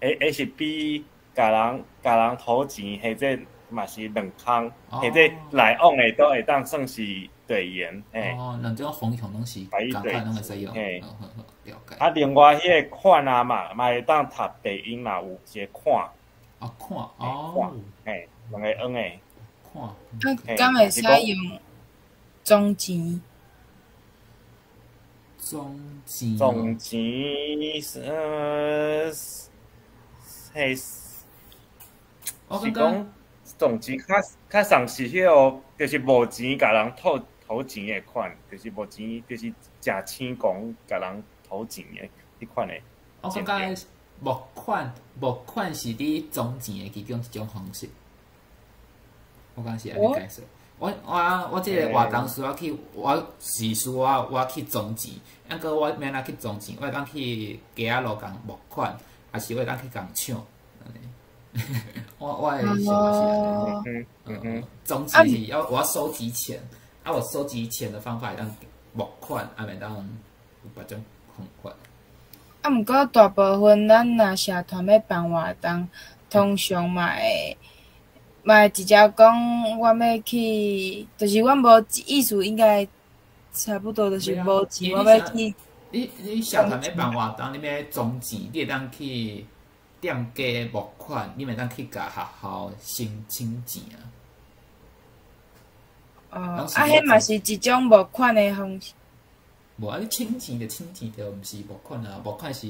會抑是 B 共人共人討錢，或者嘛是兩空，或者來往的都會當算是兌現。嘿。哦，兩種方向攏是仝款，攏會使用。嘿，好好好，了解。啊，另外彼个款啊嘛，嘛會當讀地音嘛有一个款。哦，款哦。嘿，兩个嗯的。款。啊，敢會使用總錢？總錢。總錢，嘿，是讲总钱较较送是彼个，就是无钱共人讨讨钱的款，就是无钱，就是食青讲共人讨钱的彼款的。我感觉募款，募款是你筹钱的其中一种方式。我感觉是按呢解释。我这个活动需要去，我是需要我去筹钱，毋过我欲按怎去筹钱，我会当去街仔路共募款，抑是我会当去共抢。按呢，我的想法是按呢。筹钱是要我要收集钱，啊，我收集钱的方法会当募款，啊，会当有别种方法。啊，毋过大部分咱若社团欲办活动，通常嘛会直接讲，我欲去，就是阮无意思，应该差不多就是无钱，我欲去。你社团欲办活动，你欲筹钱，你会当去店家募款，你会当去共学校申请钱啊。哦，啊，彼嘛是一种募款的方式。无啊，你请钱就请钱，就毋是募款啊。募款是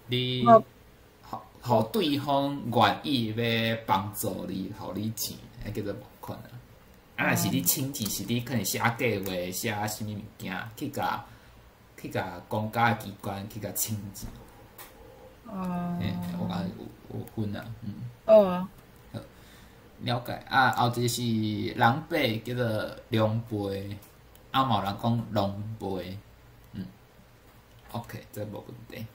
你，予对方愿意欲帮助你，予你钱，彼叫做募款啊。啊，若是你请钱，是你可能写计划、写啥物物件，去共公家的机关去共请钱。嘿，我感觉有分啊，嗯。好，了解。啊，后一个是人伯，叫做龙背，啊嘛有人讲龙背，嗯。OK，这无问题。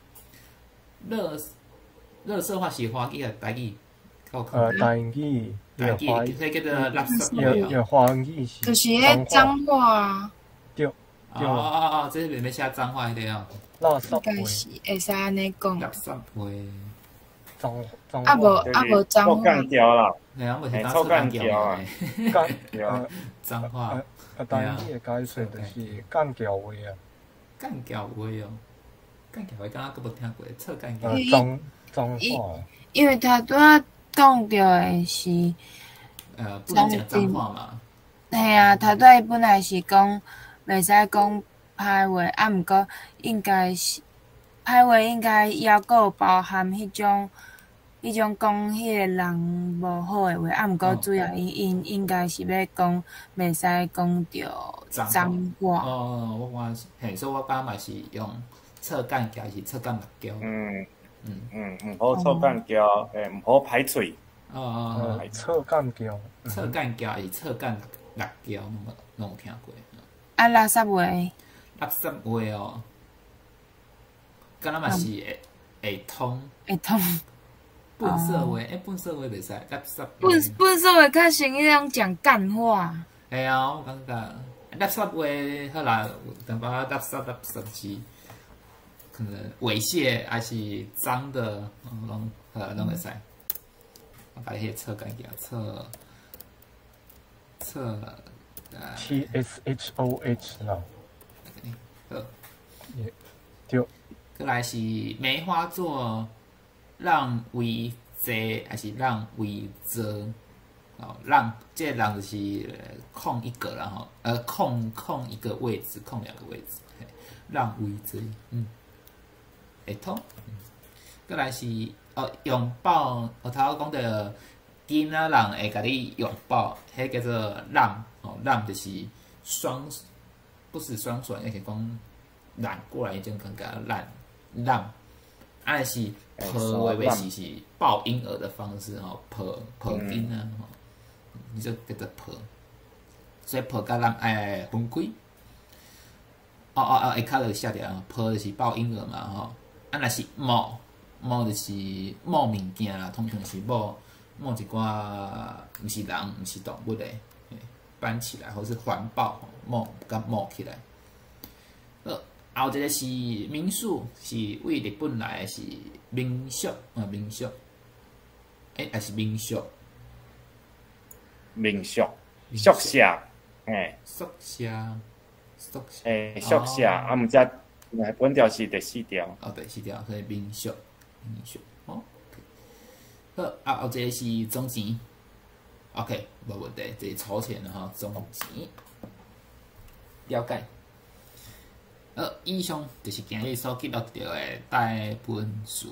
垃圾话是华语抑台语？台语，台语，这叫做垃圾话。华语是。就是彼脏话啊。对。哦哦哦，这是欲写脏话彼个哦。垃圾应该是会使按呢讲。垃圾话。脏脏啊无啊无脏话。臭干譙啦。嘿啊，无是臭干譙啊。干脏话。啊，台语的解释就是干譙话啊。干譙话哦，干譙话敢若阁无听过，臭干譙。脏脏话。因为他拄仔讲著的是，不能讲脏话嘛。嘿啊，头拄仔伊本来是讲袂使讲歹话，啊，毋过应该是歹话应该犹阁有包含彼种讲彼个人无好的话，啊，毋过主要伊因应该是欲讲袂使讲著脏话。哦，我感觉嘿，所以我感觉嘛是用臭干譙，是臭干目胶。毋好臭干譙，嘿，毋好歹喙。哦哦哦，臭干譙。臭干譙抑是臭干目胶，拢有听过。啊，垃圾话。垃圾话哦，敢若嘛是会通。会通。粪扫话，欸，粪扫话袂使，垃圾。粪扫话较像彼种讲干话。嘿啊，我感觉垃圾话好啦，有淡薄仔垃圾垃圾是可能猥亵还是脏的，拢好拢会使。我共你彼个臭干譙，臭臭。 T S H O H 啦。好。对。阁来是梅花座，让位坐抑是让位坐？哦，让这个让就是空一个啦吼，空一个位置，空两个位置，让位坐，会通。阁来是哦，拥抱，我头拄讲著囡仔人会共你拥抱，彼叫做揽，哦，揽就是双，不是双手，抑是讲揽过来彼种感觉，揽揽。啊，若是抱的话是抱婴儿的方式吼，抱抱囡仔吼，你就叫做抱。所以抱佮揽爱分开。哦哦哦，下跤就写著啊，抱就是抱婴儿嘛吼。啊，若是摸摸就是摸物件啦，通常是摸摸一寡毋是人，毋是动物的，搬起来或是环抱摸共摸起来。好，后一个是民宿，是对日本来的是民宿啊，民宿。欸，抑是民宿。民宿，宿舍，嘿。宿舍，宿舍。欸，宿舍，啊，毋则本条是第四条。哦，第四条，所以民宿，民宿，哦。好，啊，后一个是总钱，OK，无问题，这是筹钱的吼，总钱，了解。好，以上就是今日所记录著的台文词。